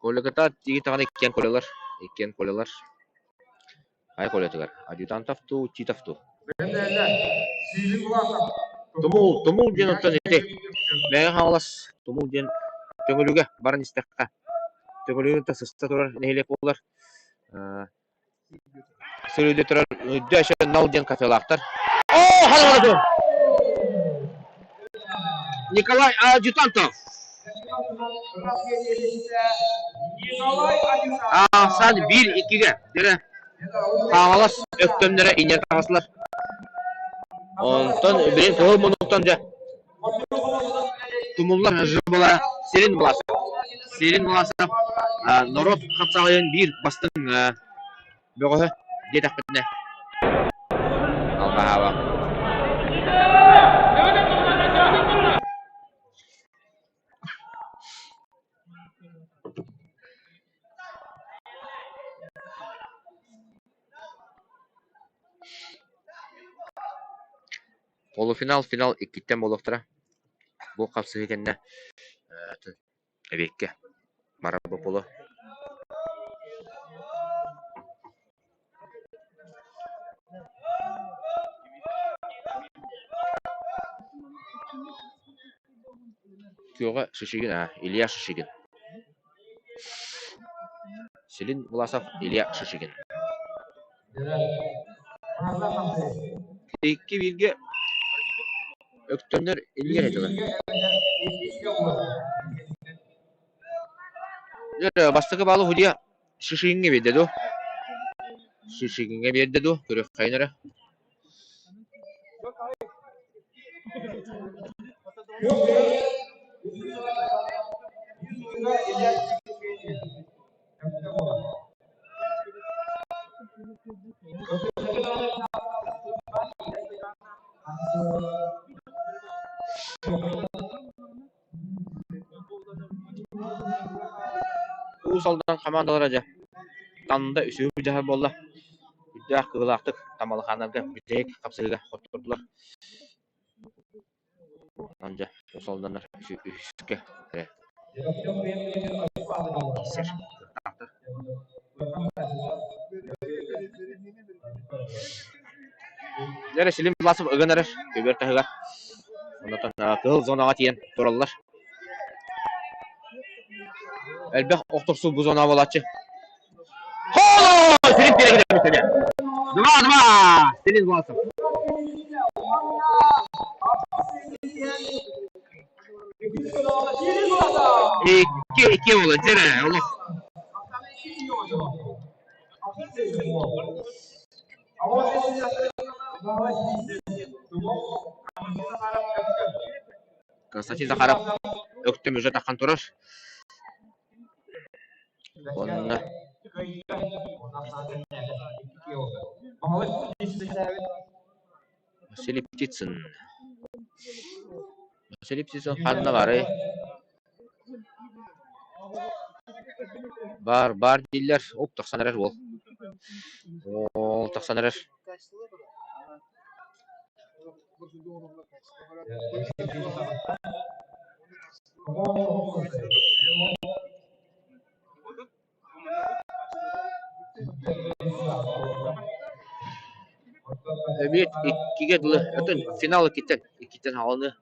Колыката тиги-таҕаны иккиэн колялар, иккиэн колялар. Хайа колятыгар, адъютантов дуу, Титов дуу? Тумул, Тумул диэн оттон ити Мэҥэ Хаҥалас Тумул диэн Төҥүлүгэ баран истэххэ, Төҥүлүнү сыста турар нэһилиэк буолар. Сырыыда турар Дөшө Нал диэн кафелаахтар. Оо, хараҕа Николай Адъютантов. Аахсан биир иккигэ дьэрэ Хаҥалас өктөмнөрө инньэ таҕыстылар. Онтон билин кыһыл муннуктан дьэ тумуллар жыбыла сирин былааса. Сирин былааса норуот хапсаҕайын биир бастыҥ бөҕөһө диэтэхпитинэ алҕаһаабам. Полуфинал, финал иккиттэн буолуохтара. Бу хапсыһыы кэннэ эбиэккэ барар буолуо. Күөҕэ Шишигин аа, Илья Шишигин. Селин Власов, Илья Шишигин. Икки бииргэ Өктөмнөр иннигэр этилэр. Бастакы баалы Худья Шишигиҥҥэ биэрдэ дуо? Шишигиҥҥэ биэрдэ дуо? Көрүөххэйин эрэ. Уус Алдан хамаандалара дьэ Танда үсүһү дьаһар буолла. Үрдээх кыһыылаахтык Тамалахааннарга бүтэһик хапсыһыыга хоттордулар. Онон дьэ Уус Алданнар үһүскэ эрэ киирсэр кыахтаахтар. Дьэ эрэ Силим Власов ыган эрэр көбүөр таһыгар. Онтон кыһыл зонаҕа тиийэн тураллар. Элбэх охторсуу бу зонаҕа буолааччы. Силим киирэ Два-два! Силим Власов. Икки икки буолан дьэ олох. Константин Захаров Өктөм уже таххан турар. Уонна Василий Птицын. Василий Птицын ханна барый? Баар, баар дииллэр, оп тахсан эрэр уол. Уол тахсан эрэр. Эбиэт иккигэ дылы, оттон финал иккиттэн, иккиттэн хаалыныа.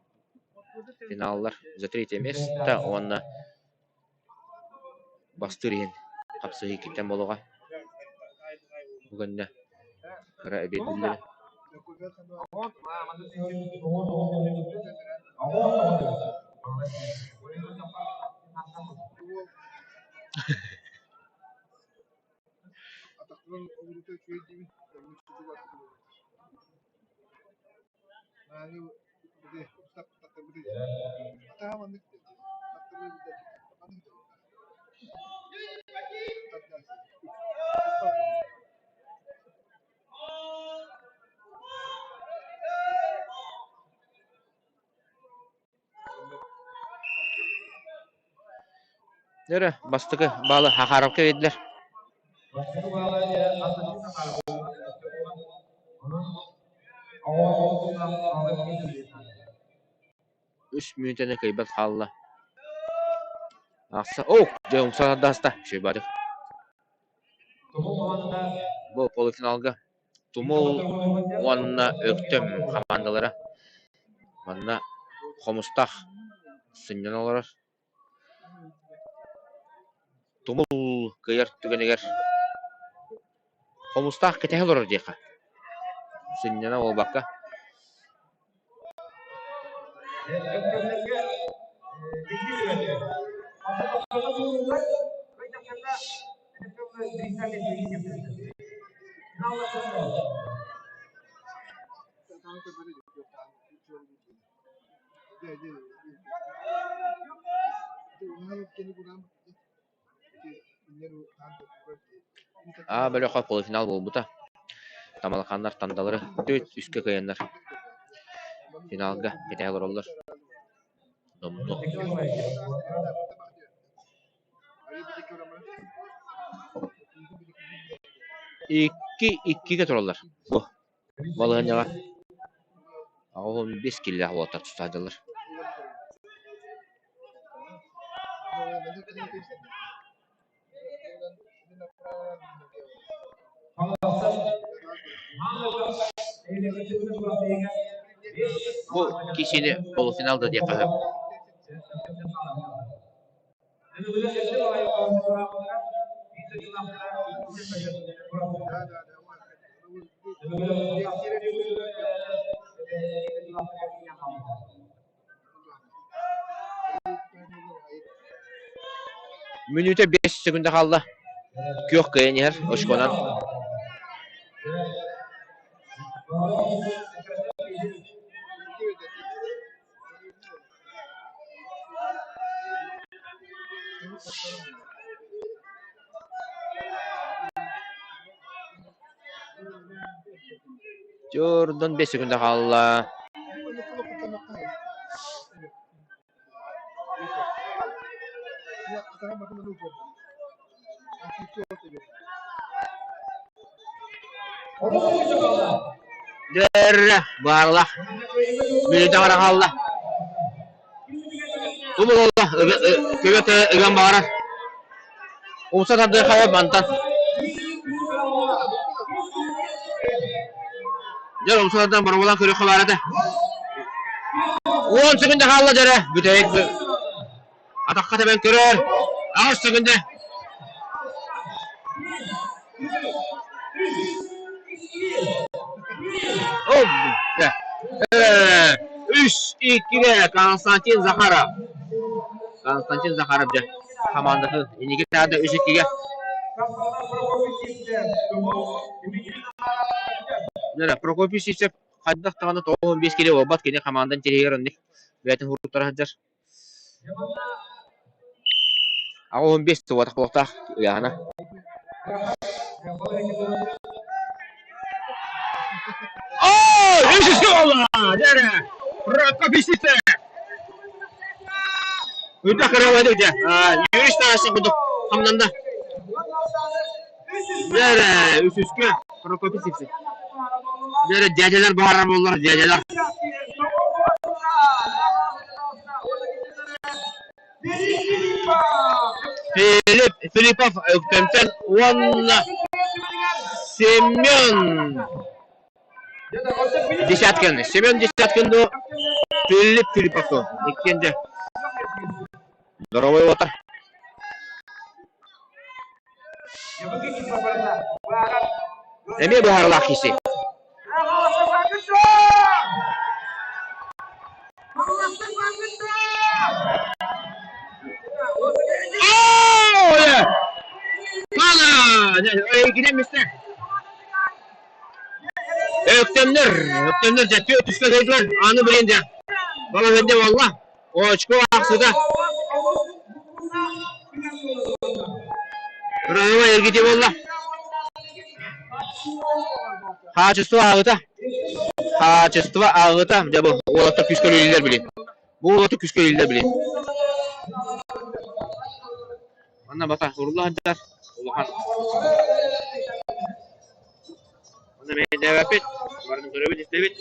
Финаллар за третье место уонна бастыыр иһин хапсыһыы иккиттэн буолуоҕа. Бу кэннэ кыра эбиэт биллэрэ. Эрэ бастакы баалы Хахаровка биэрдилэр. Үс мүнүүтэни кыайбат хаалла. Ахса, о, дьэ умса даста, үчүгэй Бу полуфиналга Тумул уонна Өктөм хамаандалара манна Хомустаах сынньана олорор. Тумул кыайар түгэнигэр Хомустаах кэтэһэ олорор диэххэ, сынньана буолбакка. А бөлөххө полуфинал буолбута. Тамалакааннар Тандалары төрт үскэ кыайаннар финалга кэтэһэ олороллор. Номнуо. Икки иккигэ тураллар. Бу балаһыанньаҕа 85 киилэлээх уолаттар туста сылдьаллар. Бу киһини полуфинал да диэххэ сөп. Мүнүүтэ 5 секунда хаалла. Күөх кыайан иһэр очконан. Дьордон 5 секунда хаалла. Дөррө, баарла. Мүнүүтэ аҥара хаалла. Бу буолла, көбө ыган баҕарар. Умса тардыы хайа мантан. Дьэ, умса тардан боруобалаан көрүөххэ баар этэ. 10 секунда хаалла дьэрэ. Бүтэһик атахха тэбэн көрөр. 8 секунда. Үс иккигэ Константин Захаров. Константин Захаров дьэ хамаандатын инники таада үс иккигэ. Прокопий Сивцев хайдах даҕаны 95 кило буолбат кини хамаандан тириһигэр оннук бэйэтин хуруттара сылдьар. 85 туотах буолуохтаах ыйааһына. Оо, үс буолла! Дьэ, Прокопий Сивцев! Үрдэх кыралайды дьэ. Юрий Старостин курдук хамнанна. Дьэ, үсүскэ Прокопий Сивцев. Дьэ, дядялар баарар буоллар, дядялар. Филипп Филиппов Өктөмтөн уонна Семен Десяткин. Семен Десяткин дуо Филипп Филиппов дуо иккиэн дьэ здоровый уотар. Эмиэ быһаарылаах киһи. Өктөмнөр, өктөмнөр дьэ түөрт үскэ кыайдылар. Аны билин дьэ. Балаһыанньа буолла. Очко аахсыта. Кыраһыба эргити буолла. Хаачыстыба ааҕыта. Хаачыстыба ааҕыта. Дьэ бу уолаттар күүскэ үлэлииллэр билин. Бу уолаттар күүскэ үлэлииллэр билин. Манна бата урулла сылдьар улахан. Онно мэйдээбэппит, барытын көрөбүт, истэбит.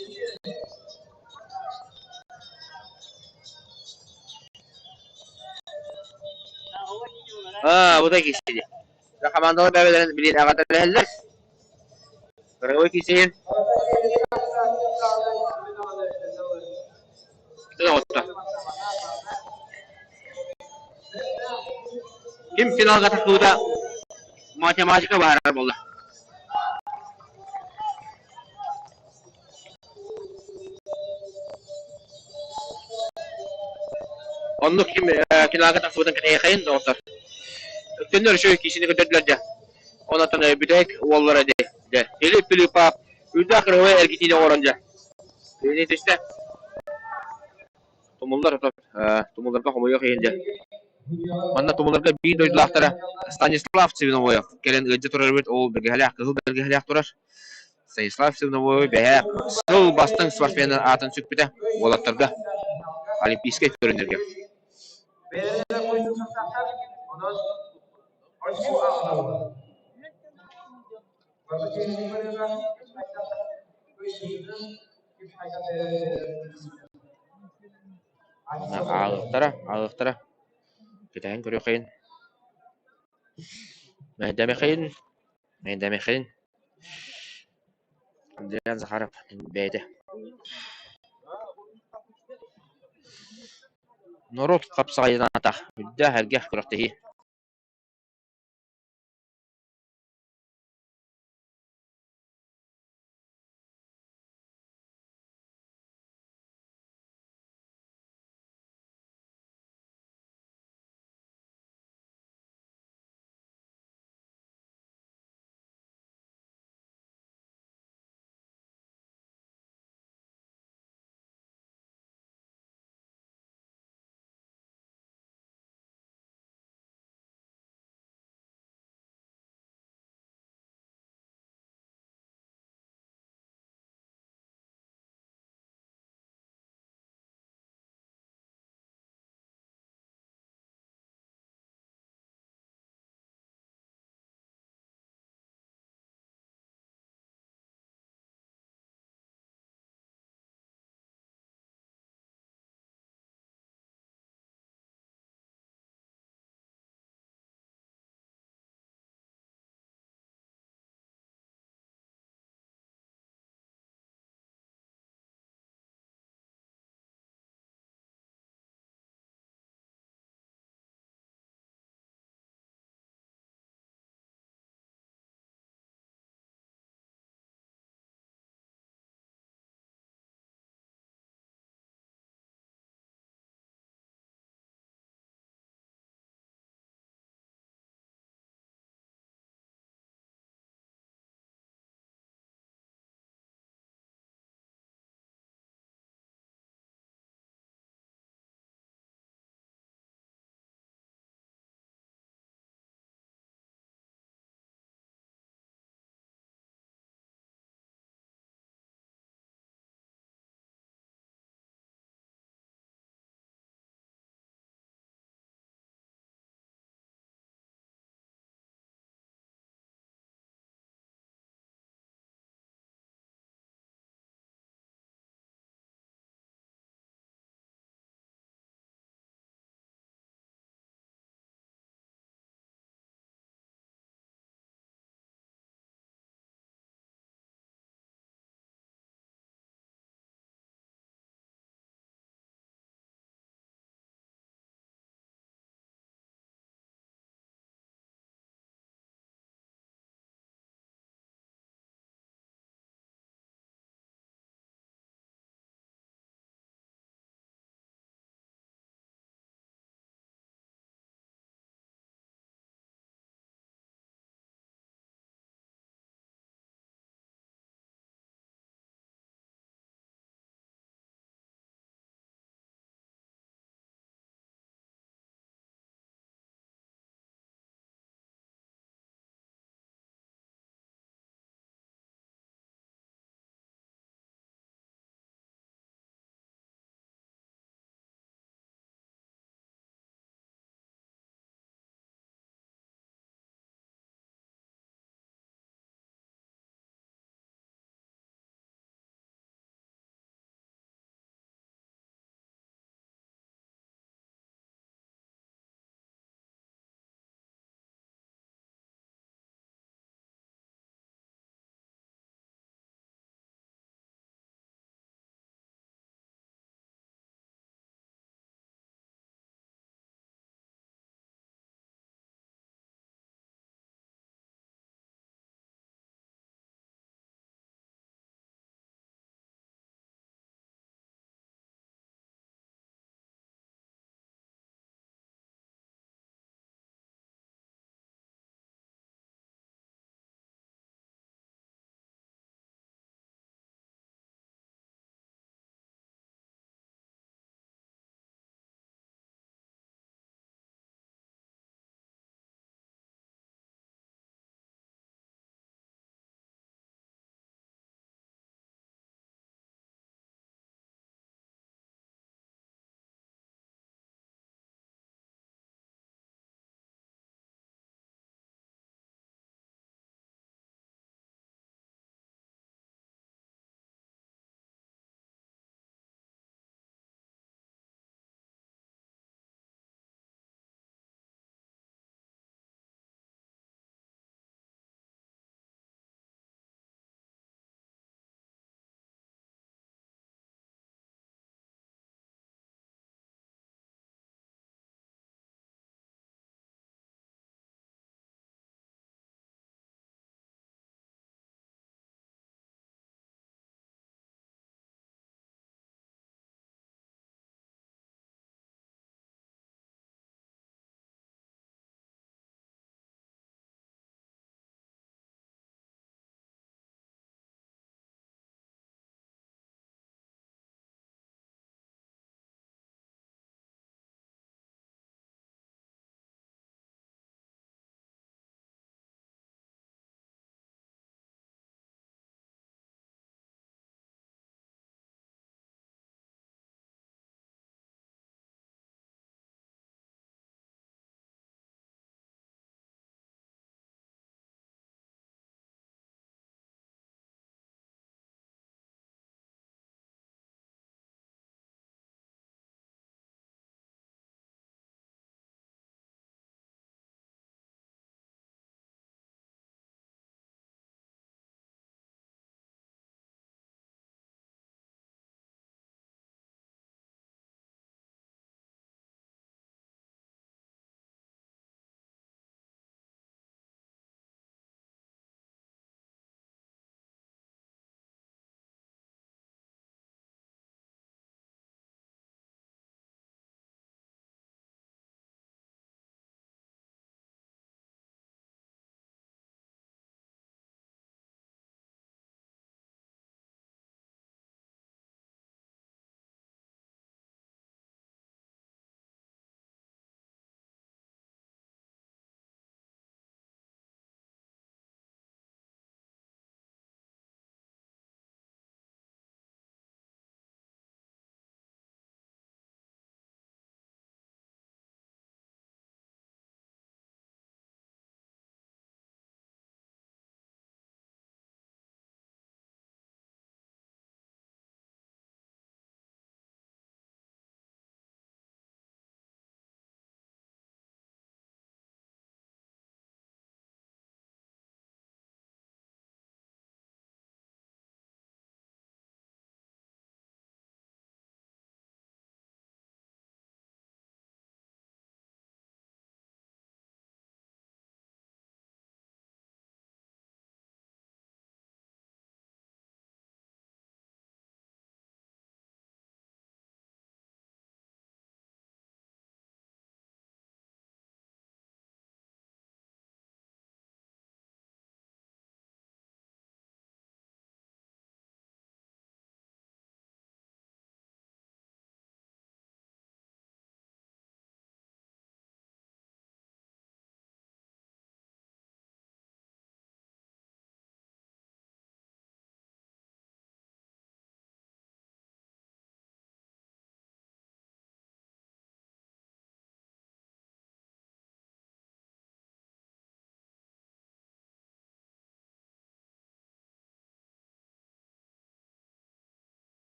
Аа, бу да киһи. Командалар бэйэлэрин билин аҕаталэһэллэр. Кыргыбы киһи. Ким финалга тахсыбыта математика баһарар буолла. Оннук ким финалга тахсыбытын кэтэһиэхэйин доҕоттор. Өктөннөр үчүгэй киисини көрдөрдүлэр дьэ. Онон бүтэһик уоллара дии. Дьэ, Филипп Филиппов үрдээх кыраһыабай эргитиини оҥорон дьэ. Кини түстэ. Тумуллар тумулларга хомойуох иһин дьэ. Манна тумулларга биир дойдулаахтара Станислав Цивиновоев кэлэн ыалдьа турар эбит. Ол бэргэһэлээх, кыһыл бэргэһэлээх турар. Станислав Цивиновоев бэһээ сыл бастыҥ спортсменын аатын сүкпүтэ уолаттарга олимпийскай көрүнэргэ. Аалыктара, аалыктара кэтэһэн көрүөххэйин. Мэһэйдэмэхэйин, мэһэйдэмэхэйин. Андриан Захаров бэйэтэ. Норуот хапсаҕайданата үрдээх эргэх күрэхтэһии.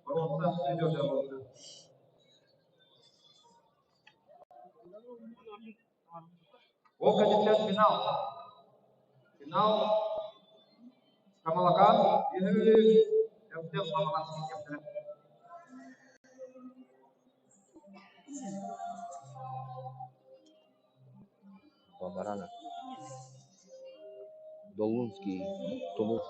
Боруонса призердара буолла. Ол кэнниттэн финал. Финал Тамалакаан Үһү Өктөм Хаҥалас киирсиэхтэрэ. Бабарана Долунский Тумул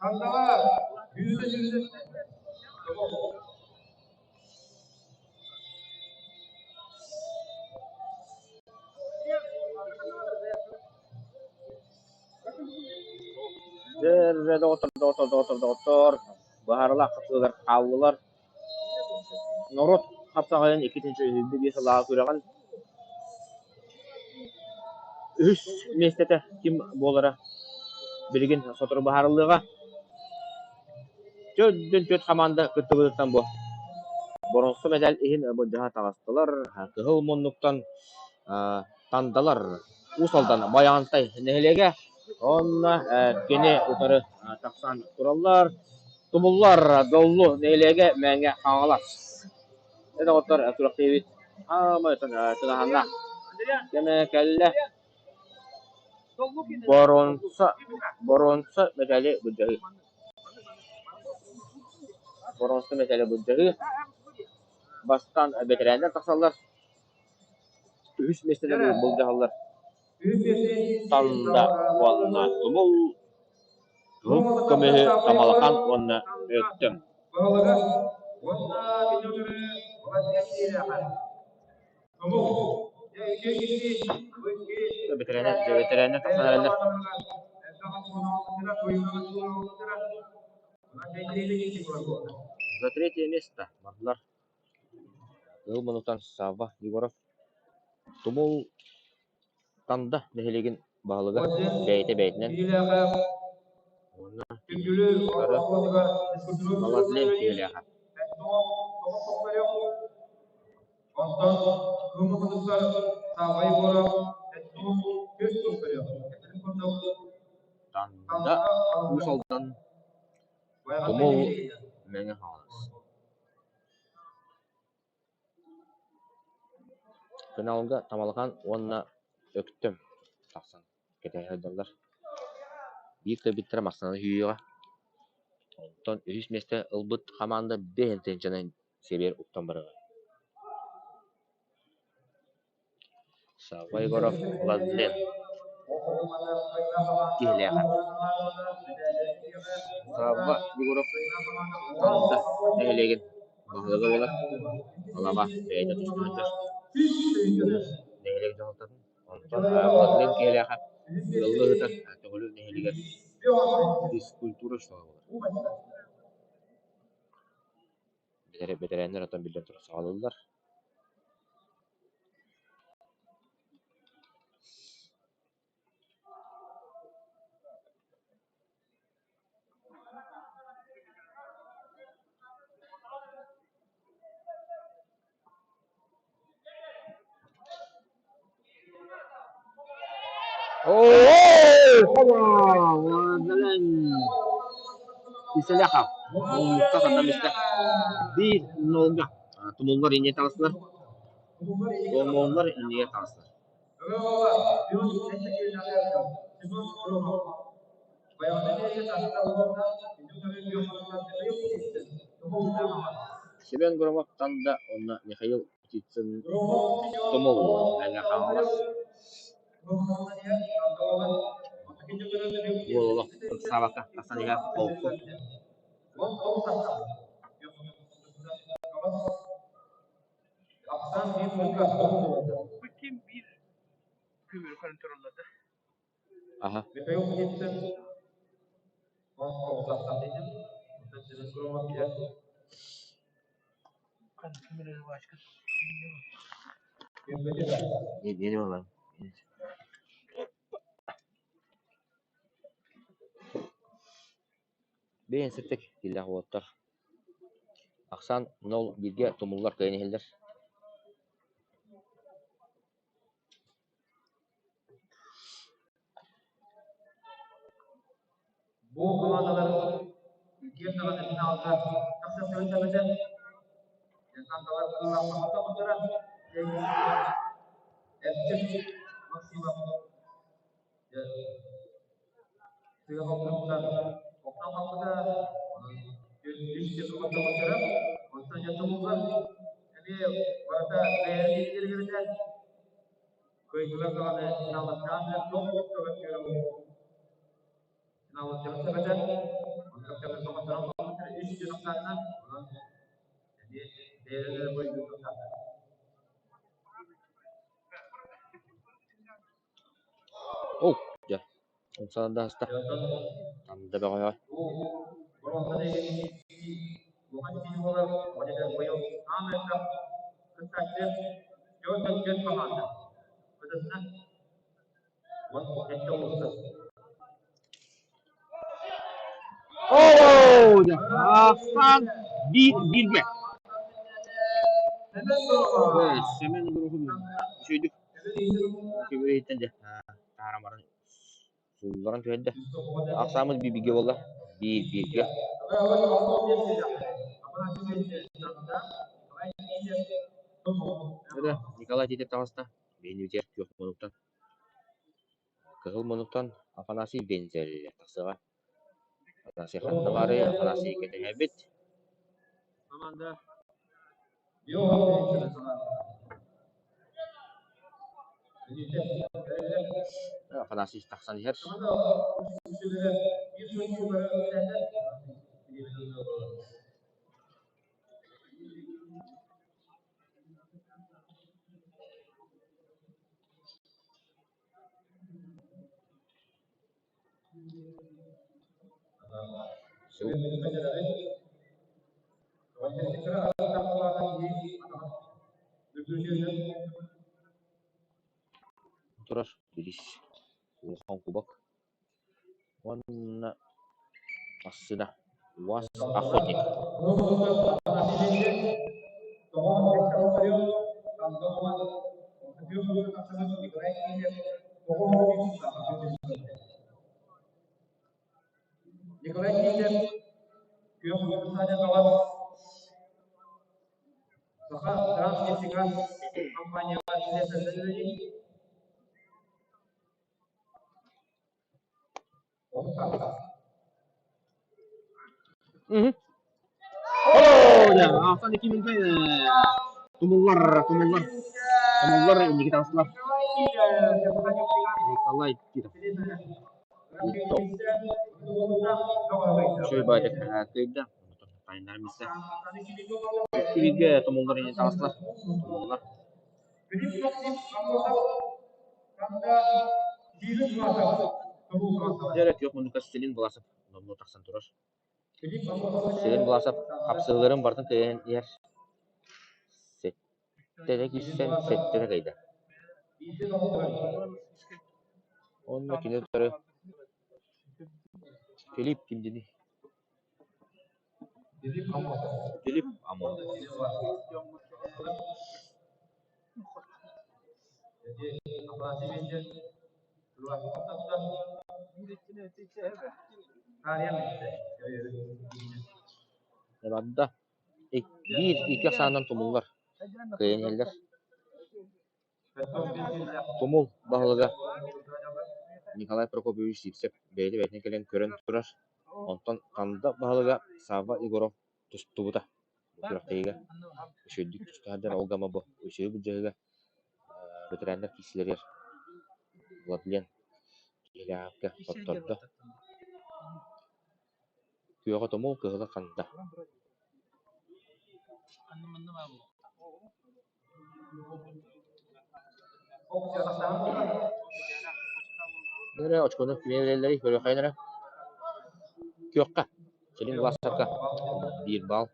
Хандаҕа сүүрдэ сүүрдэ Дьэ, доҕоттор, доҕоттор, доҕоттор, доҕоттор, быһаарылаах хапсыылар хааллылар. Норуот хапсаҕайын иккитинчи үһү биир сыллааҕы күрэҕин үһүс миэстэтэ ким буолара билигин сотору быһаарыллыаҕа. Төрдүн түөрт хамаанда кыттыбытыттан бу боруонса мэтээл иһин былдьаһа таҕыстылар. Кыһыл муннуктан Тандалар, Уус Алдан Байаҕантай нэһилиэгэ уонна кини утары тахсан тураллар. Тумуллар Доллу нэһилиэгэ Мэҥэ Хаҥалас. Дьэ доҕоттор күрэхтэһиибит хаамай тыҥаһаннаах кэмэ кэллэ. Боруонса боруонса мэтээли былдьаһыы. Боруонса мэтээли былдьаһыы. Бастаан бэтэрээннэр тахсаллар. Үһүс миэстэлэри былдьаһаллар Танда уонна Тумул, Кыһыл көмүһү Тамалакаан уонна Өктөм. Бэтэрээннэр, бэтэрээннэр тахсан эрэллэр. За третье место бардылар Ыал муннуктан Савва Егоров Тумул Танда нэһилиэгин баһылыга бэйэтэ бэйэтинэн уонна утары Владлен Киһилээхэ Танда Уус Алдан Тумул Мэҥэ Хаҥалас Финалга Тамалакаан уонна Өктөм тахсан кэтэһэ сылдьаллар. Биир кэлбиттэрэ массыынаны сүүйүөҕэ. Онтон үһүс миэстэ ылбыт хамаанда биэс тыһыынчанан сиэбигэр уктан барыаҕа. Савва Егоров, Владлен Киһилээхэ Савва Егоров Танда нэһилиэгин баһылыга буолар, Алаба бэйэтэ туста сылдьар нэһилиэк дьаһалтатын, онтон Владлен Киһилээхэ ыаллыы сытар Төҥүлү нэһилиэгэр физкультура учуутала буолар. Бэтэрээннэр оттон биллэн турар саҕалыыллар. Киселяхов муннукка сатаммыта биир нолга тумуллар инньэ таҕыстылар Тумуллар иннигэр таҕыстылар Семен Громов Танда уонна Михаил Птицын Тумул Мэҥэ Хаҥалас Уол олох ыксаабакка тахсан иһэр холку. Бу ким биир көмүрү контроллады? Аха. Көмүрү бачка. Не буолан. Бэйэн сырдык киллэх уоттар. Ахсаан нол бииргэ тумуллар кыайан иһэллэр. Бу хамаандалар киэп даҕаны финалга тахсыахтарын сөп этэ. Десанталар кыыллаахтара Эрчим Максимов тыа холкуттан охтон хаалбыта, онон үс сир хотторбуттара. Онтон дьэ тумуллар эмиэ барыта бэйэлэрин илиилэригэр этэ. Кыайдылар даҕаны финаллардаан туох көмөттүөрэ финаллардаан сөп этэ. Онон көмө хотторон хаалбыттара үс сир ахсаанынан. Онон эмиэ бэйэлэрин бойдуу тахсааттар. Ол дьэ, умсанан да аста. Анда бөҕөҕө. Оо, дьэ, ахсаан биир бииргэ. Сэмэн Горохов үчүгэйдик көбүөр иһиттэн дьэ таһааран баран суулларан түһэрдэ. Ахсааммыт биир бииргэ буолла. Биир бииргэ. Эрэ Николай Титов таҕыста. Биһиги күөх муннуктан Кыһыл муннуктан Афанасий Вензель тахсыаҕа. Афанасий ханна баарый? Афанасий кэтэһэбит. Афанасий тахсан иһэр. Турар билис улахан кубок уонна массыына УАЗ охотник. Николай Титов күөх Саня Саха Транснефтегаз компанияҕа үлэлиир. Алтан икки мүнүүтэ тумуллар, тумуллар, тумуллар инники таҕыстылар. Николай Титов. Үчүгэй баҕайытык кыайда. Тайнар миссе. Икки бииргэ тумуллар инники таҕыстылар. Тумуллар. Дьэ эрэ күөх муннукка Селин Власов номнуо тахсан турар. Селин Власов хапсыһыыларын барытын кыайан иһэр. Сэттэтэ киирсэн, сэттэтэ кыайда. Уонна кини утары Филипп ким диний? Филипп Амон. Барда. Биир икки ахсаанынан тумуллар. Кыайан иһэллэр. Тумул баһылыга Николай Прокопьевич Сивцев бэйэтэ бэйэтинэн кэлэн көрөн турар. Онтон Танда баһылыга Савва Егоров тустубута. Күрэхтэһиигэ үчүгэйдик тустаһардар ол гама бу үчүгэй былдьаһыыга ветераннар киирсиилэригэр Владлен Киһилээххэ хоттордо. Күөҕэ тумул, кыһыла ханда. Эрэ очкону кимиэ биэрэллэрий көрүөххэйин эрэ. Күөххэ Селин Власовка биир балл.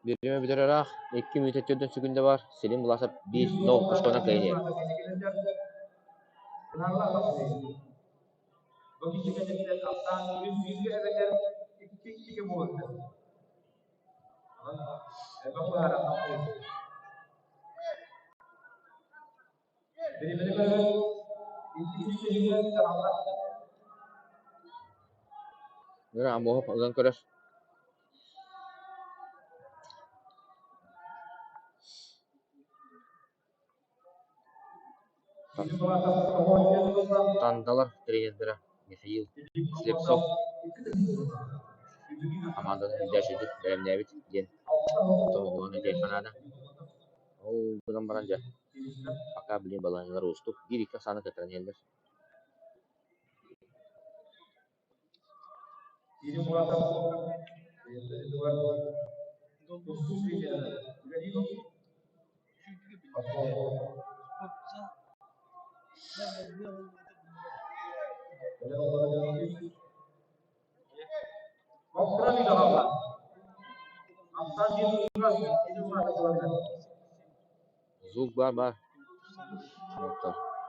Бириэмэ бүтэр ыраах, 2 мүнүүтэ 4 секунда баар, Селин Власов 1-0 очконан кыайан иһэр. Амуһов ылан көрөр. Тандалар тренердэрэ Михаил Слепцов хамаанданы илдьээччитик бэлэмнээбит диэн тоһоҕолоон этиэххэ наада. Ол гынан баран дьэ, пока билигин балаһыанньалар уустук, биир-икки ахсааны кыттан иһэллэр. Звук баар баар.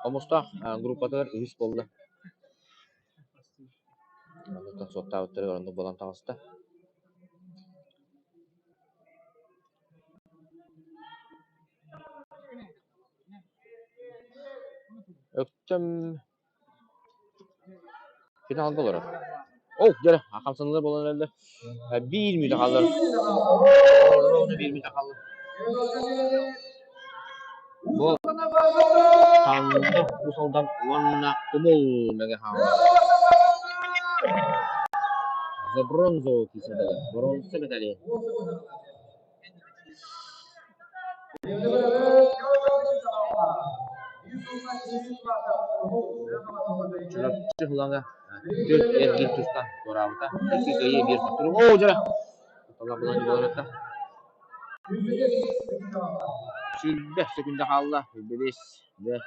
Хомустаах группатыгар үһүс буолла. Оннуктан суоттаабыттарыгар оннук буолан таҕыста. Өктөм финалга олорор. Ол дьэ хамсаныылар буолан эрэллэр. Биир мүнүүтэ хааллар. Биир мүнүүтэ хаалла. Бу Танда Уус-Алдан уонна Тумул Мэҥэ Хаҥалас. За бронзу киирсэллэр. Боруонса медали. Чурапчы Хулаҥа түөрт эргиир тустан туораабыта. Икки кыайыы биир хотторуу. Оо, дьара! Кутталлаах буолан буолар 20 секунда хаалла. 25 да.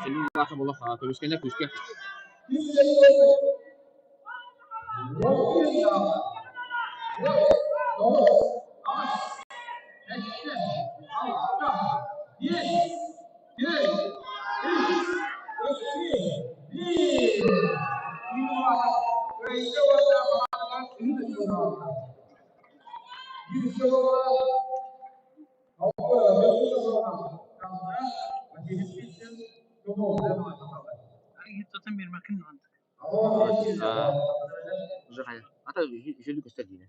Силин улахан болох көмүскэнэ күүскэ. Ата үчүгэй көстөр диинэ.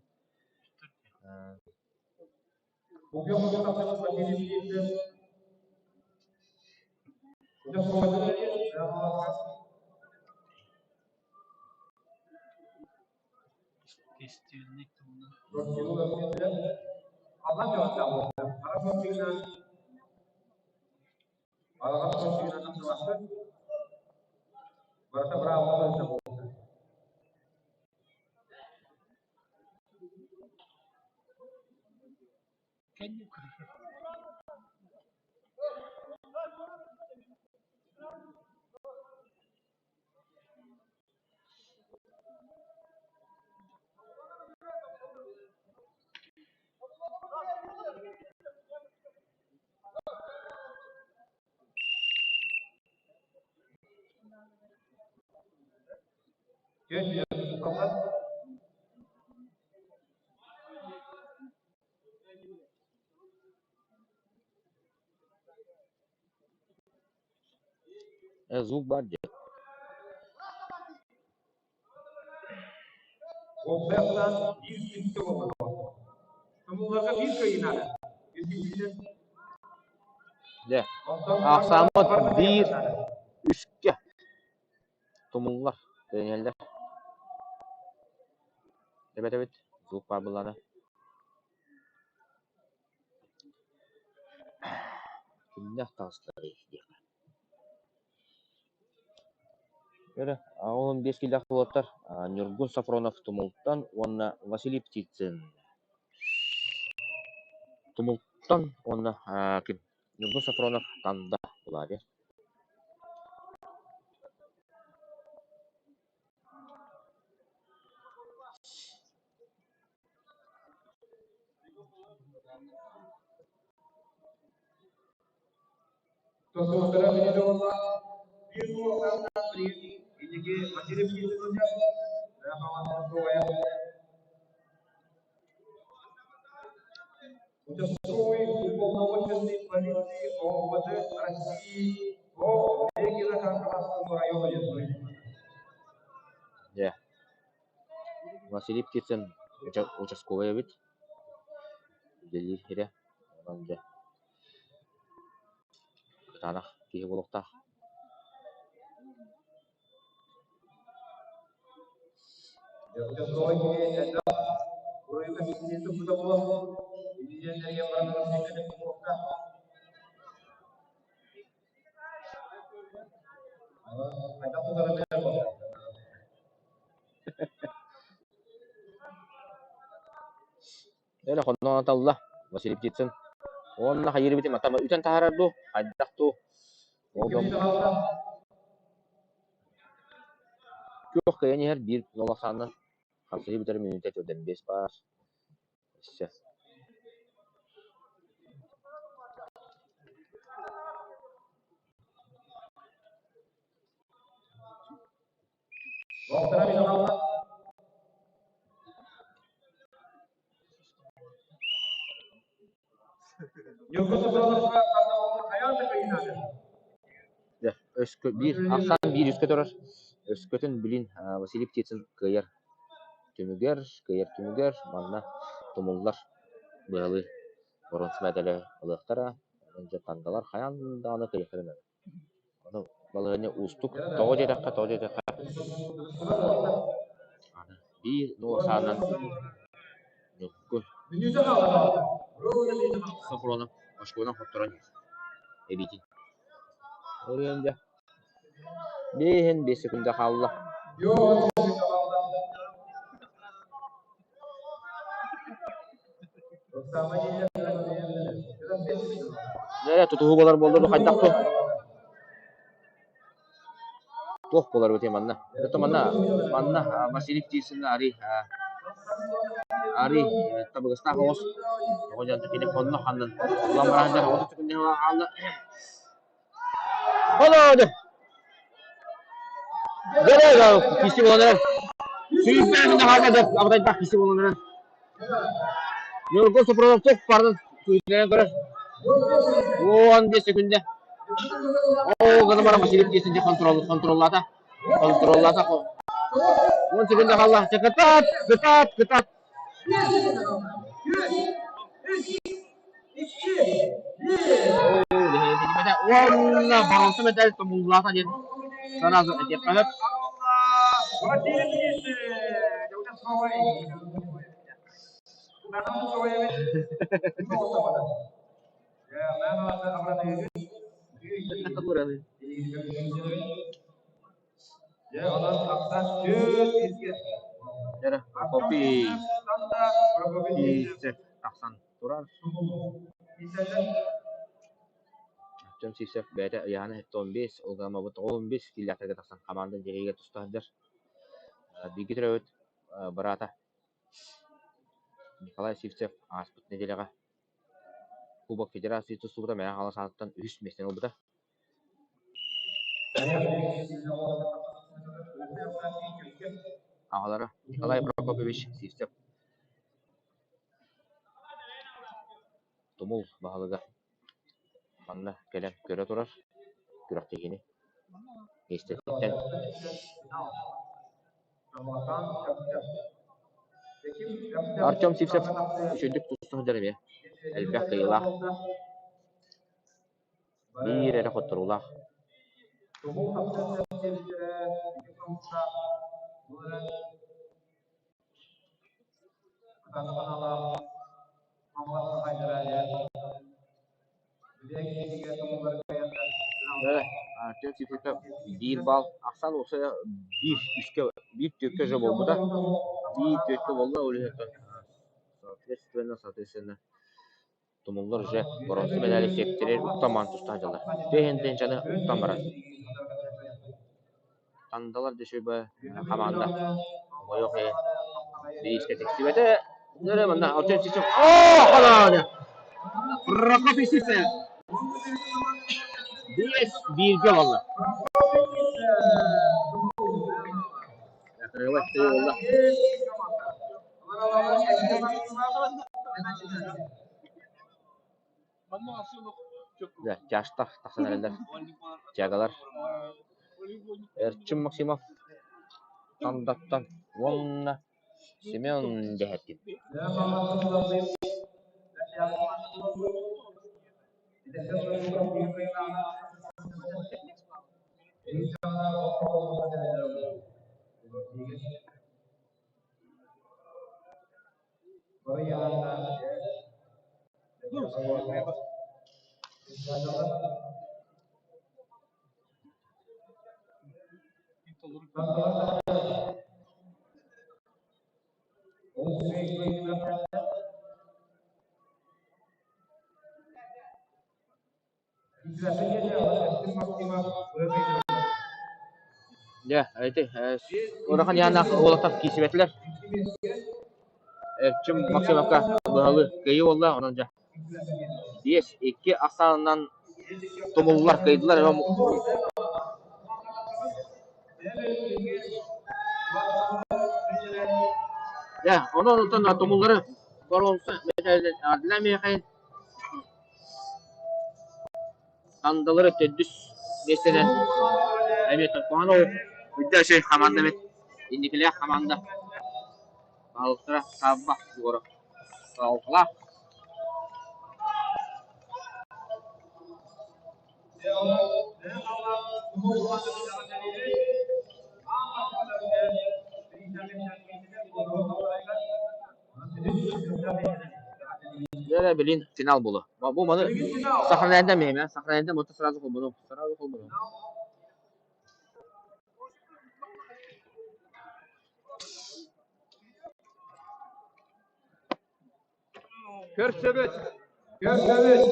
Звук баар дии. Уопсайынан биир сүүстэ буолла. Тумулларга биир кыайынаада. Дьэ, ахсааммыт биир үскэ тумуллар, тэнийэллэр. Эбэтэбит, звук баар буоллаҕына. Кимнээх таҕыстыларый диэххэ. Эрэ, 15 киилээх уолаттар Ньургун Софронов Тумултан уонна Василий Птицын Тумултан уонна ким Ньургун Софронов Танда Булария. Тосуохтара билиги буолла, биир уоллаах инники Василий Птицын сылдьар, Участковый уполномоченный полиции ОВД России по Легино-Кангаласскому району диэн Дьэ, Василий Птицын участковай эбит, үлэлиир сирэ, онон дьэ кытаанах киһи буолуохтаах. Участковай киһи элбэх буруйу көмүскүү туппута буолуо, инженергэ баран буолуохтаах. Хайдах тутарын билэр буолла. Эрэ хонноон аталла Василий Птицын. Уонна хайыырбытын атама үтэн таһаарар дуу, хайдах дуу? Ол дьон күөх кыайан иһэр биир улаханынан харсыһыы бүтэр мүнүүтэ төрдөн биэс баар. Өссө. Дьэ, өскө биир ахсаан биир үскэ турар. Өскөтүн билин Василий Птицын кыайар түмүгэр, кыайар түмүгэр манна тумуллар быһалыы боруонса мэтээлэ ылыахтара. Онон дьэ тандалар хайаан даҕаны кыайыахтарын наада. Ону балаһыанньа уустук. Тоҕо диэтэххэ, аны биир нуосаанан Ньургун Софронов очкуонан хотторон иһэр эбиитин. Ол иһин дьэ биэһин биэс секунда хаалла. Дьэ, тутуһуу буолар буолла дуу, хайдах дуу? Туох буолар эбитий манна? Это манна, манна Василий Птицын арый арый табыгастаах оҕус. Оҕо дьон кини хонно ханнан улам бараһыгар оҕо түгүннэ хаалла. Олоду! Дьэ, киси буолан эрэр. Сүүрбээн хаалла абытайдаах киси буолан эрэр. Ньургун Супрунов туох барын сүүрдэрэн көрөр. 15 секунда. Оо, гына баран Василий Птицын контроллаата. Контроллаата. 10 секунда хаалла. Кытаат, кытаат, кытаат. Уонна боруонса мэтээл тобуллаата диэн сразу этиэххэ сөп. Дьэ, Прокопий тахсан турар. Артем Сивцев бэйэтэ ыйаһына 75, ол гынан 95 киилээхтэргэ тахсан хамаанда дьиэһигэр туста сылдьар. Бииргэ төрөөбүт быраата Николай Сивцев ааспыт нэдиэлэҕэ Кубок Федерации тустубута Мэҥэ Хаҥалас аатыттан үһүс миэстэни ылбыта. Аҕалара Николай Прокопьевич Сивцев Тумул баһылыга манна кэлэн көрө турар күрэхтэһиини миэстэтиттэн Артем Сивцев үчүгэйдик туста сылдьар эмиэ, элбэх кыайыылаах, биир эрэ хотторуулаах. Артем Сивцевка биир балл ахсаан уопсайа биир үскэ биир түөркэ уже буолбута. Биир түөркэ буолла ол иһин соответственно соответственно Тумуллар уже боруонса мэдээли сиэптэригэр уктан баран туста сылдьаллар. Тыаһын тыһыынчаны уктан баран. Тандалар дешевэ хамаанда хомойуох иһин бириискэ тиксибэтэ. Нөрэ манна Артем Сивцев оо халааны! Прокопий Сивцев! Биэс бииргэ буолла. Крыло буолла. Дьэ, чаастар тахсан эрэллэр, тягалар. Эрчим Максимов Тандаттан уонна Семен Дэһэркин. Дьэ, ити улахан Янаах уолаттар киирсибэтилэр. Эрчим Максимовка быһалыы кыайыы буолла, онон дьэ 5-2 ахсаанынан тумуллар кыайдылар. Дьэ, онон онтон тумуллары боруонса мэтээлин миэхэ Тандалары төрдүс миэстэнэн эмиэ Токуанов үрдэ үчүгэй хамаанда эбит. Инникилээх хамаанда баһылыктара Савва Егоров салалталаах. Дьэ, билин финал буолуо. Бу маны сохраняйда миэмэ, сохраняйда мото сразу холбону, сразу холбону. Көрсөбүт! Көрсөбүт!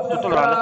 Тутулааны.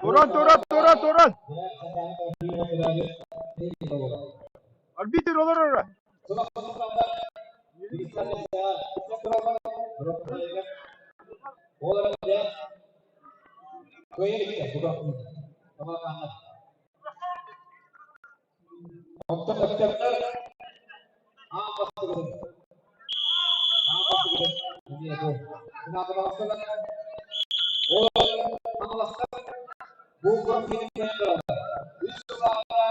Туран, туран, туран, туран! Арбитр олорор. Оттон өктөмнөр аан бастыгытын аан бастыгытын эмиэ бу Сынаатабаҕастан ол Хаҥаластан бу киһини көрөн үс сыллааҕыта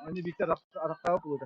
Они Виктор Арахтаев булды.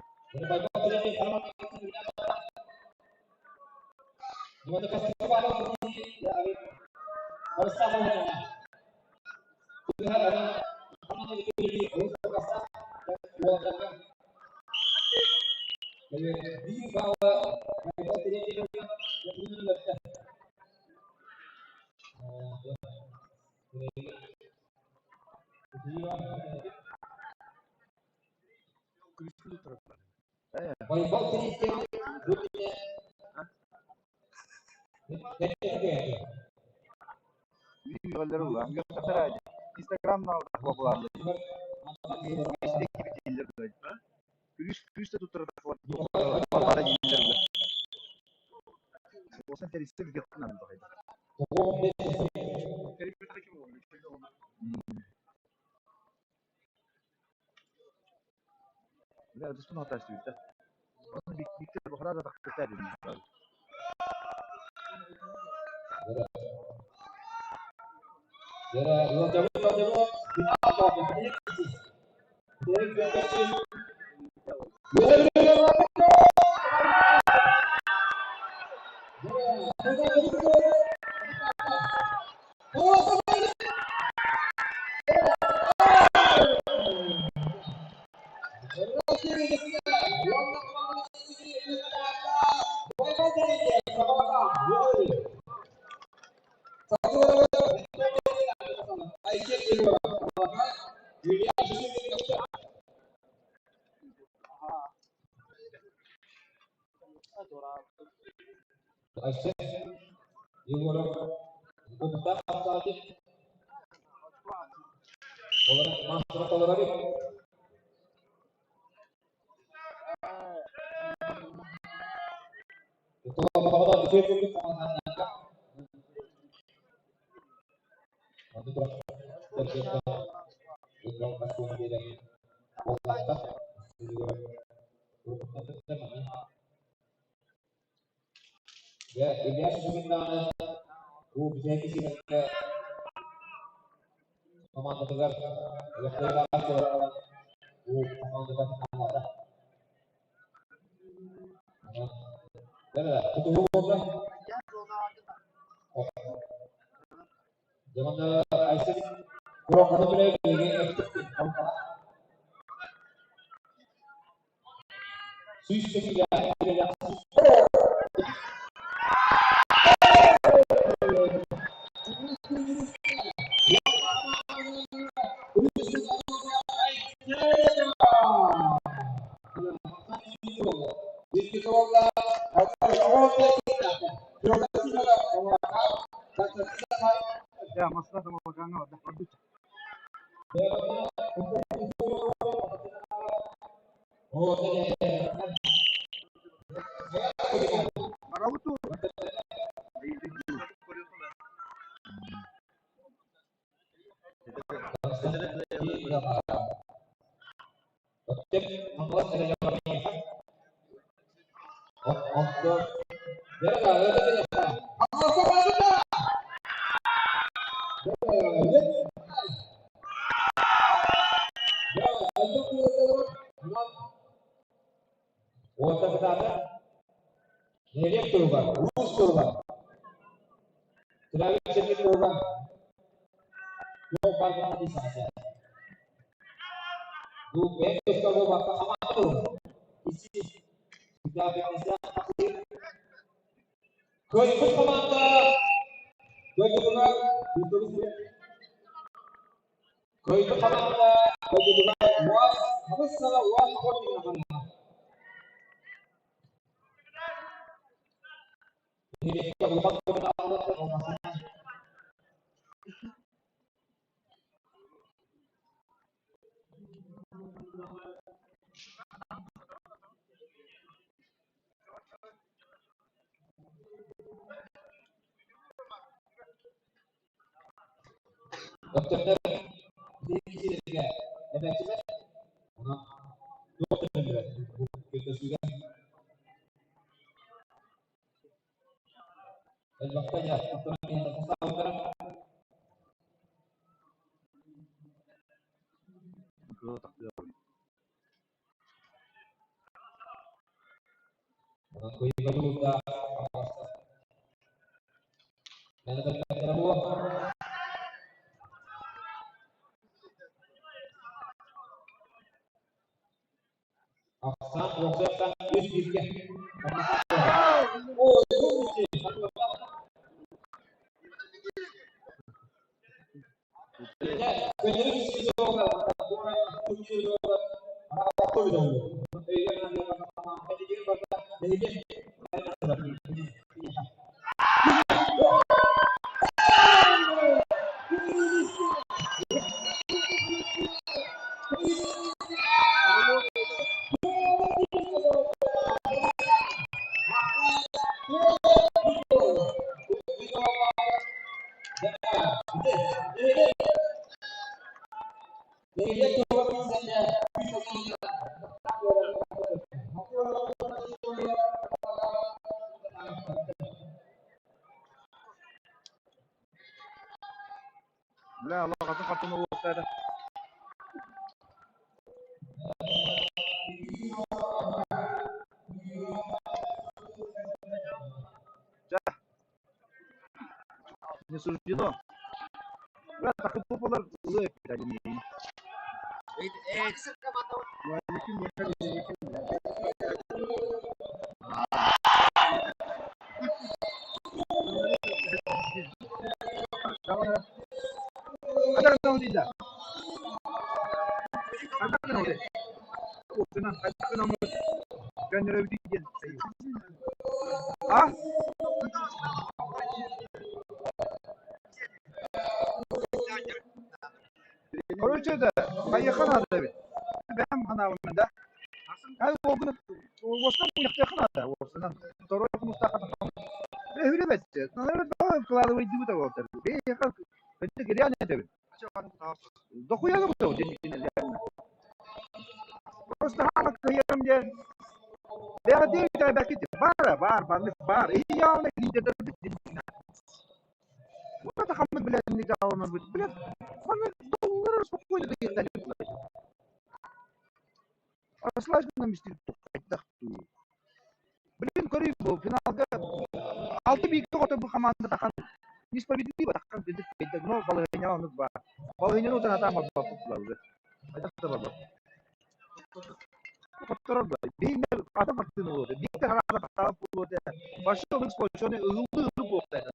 Хотторор да. Биһиги ата хартыына буолуо. Биир хараара хатаабыт буолуо этэ. Вообще оннук сплоченный ыгыллыы ыгыллыы буолуохтаах.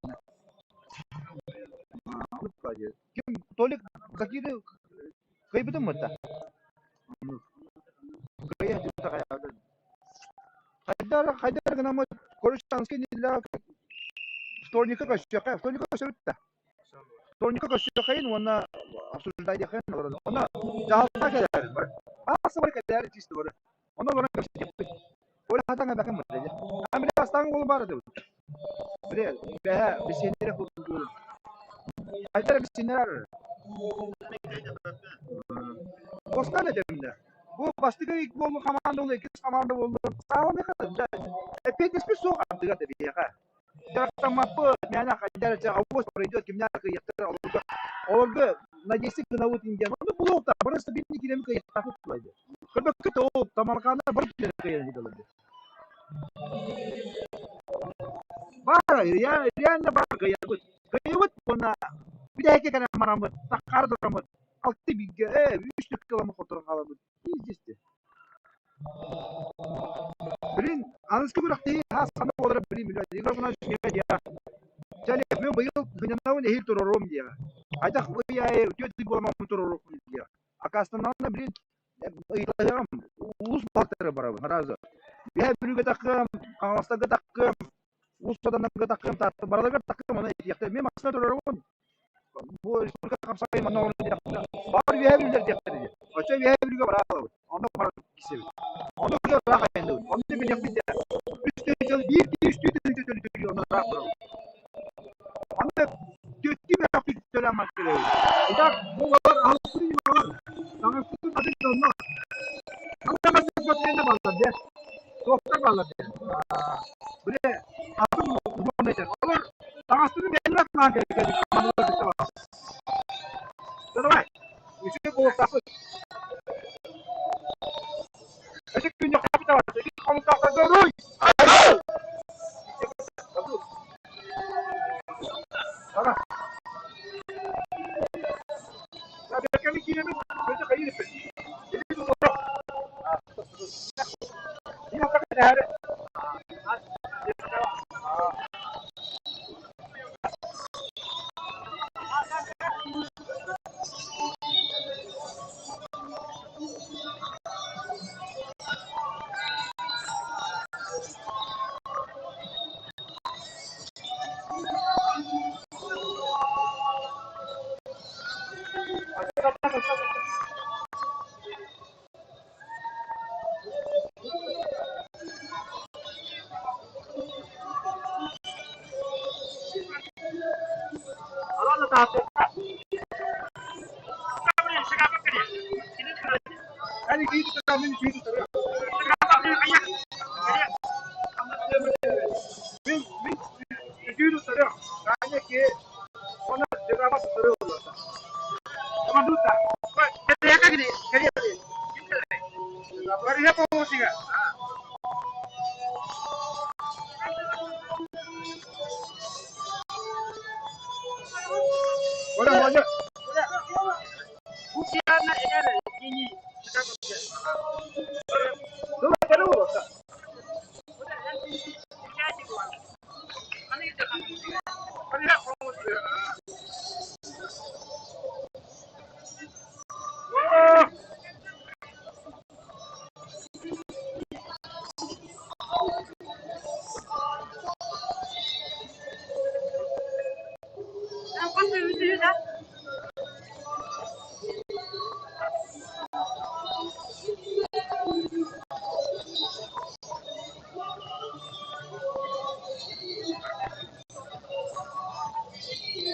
Ким Толик Закиды кыайбытын мытта. Кыайа Хайдар хайдар гынаммыт Короче, неделя вторникка көстүөххэ, вторникка көстөбүт да. Вторникка көстүөххэйин уонна обсуждайдыаххайын олорон. Онно дьаһалта кэлээр бар. Ааса бар кэлээр чисто бары. Онно олорон көстүөхпүт. Ол хатан эбэкин бары. А бile астан уолу бар этэ. Бile бэһэ бисиэннэрэ курдук. Хайдар бисиэннэр. Постан этемде. Бу бастакы буолу хамаанда буолла, иккис хамаанда буолла. Сааланы хата. Эппиэтинэспит суох ардыгар да биһиэхэ. Дьарыктаммаппыт, мээнэ хайдах эрэ авось пройдет, кимнээх кыайыахтара олорго олорго надейся гынабыт диэн. Ону булуохтаах, бары стабильный киинэми кыайыахтаахпыт буолла. Көрбөккө да ол Тамархаана бары киинэни кыайан ыыталлар. Баар, реально баар кыайабыт. Кыайабыт уонна бүтэһиккэ кэлэн бараммыт, таххаары тураммыт, алты бииргэ, үс түккэ ыламмыт хотторон хаалабыт. Пиздец. Блин, аныгыскы күрэхтэһии хас ханна буолара блин билбэт. Егор Иванович диэх. Чэ, мин быйыл сынньанабын эһиил туруоруом диэҕэ. Хайдах ый аайы үтүө тый буоламмын туруоруохпун диэҕэ. Акаастаннаҕына блин ыйыталаһыаҕым, улуус баһылыктара барабын сразу. Үөһээ Бүлүүгэ таххыам, Хаҥаластарга таххыам, Уус Алданнарга таххыам, Таатта бараларыгар таххыам, ону этиэхтэрэ. Мин массыына туруорабын. Бу республика хапсаҕай манна олорон диэхтэрэ. Баҕар Үөһээ Бүлүүлэр диэхтэрэ диэн. Оччо Үөһээ Бүлүүгэ бараа аҕалабыт. Онно баран киирсэбит. Онно уже ыраах айанныыбыт. Онно билиэхпит дии. Үс тыһыынча биир киһи үстүү тыһыынча төлүү онно ыраах барабыт. Аны түөттүү бөлөхтүү төлөөн баран кэлэбит. Итак, бу олор аһылыкпытын ньымалар, таҥаспытын атын дьоннор. Аны маннык баллар дии. Туохтар баллар дии. Бile атын уһун Олор таҥаспытын бэйэлэрэ атылаан кэлбит. Давай. Үчүгэй буолуохтаахпыт. Өсө күннэхтээхпит давай. Хомустаахтарга уруй!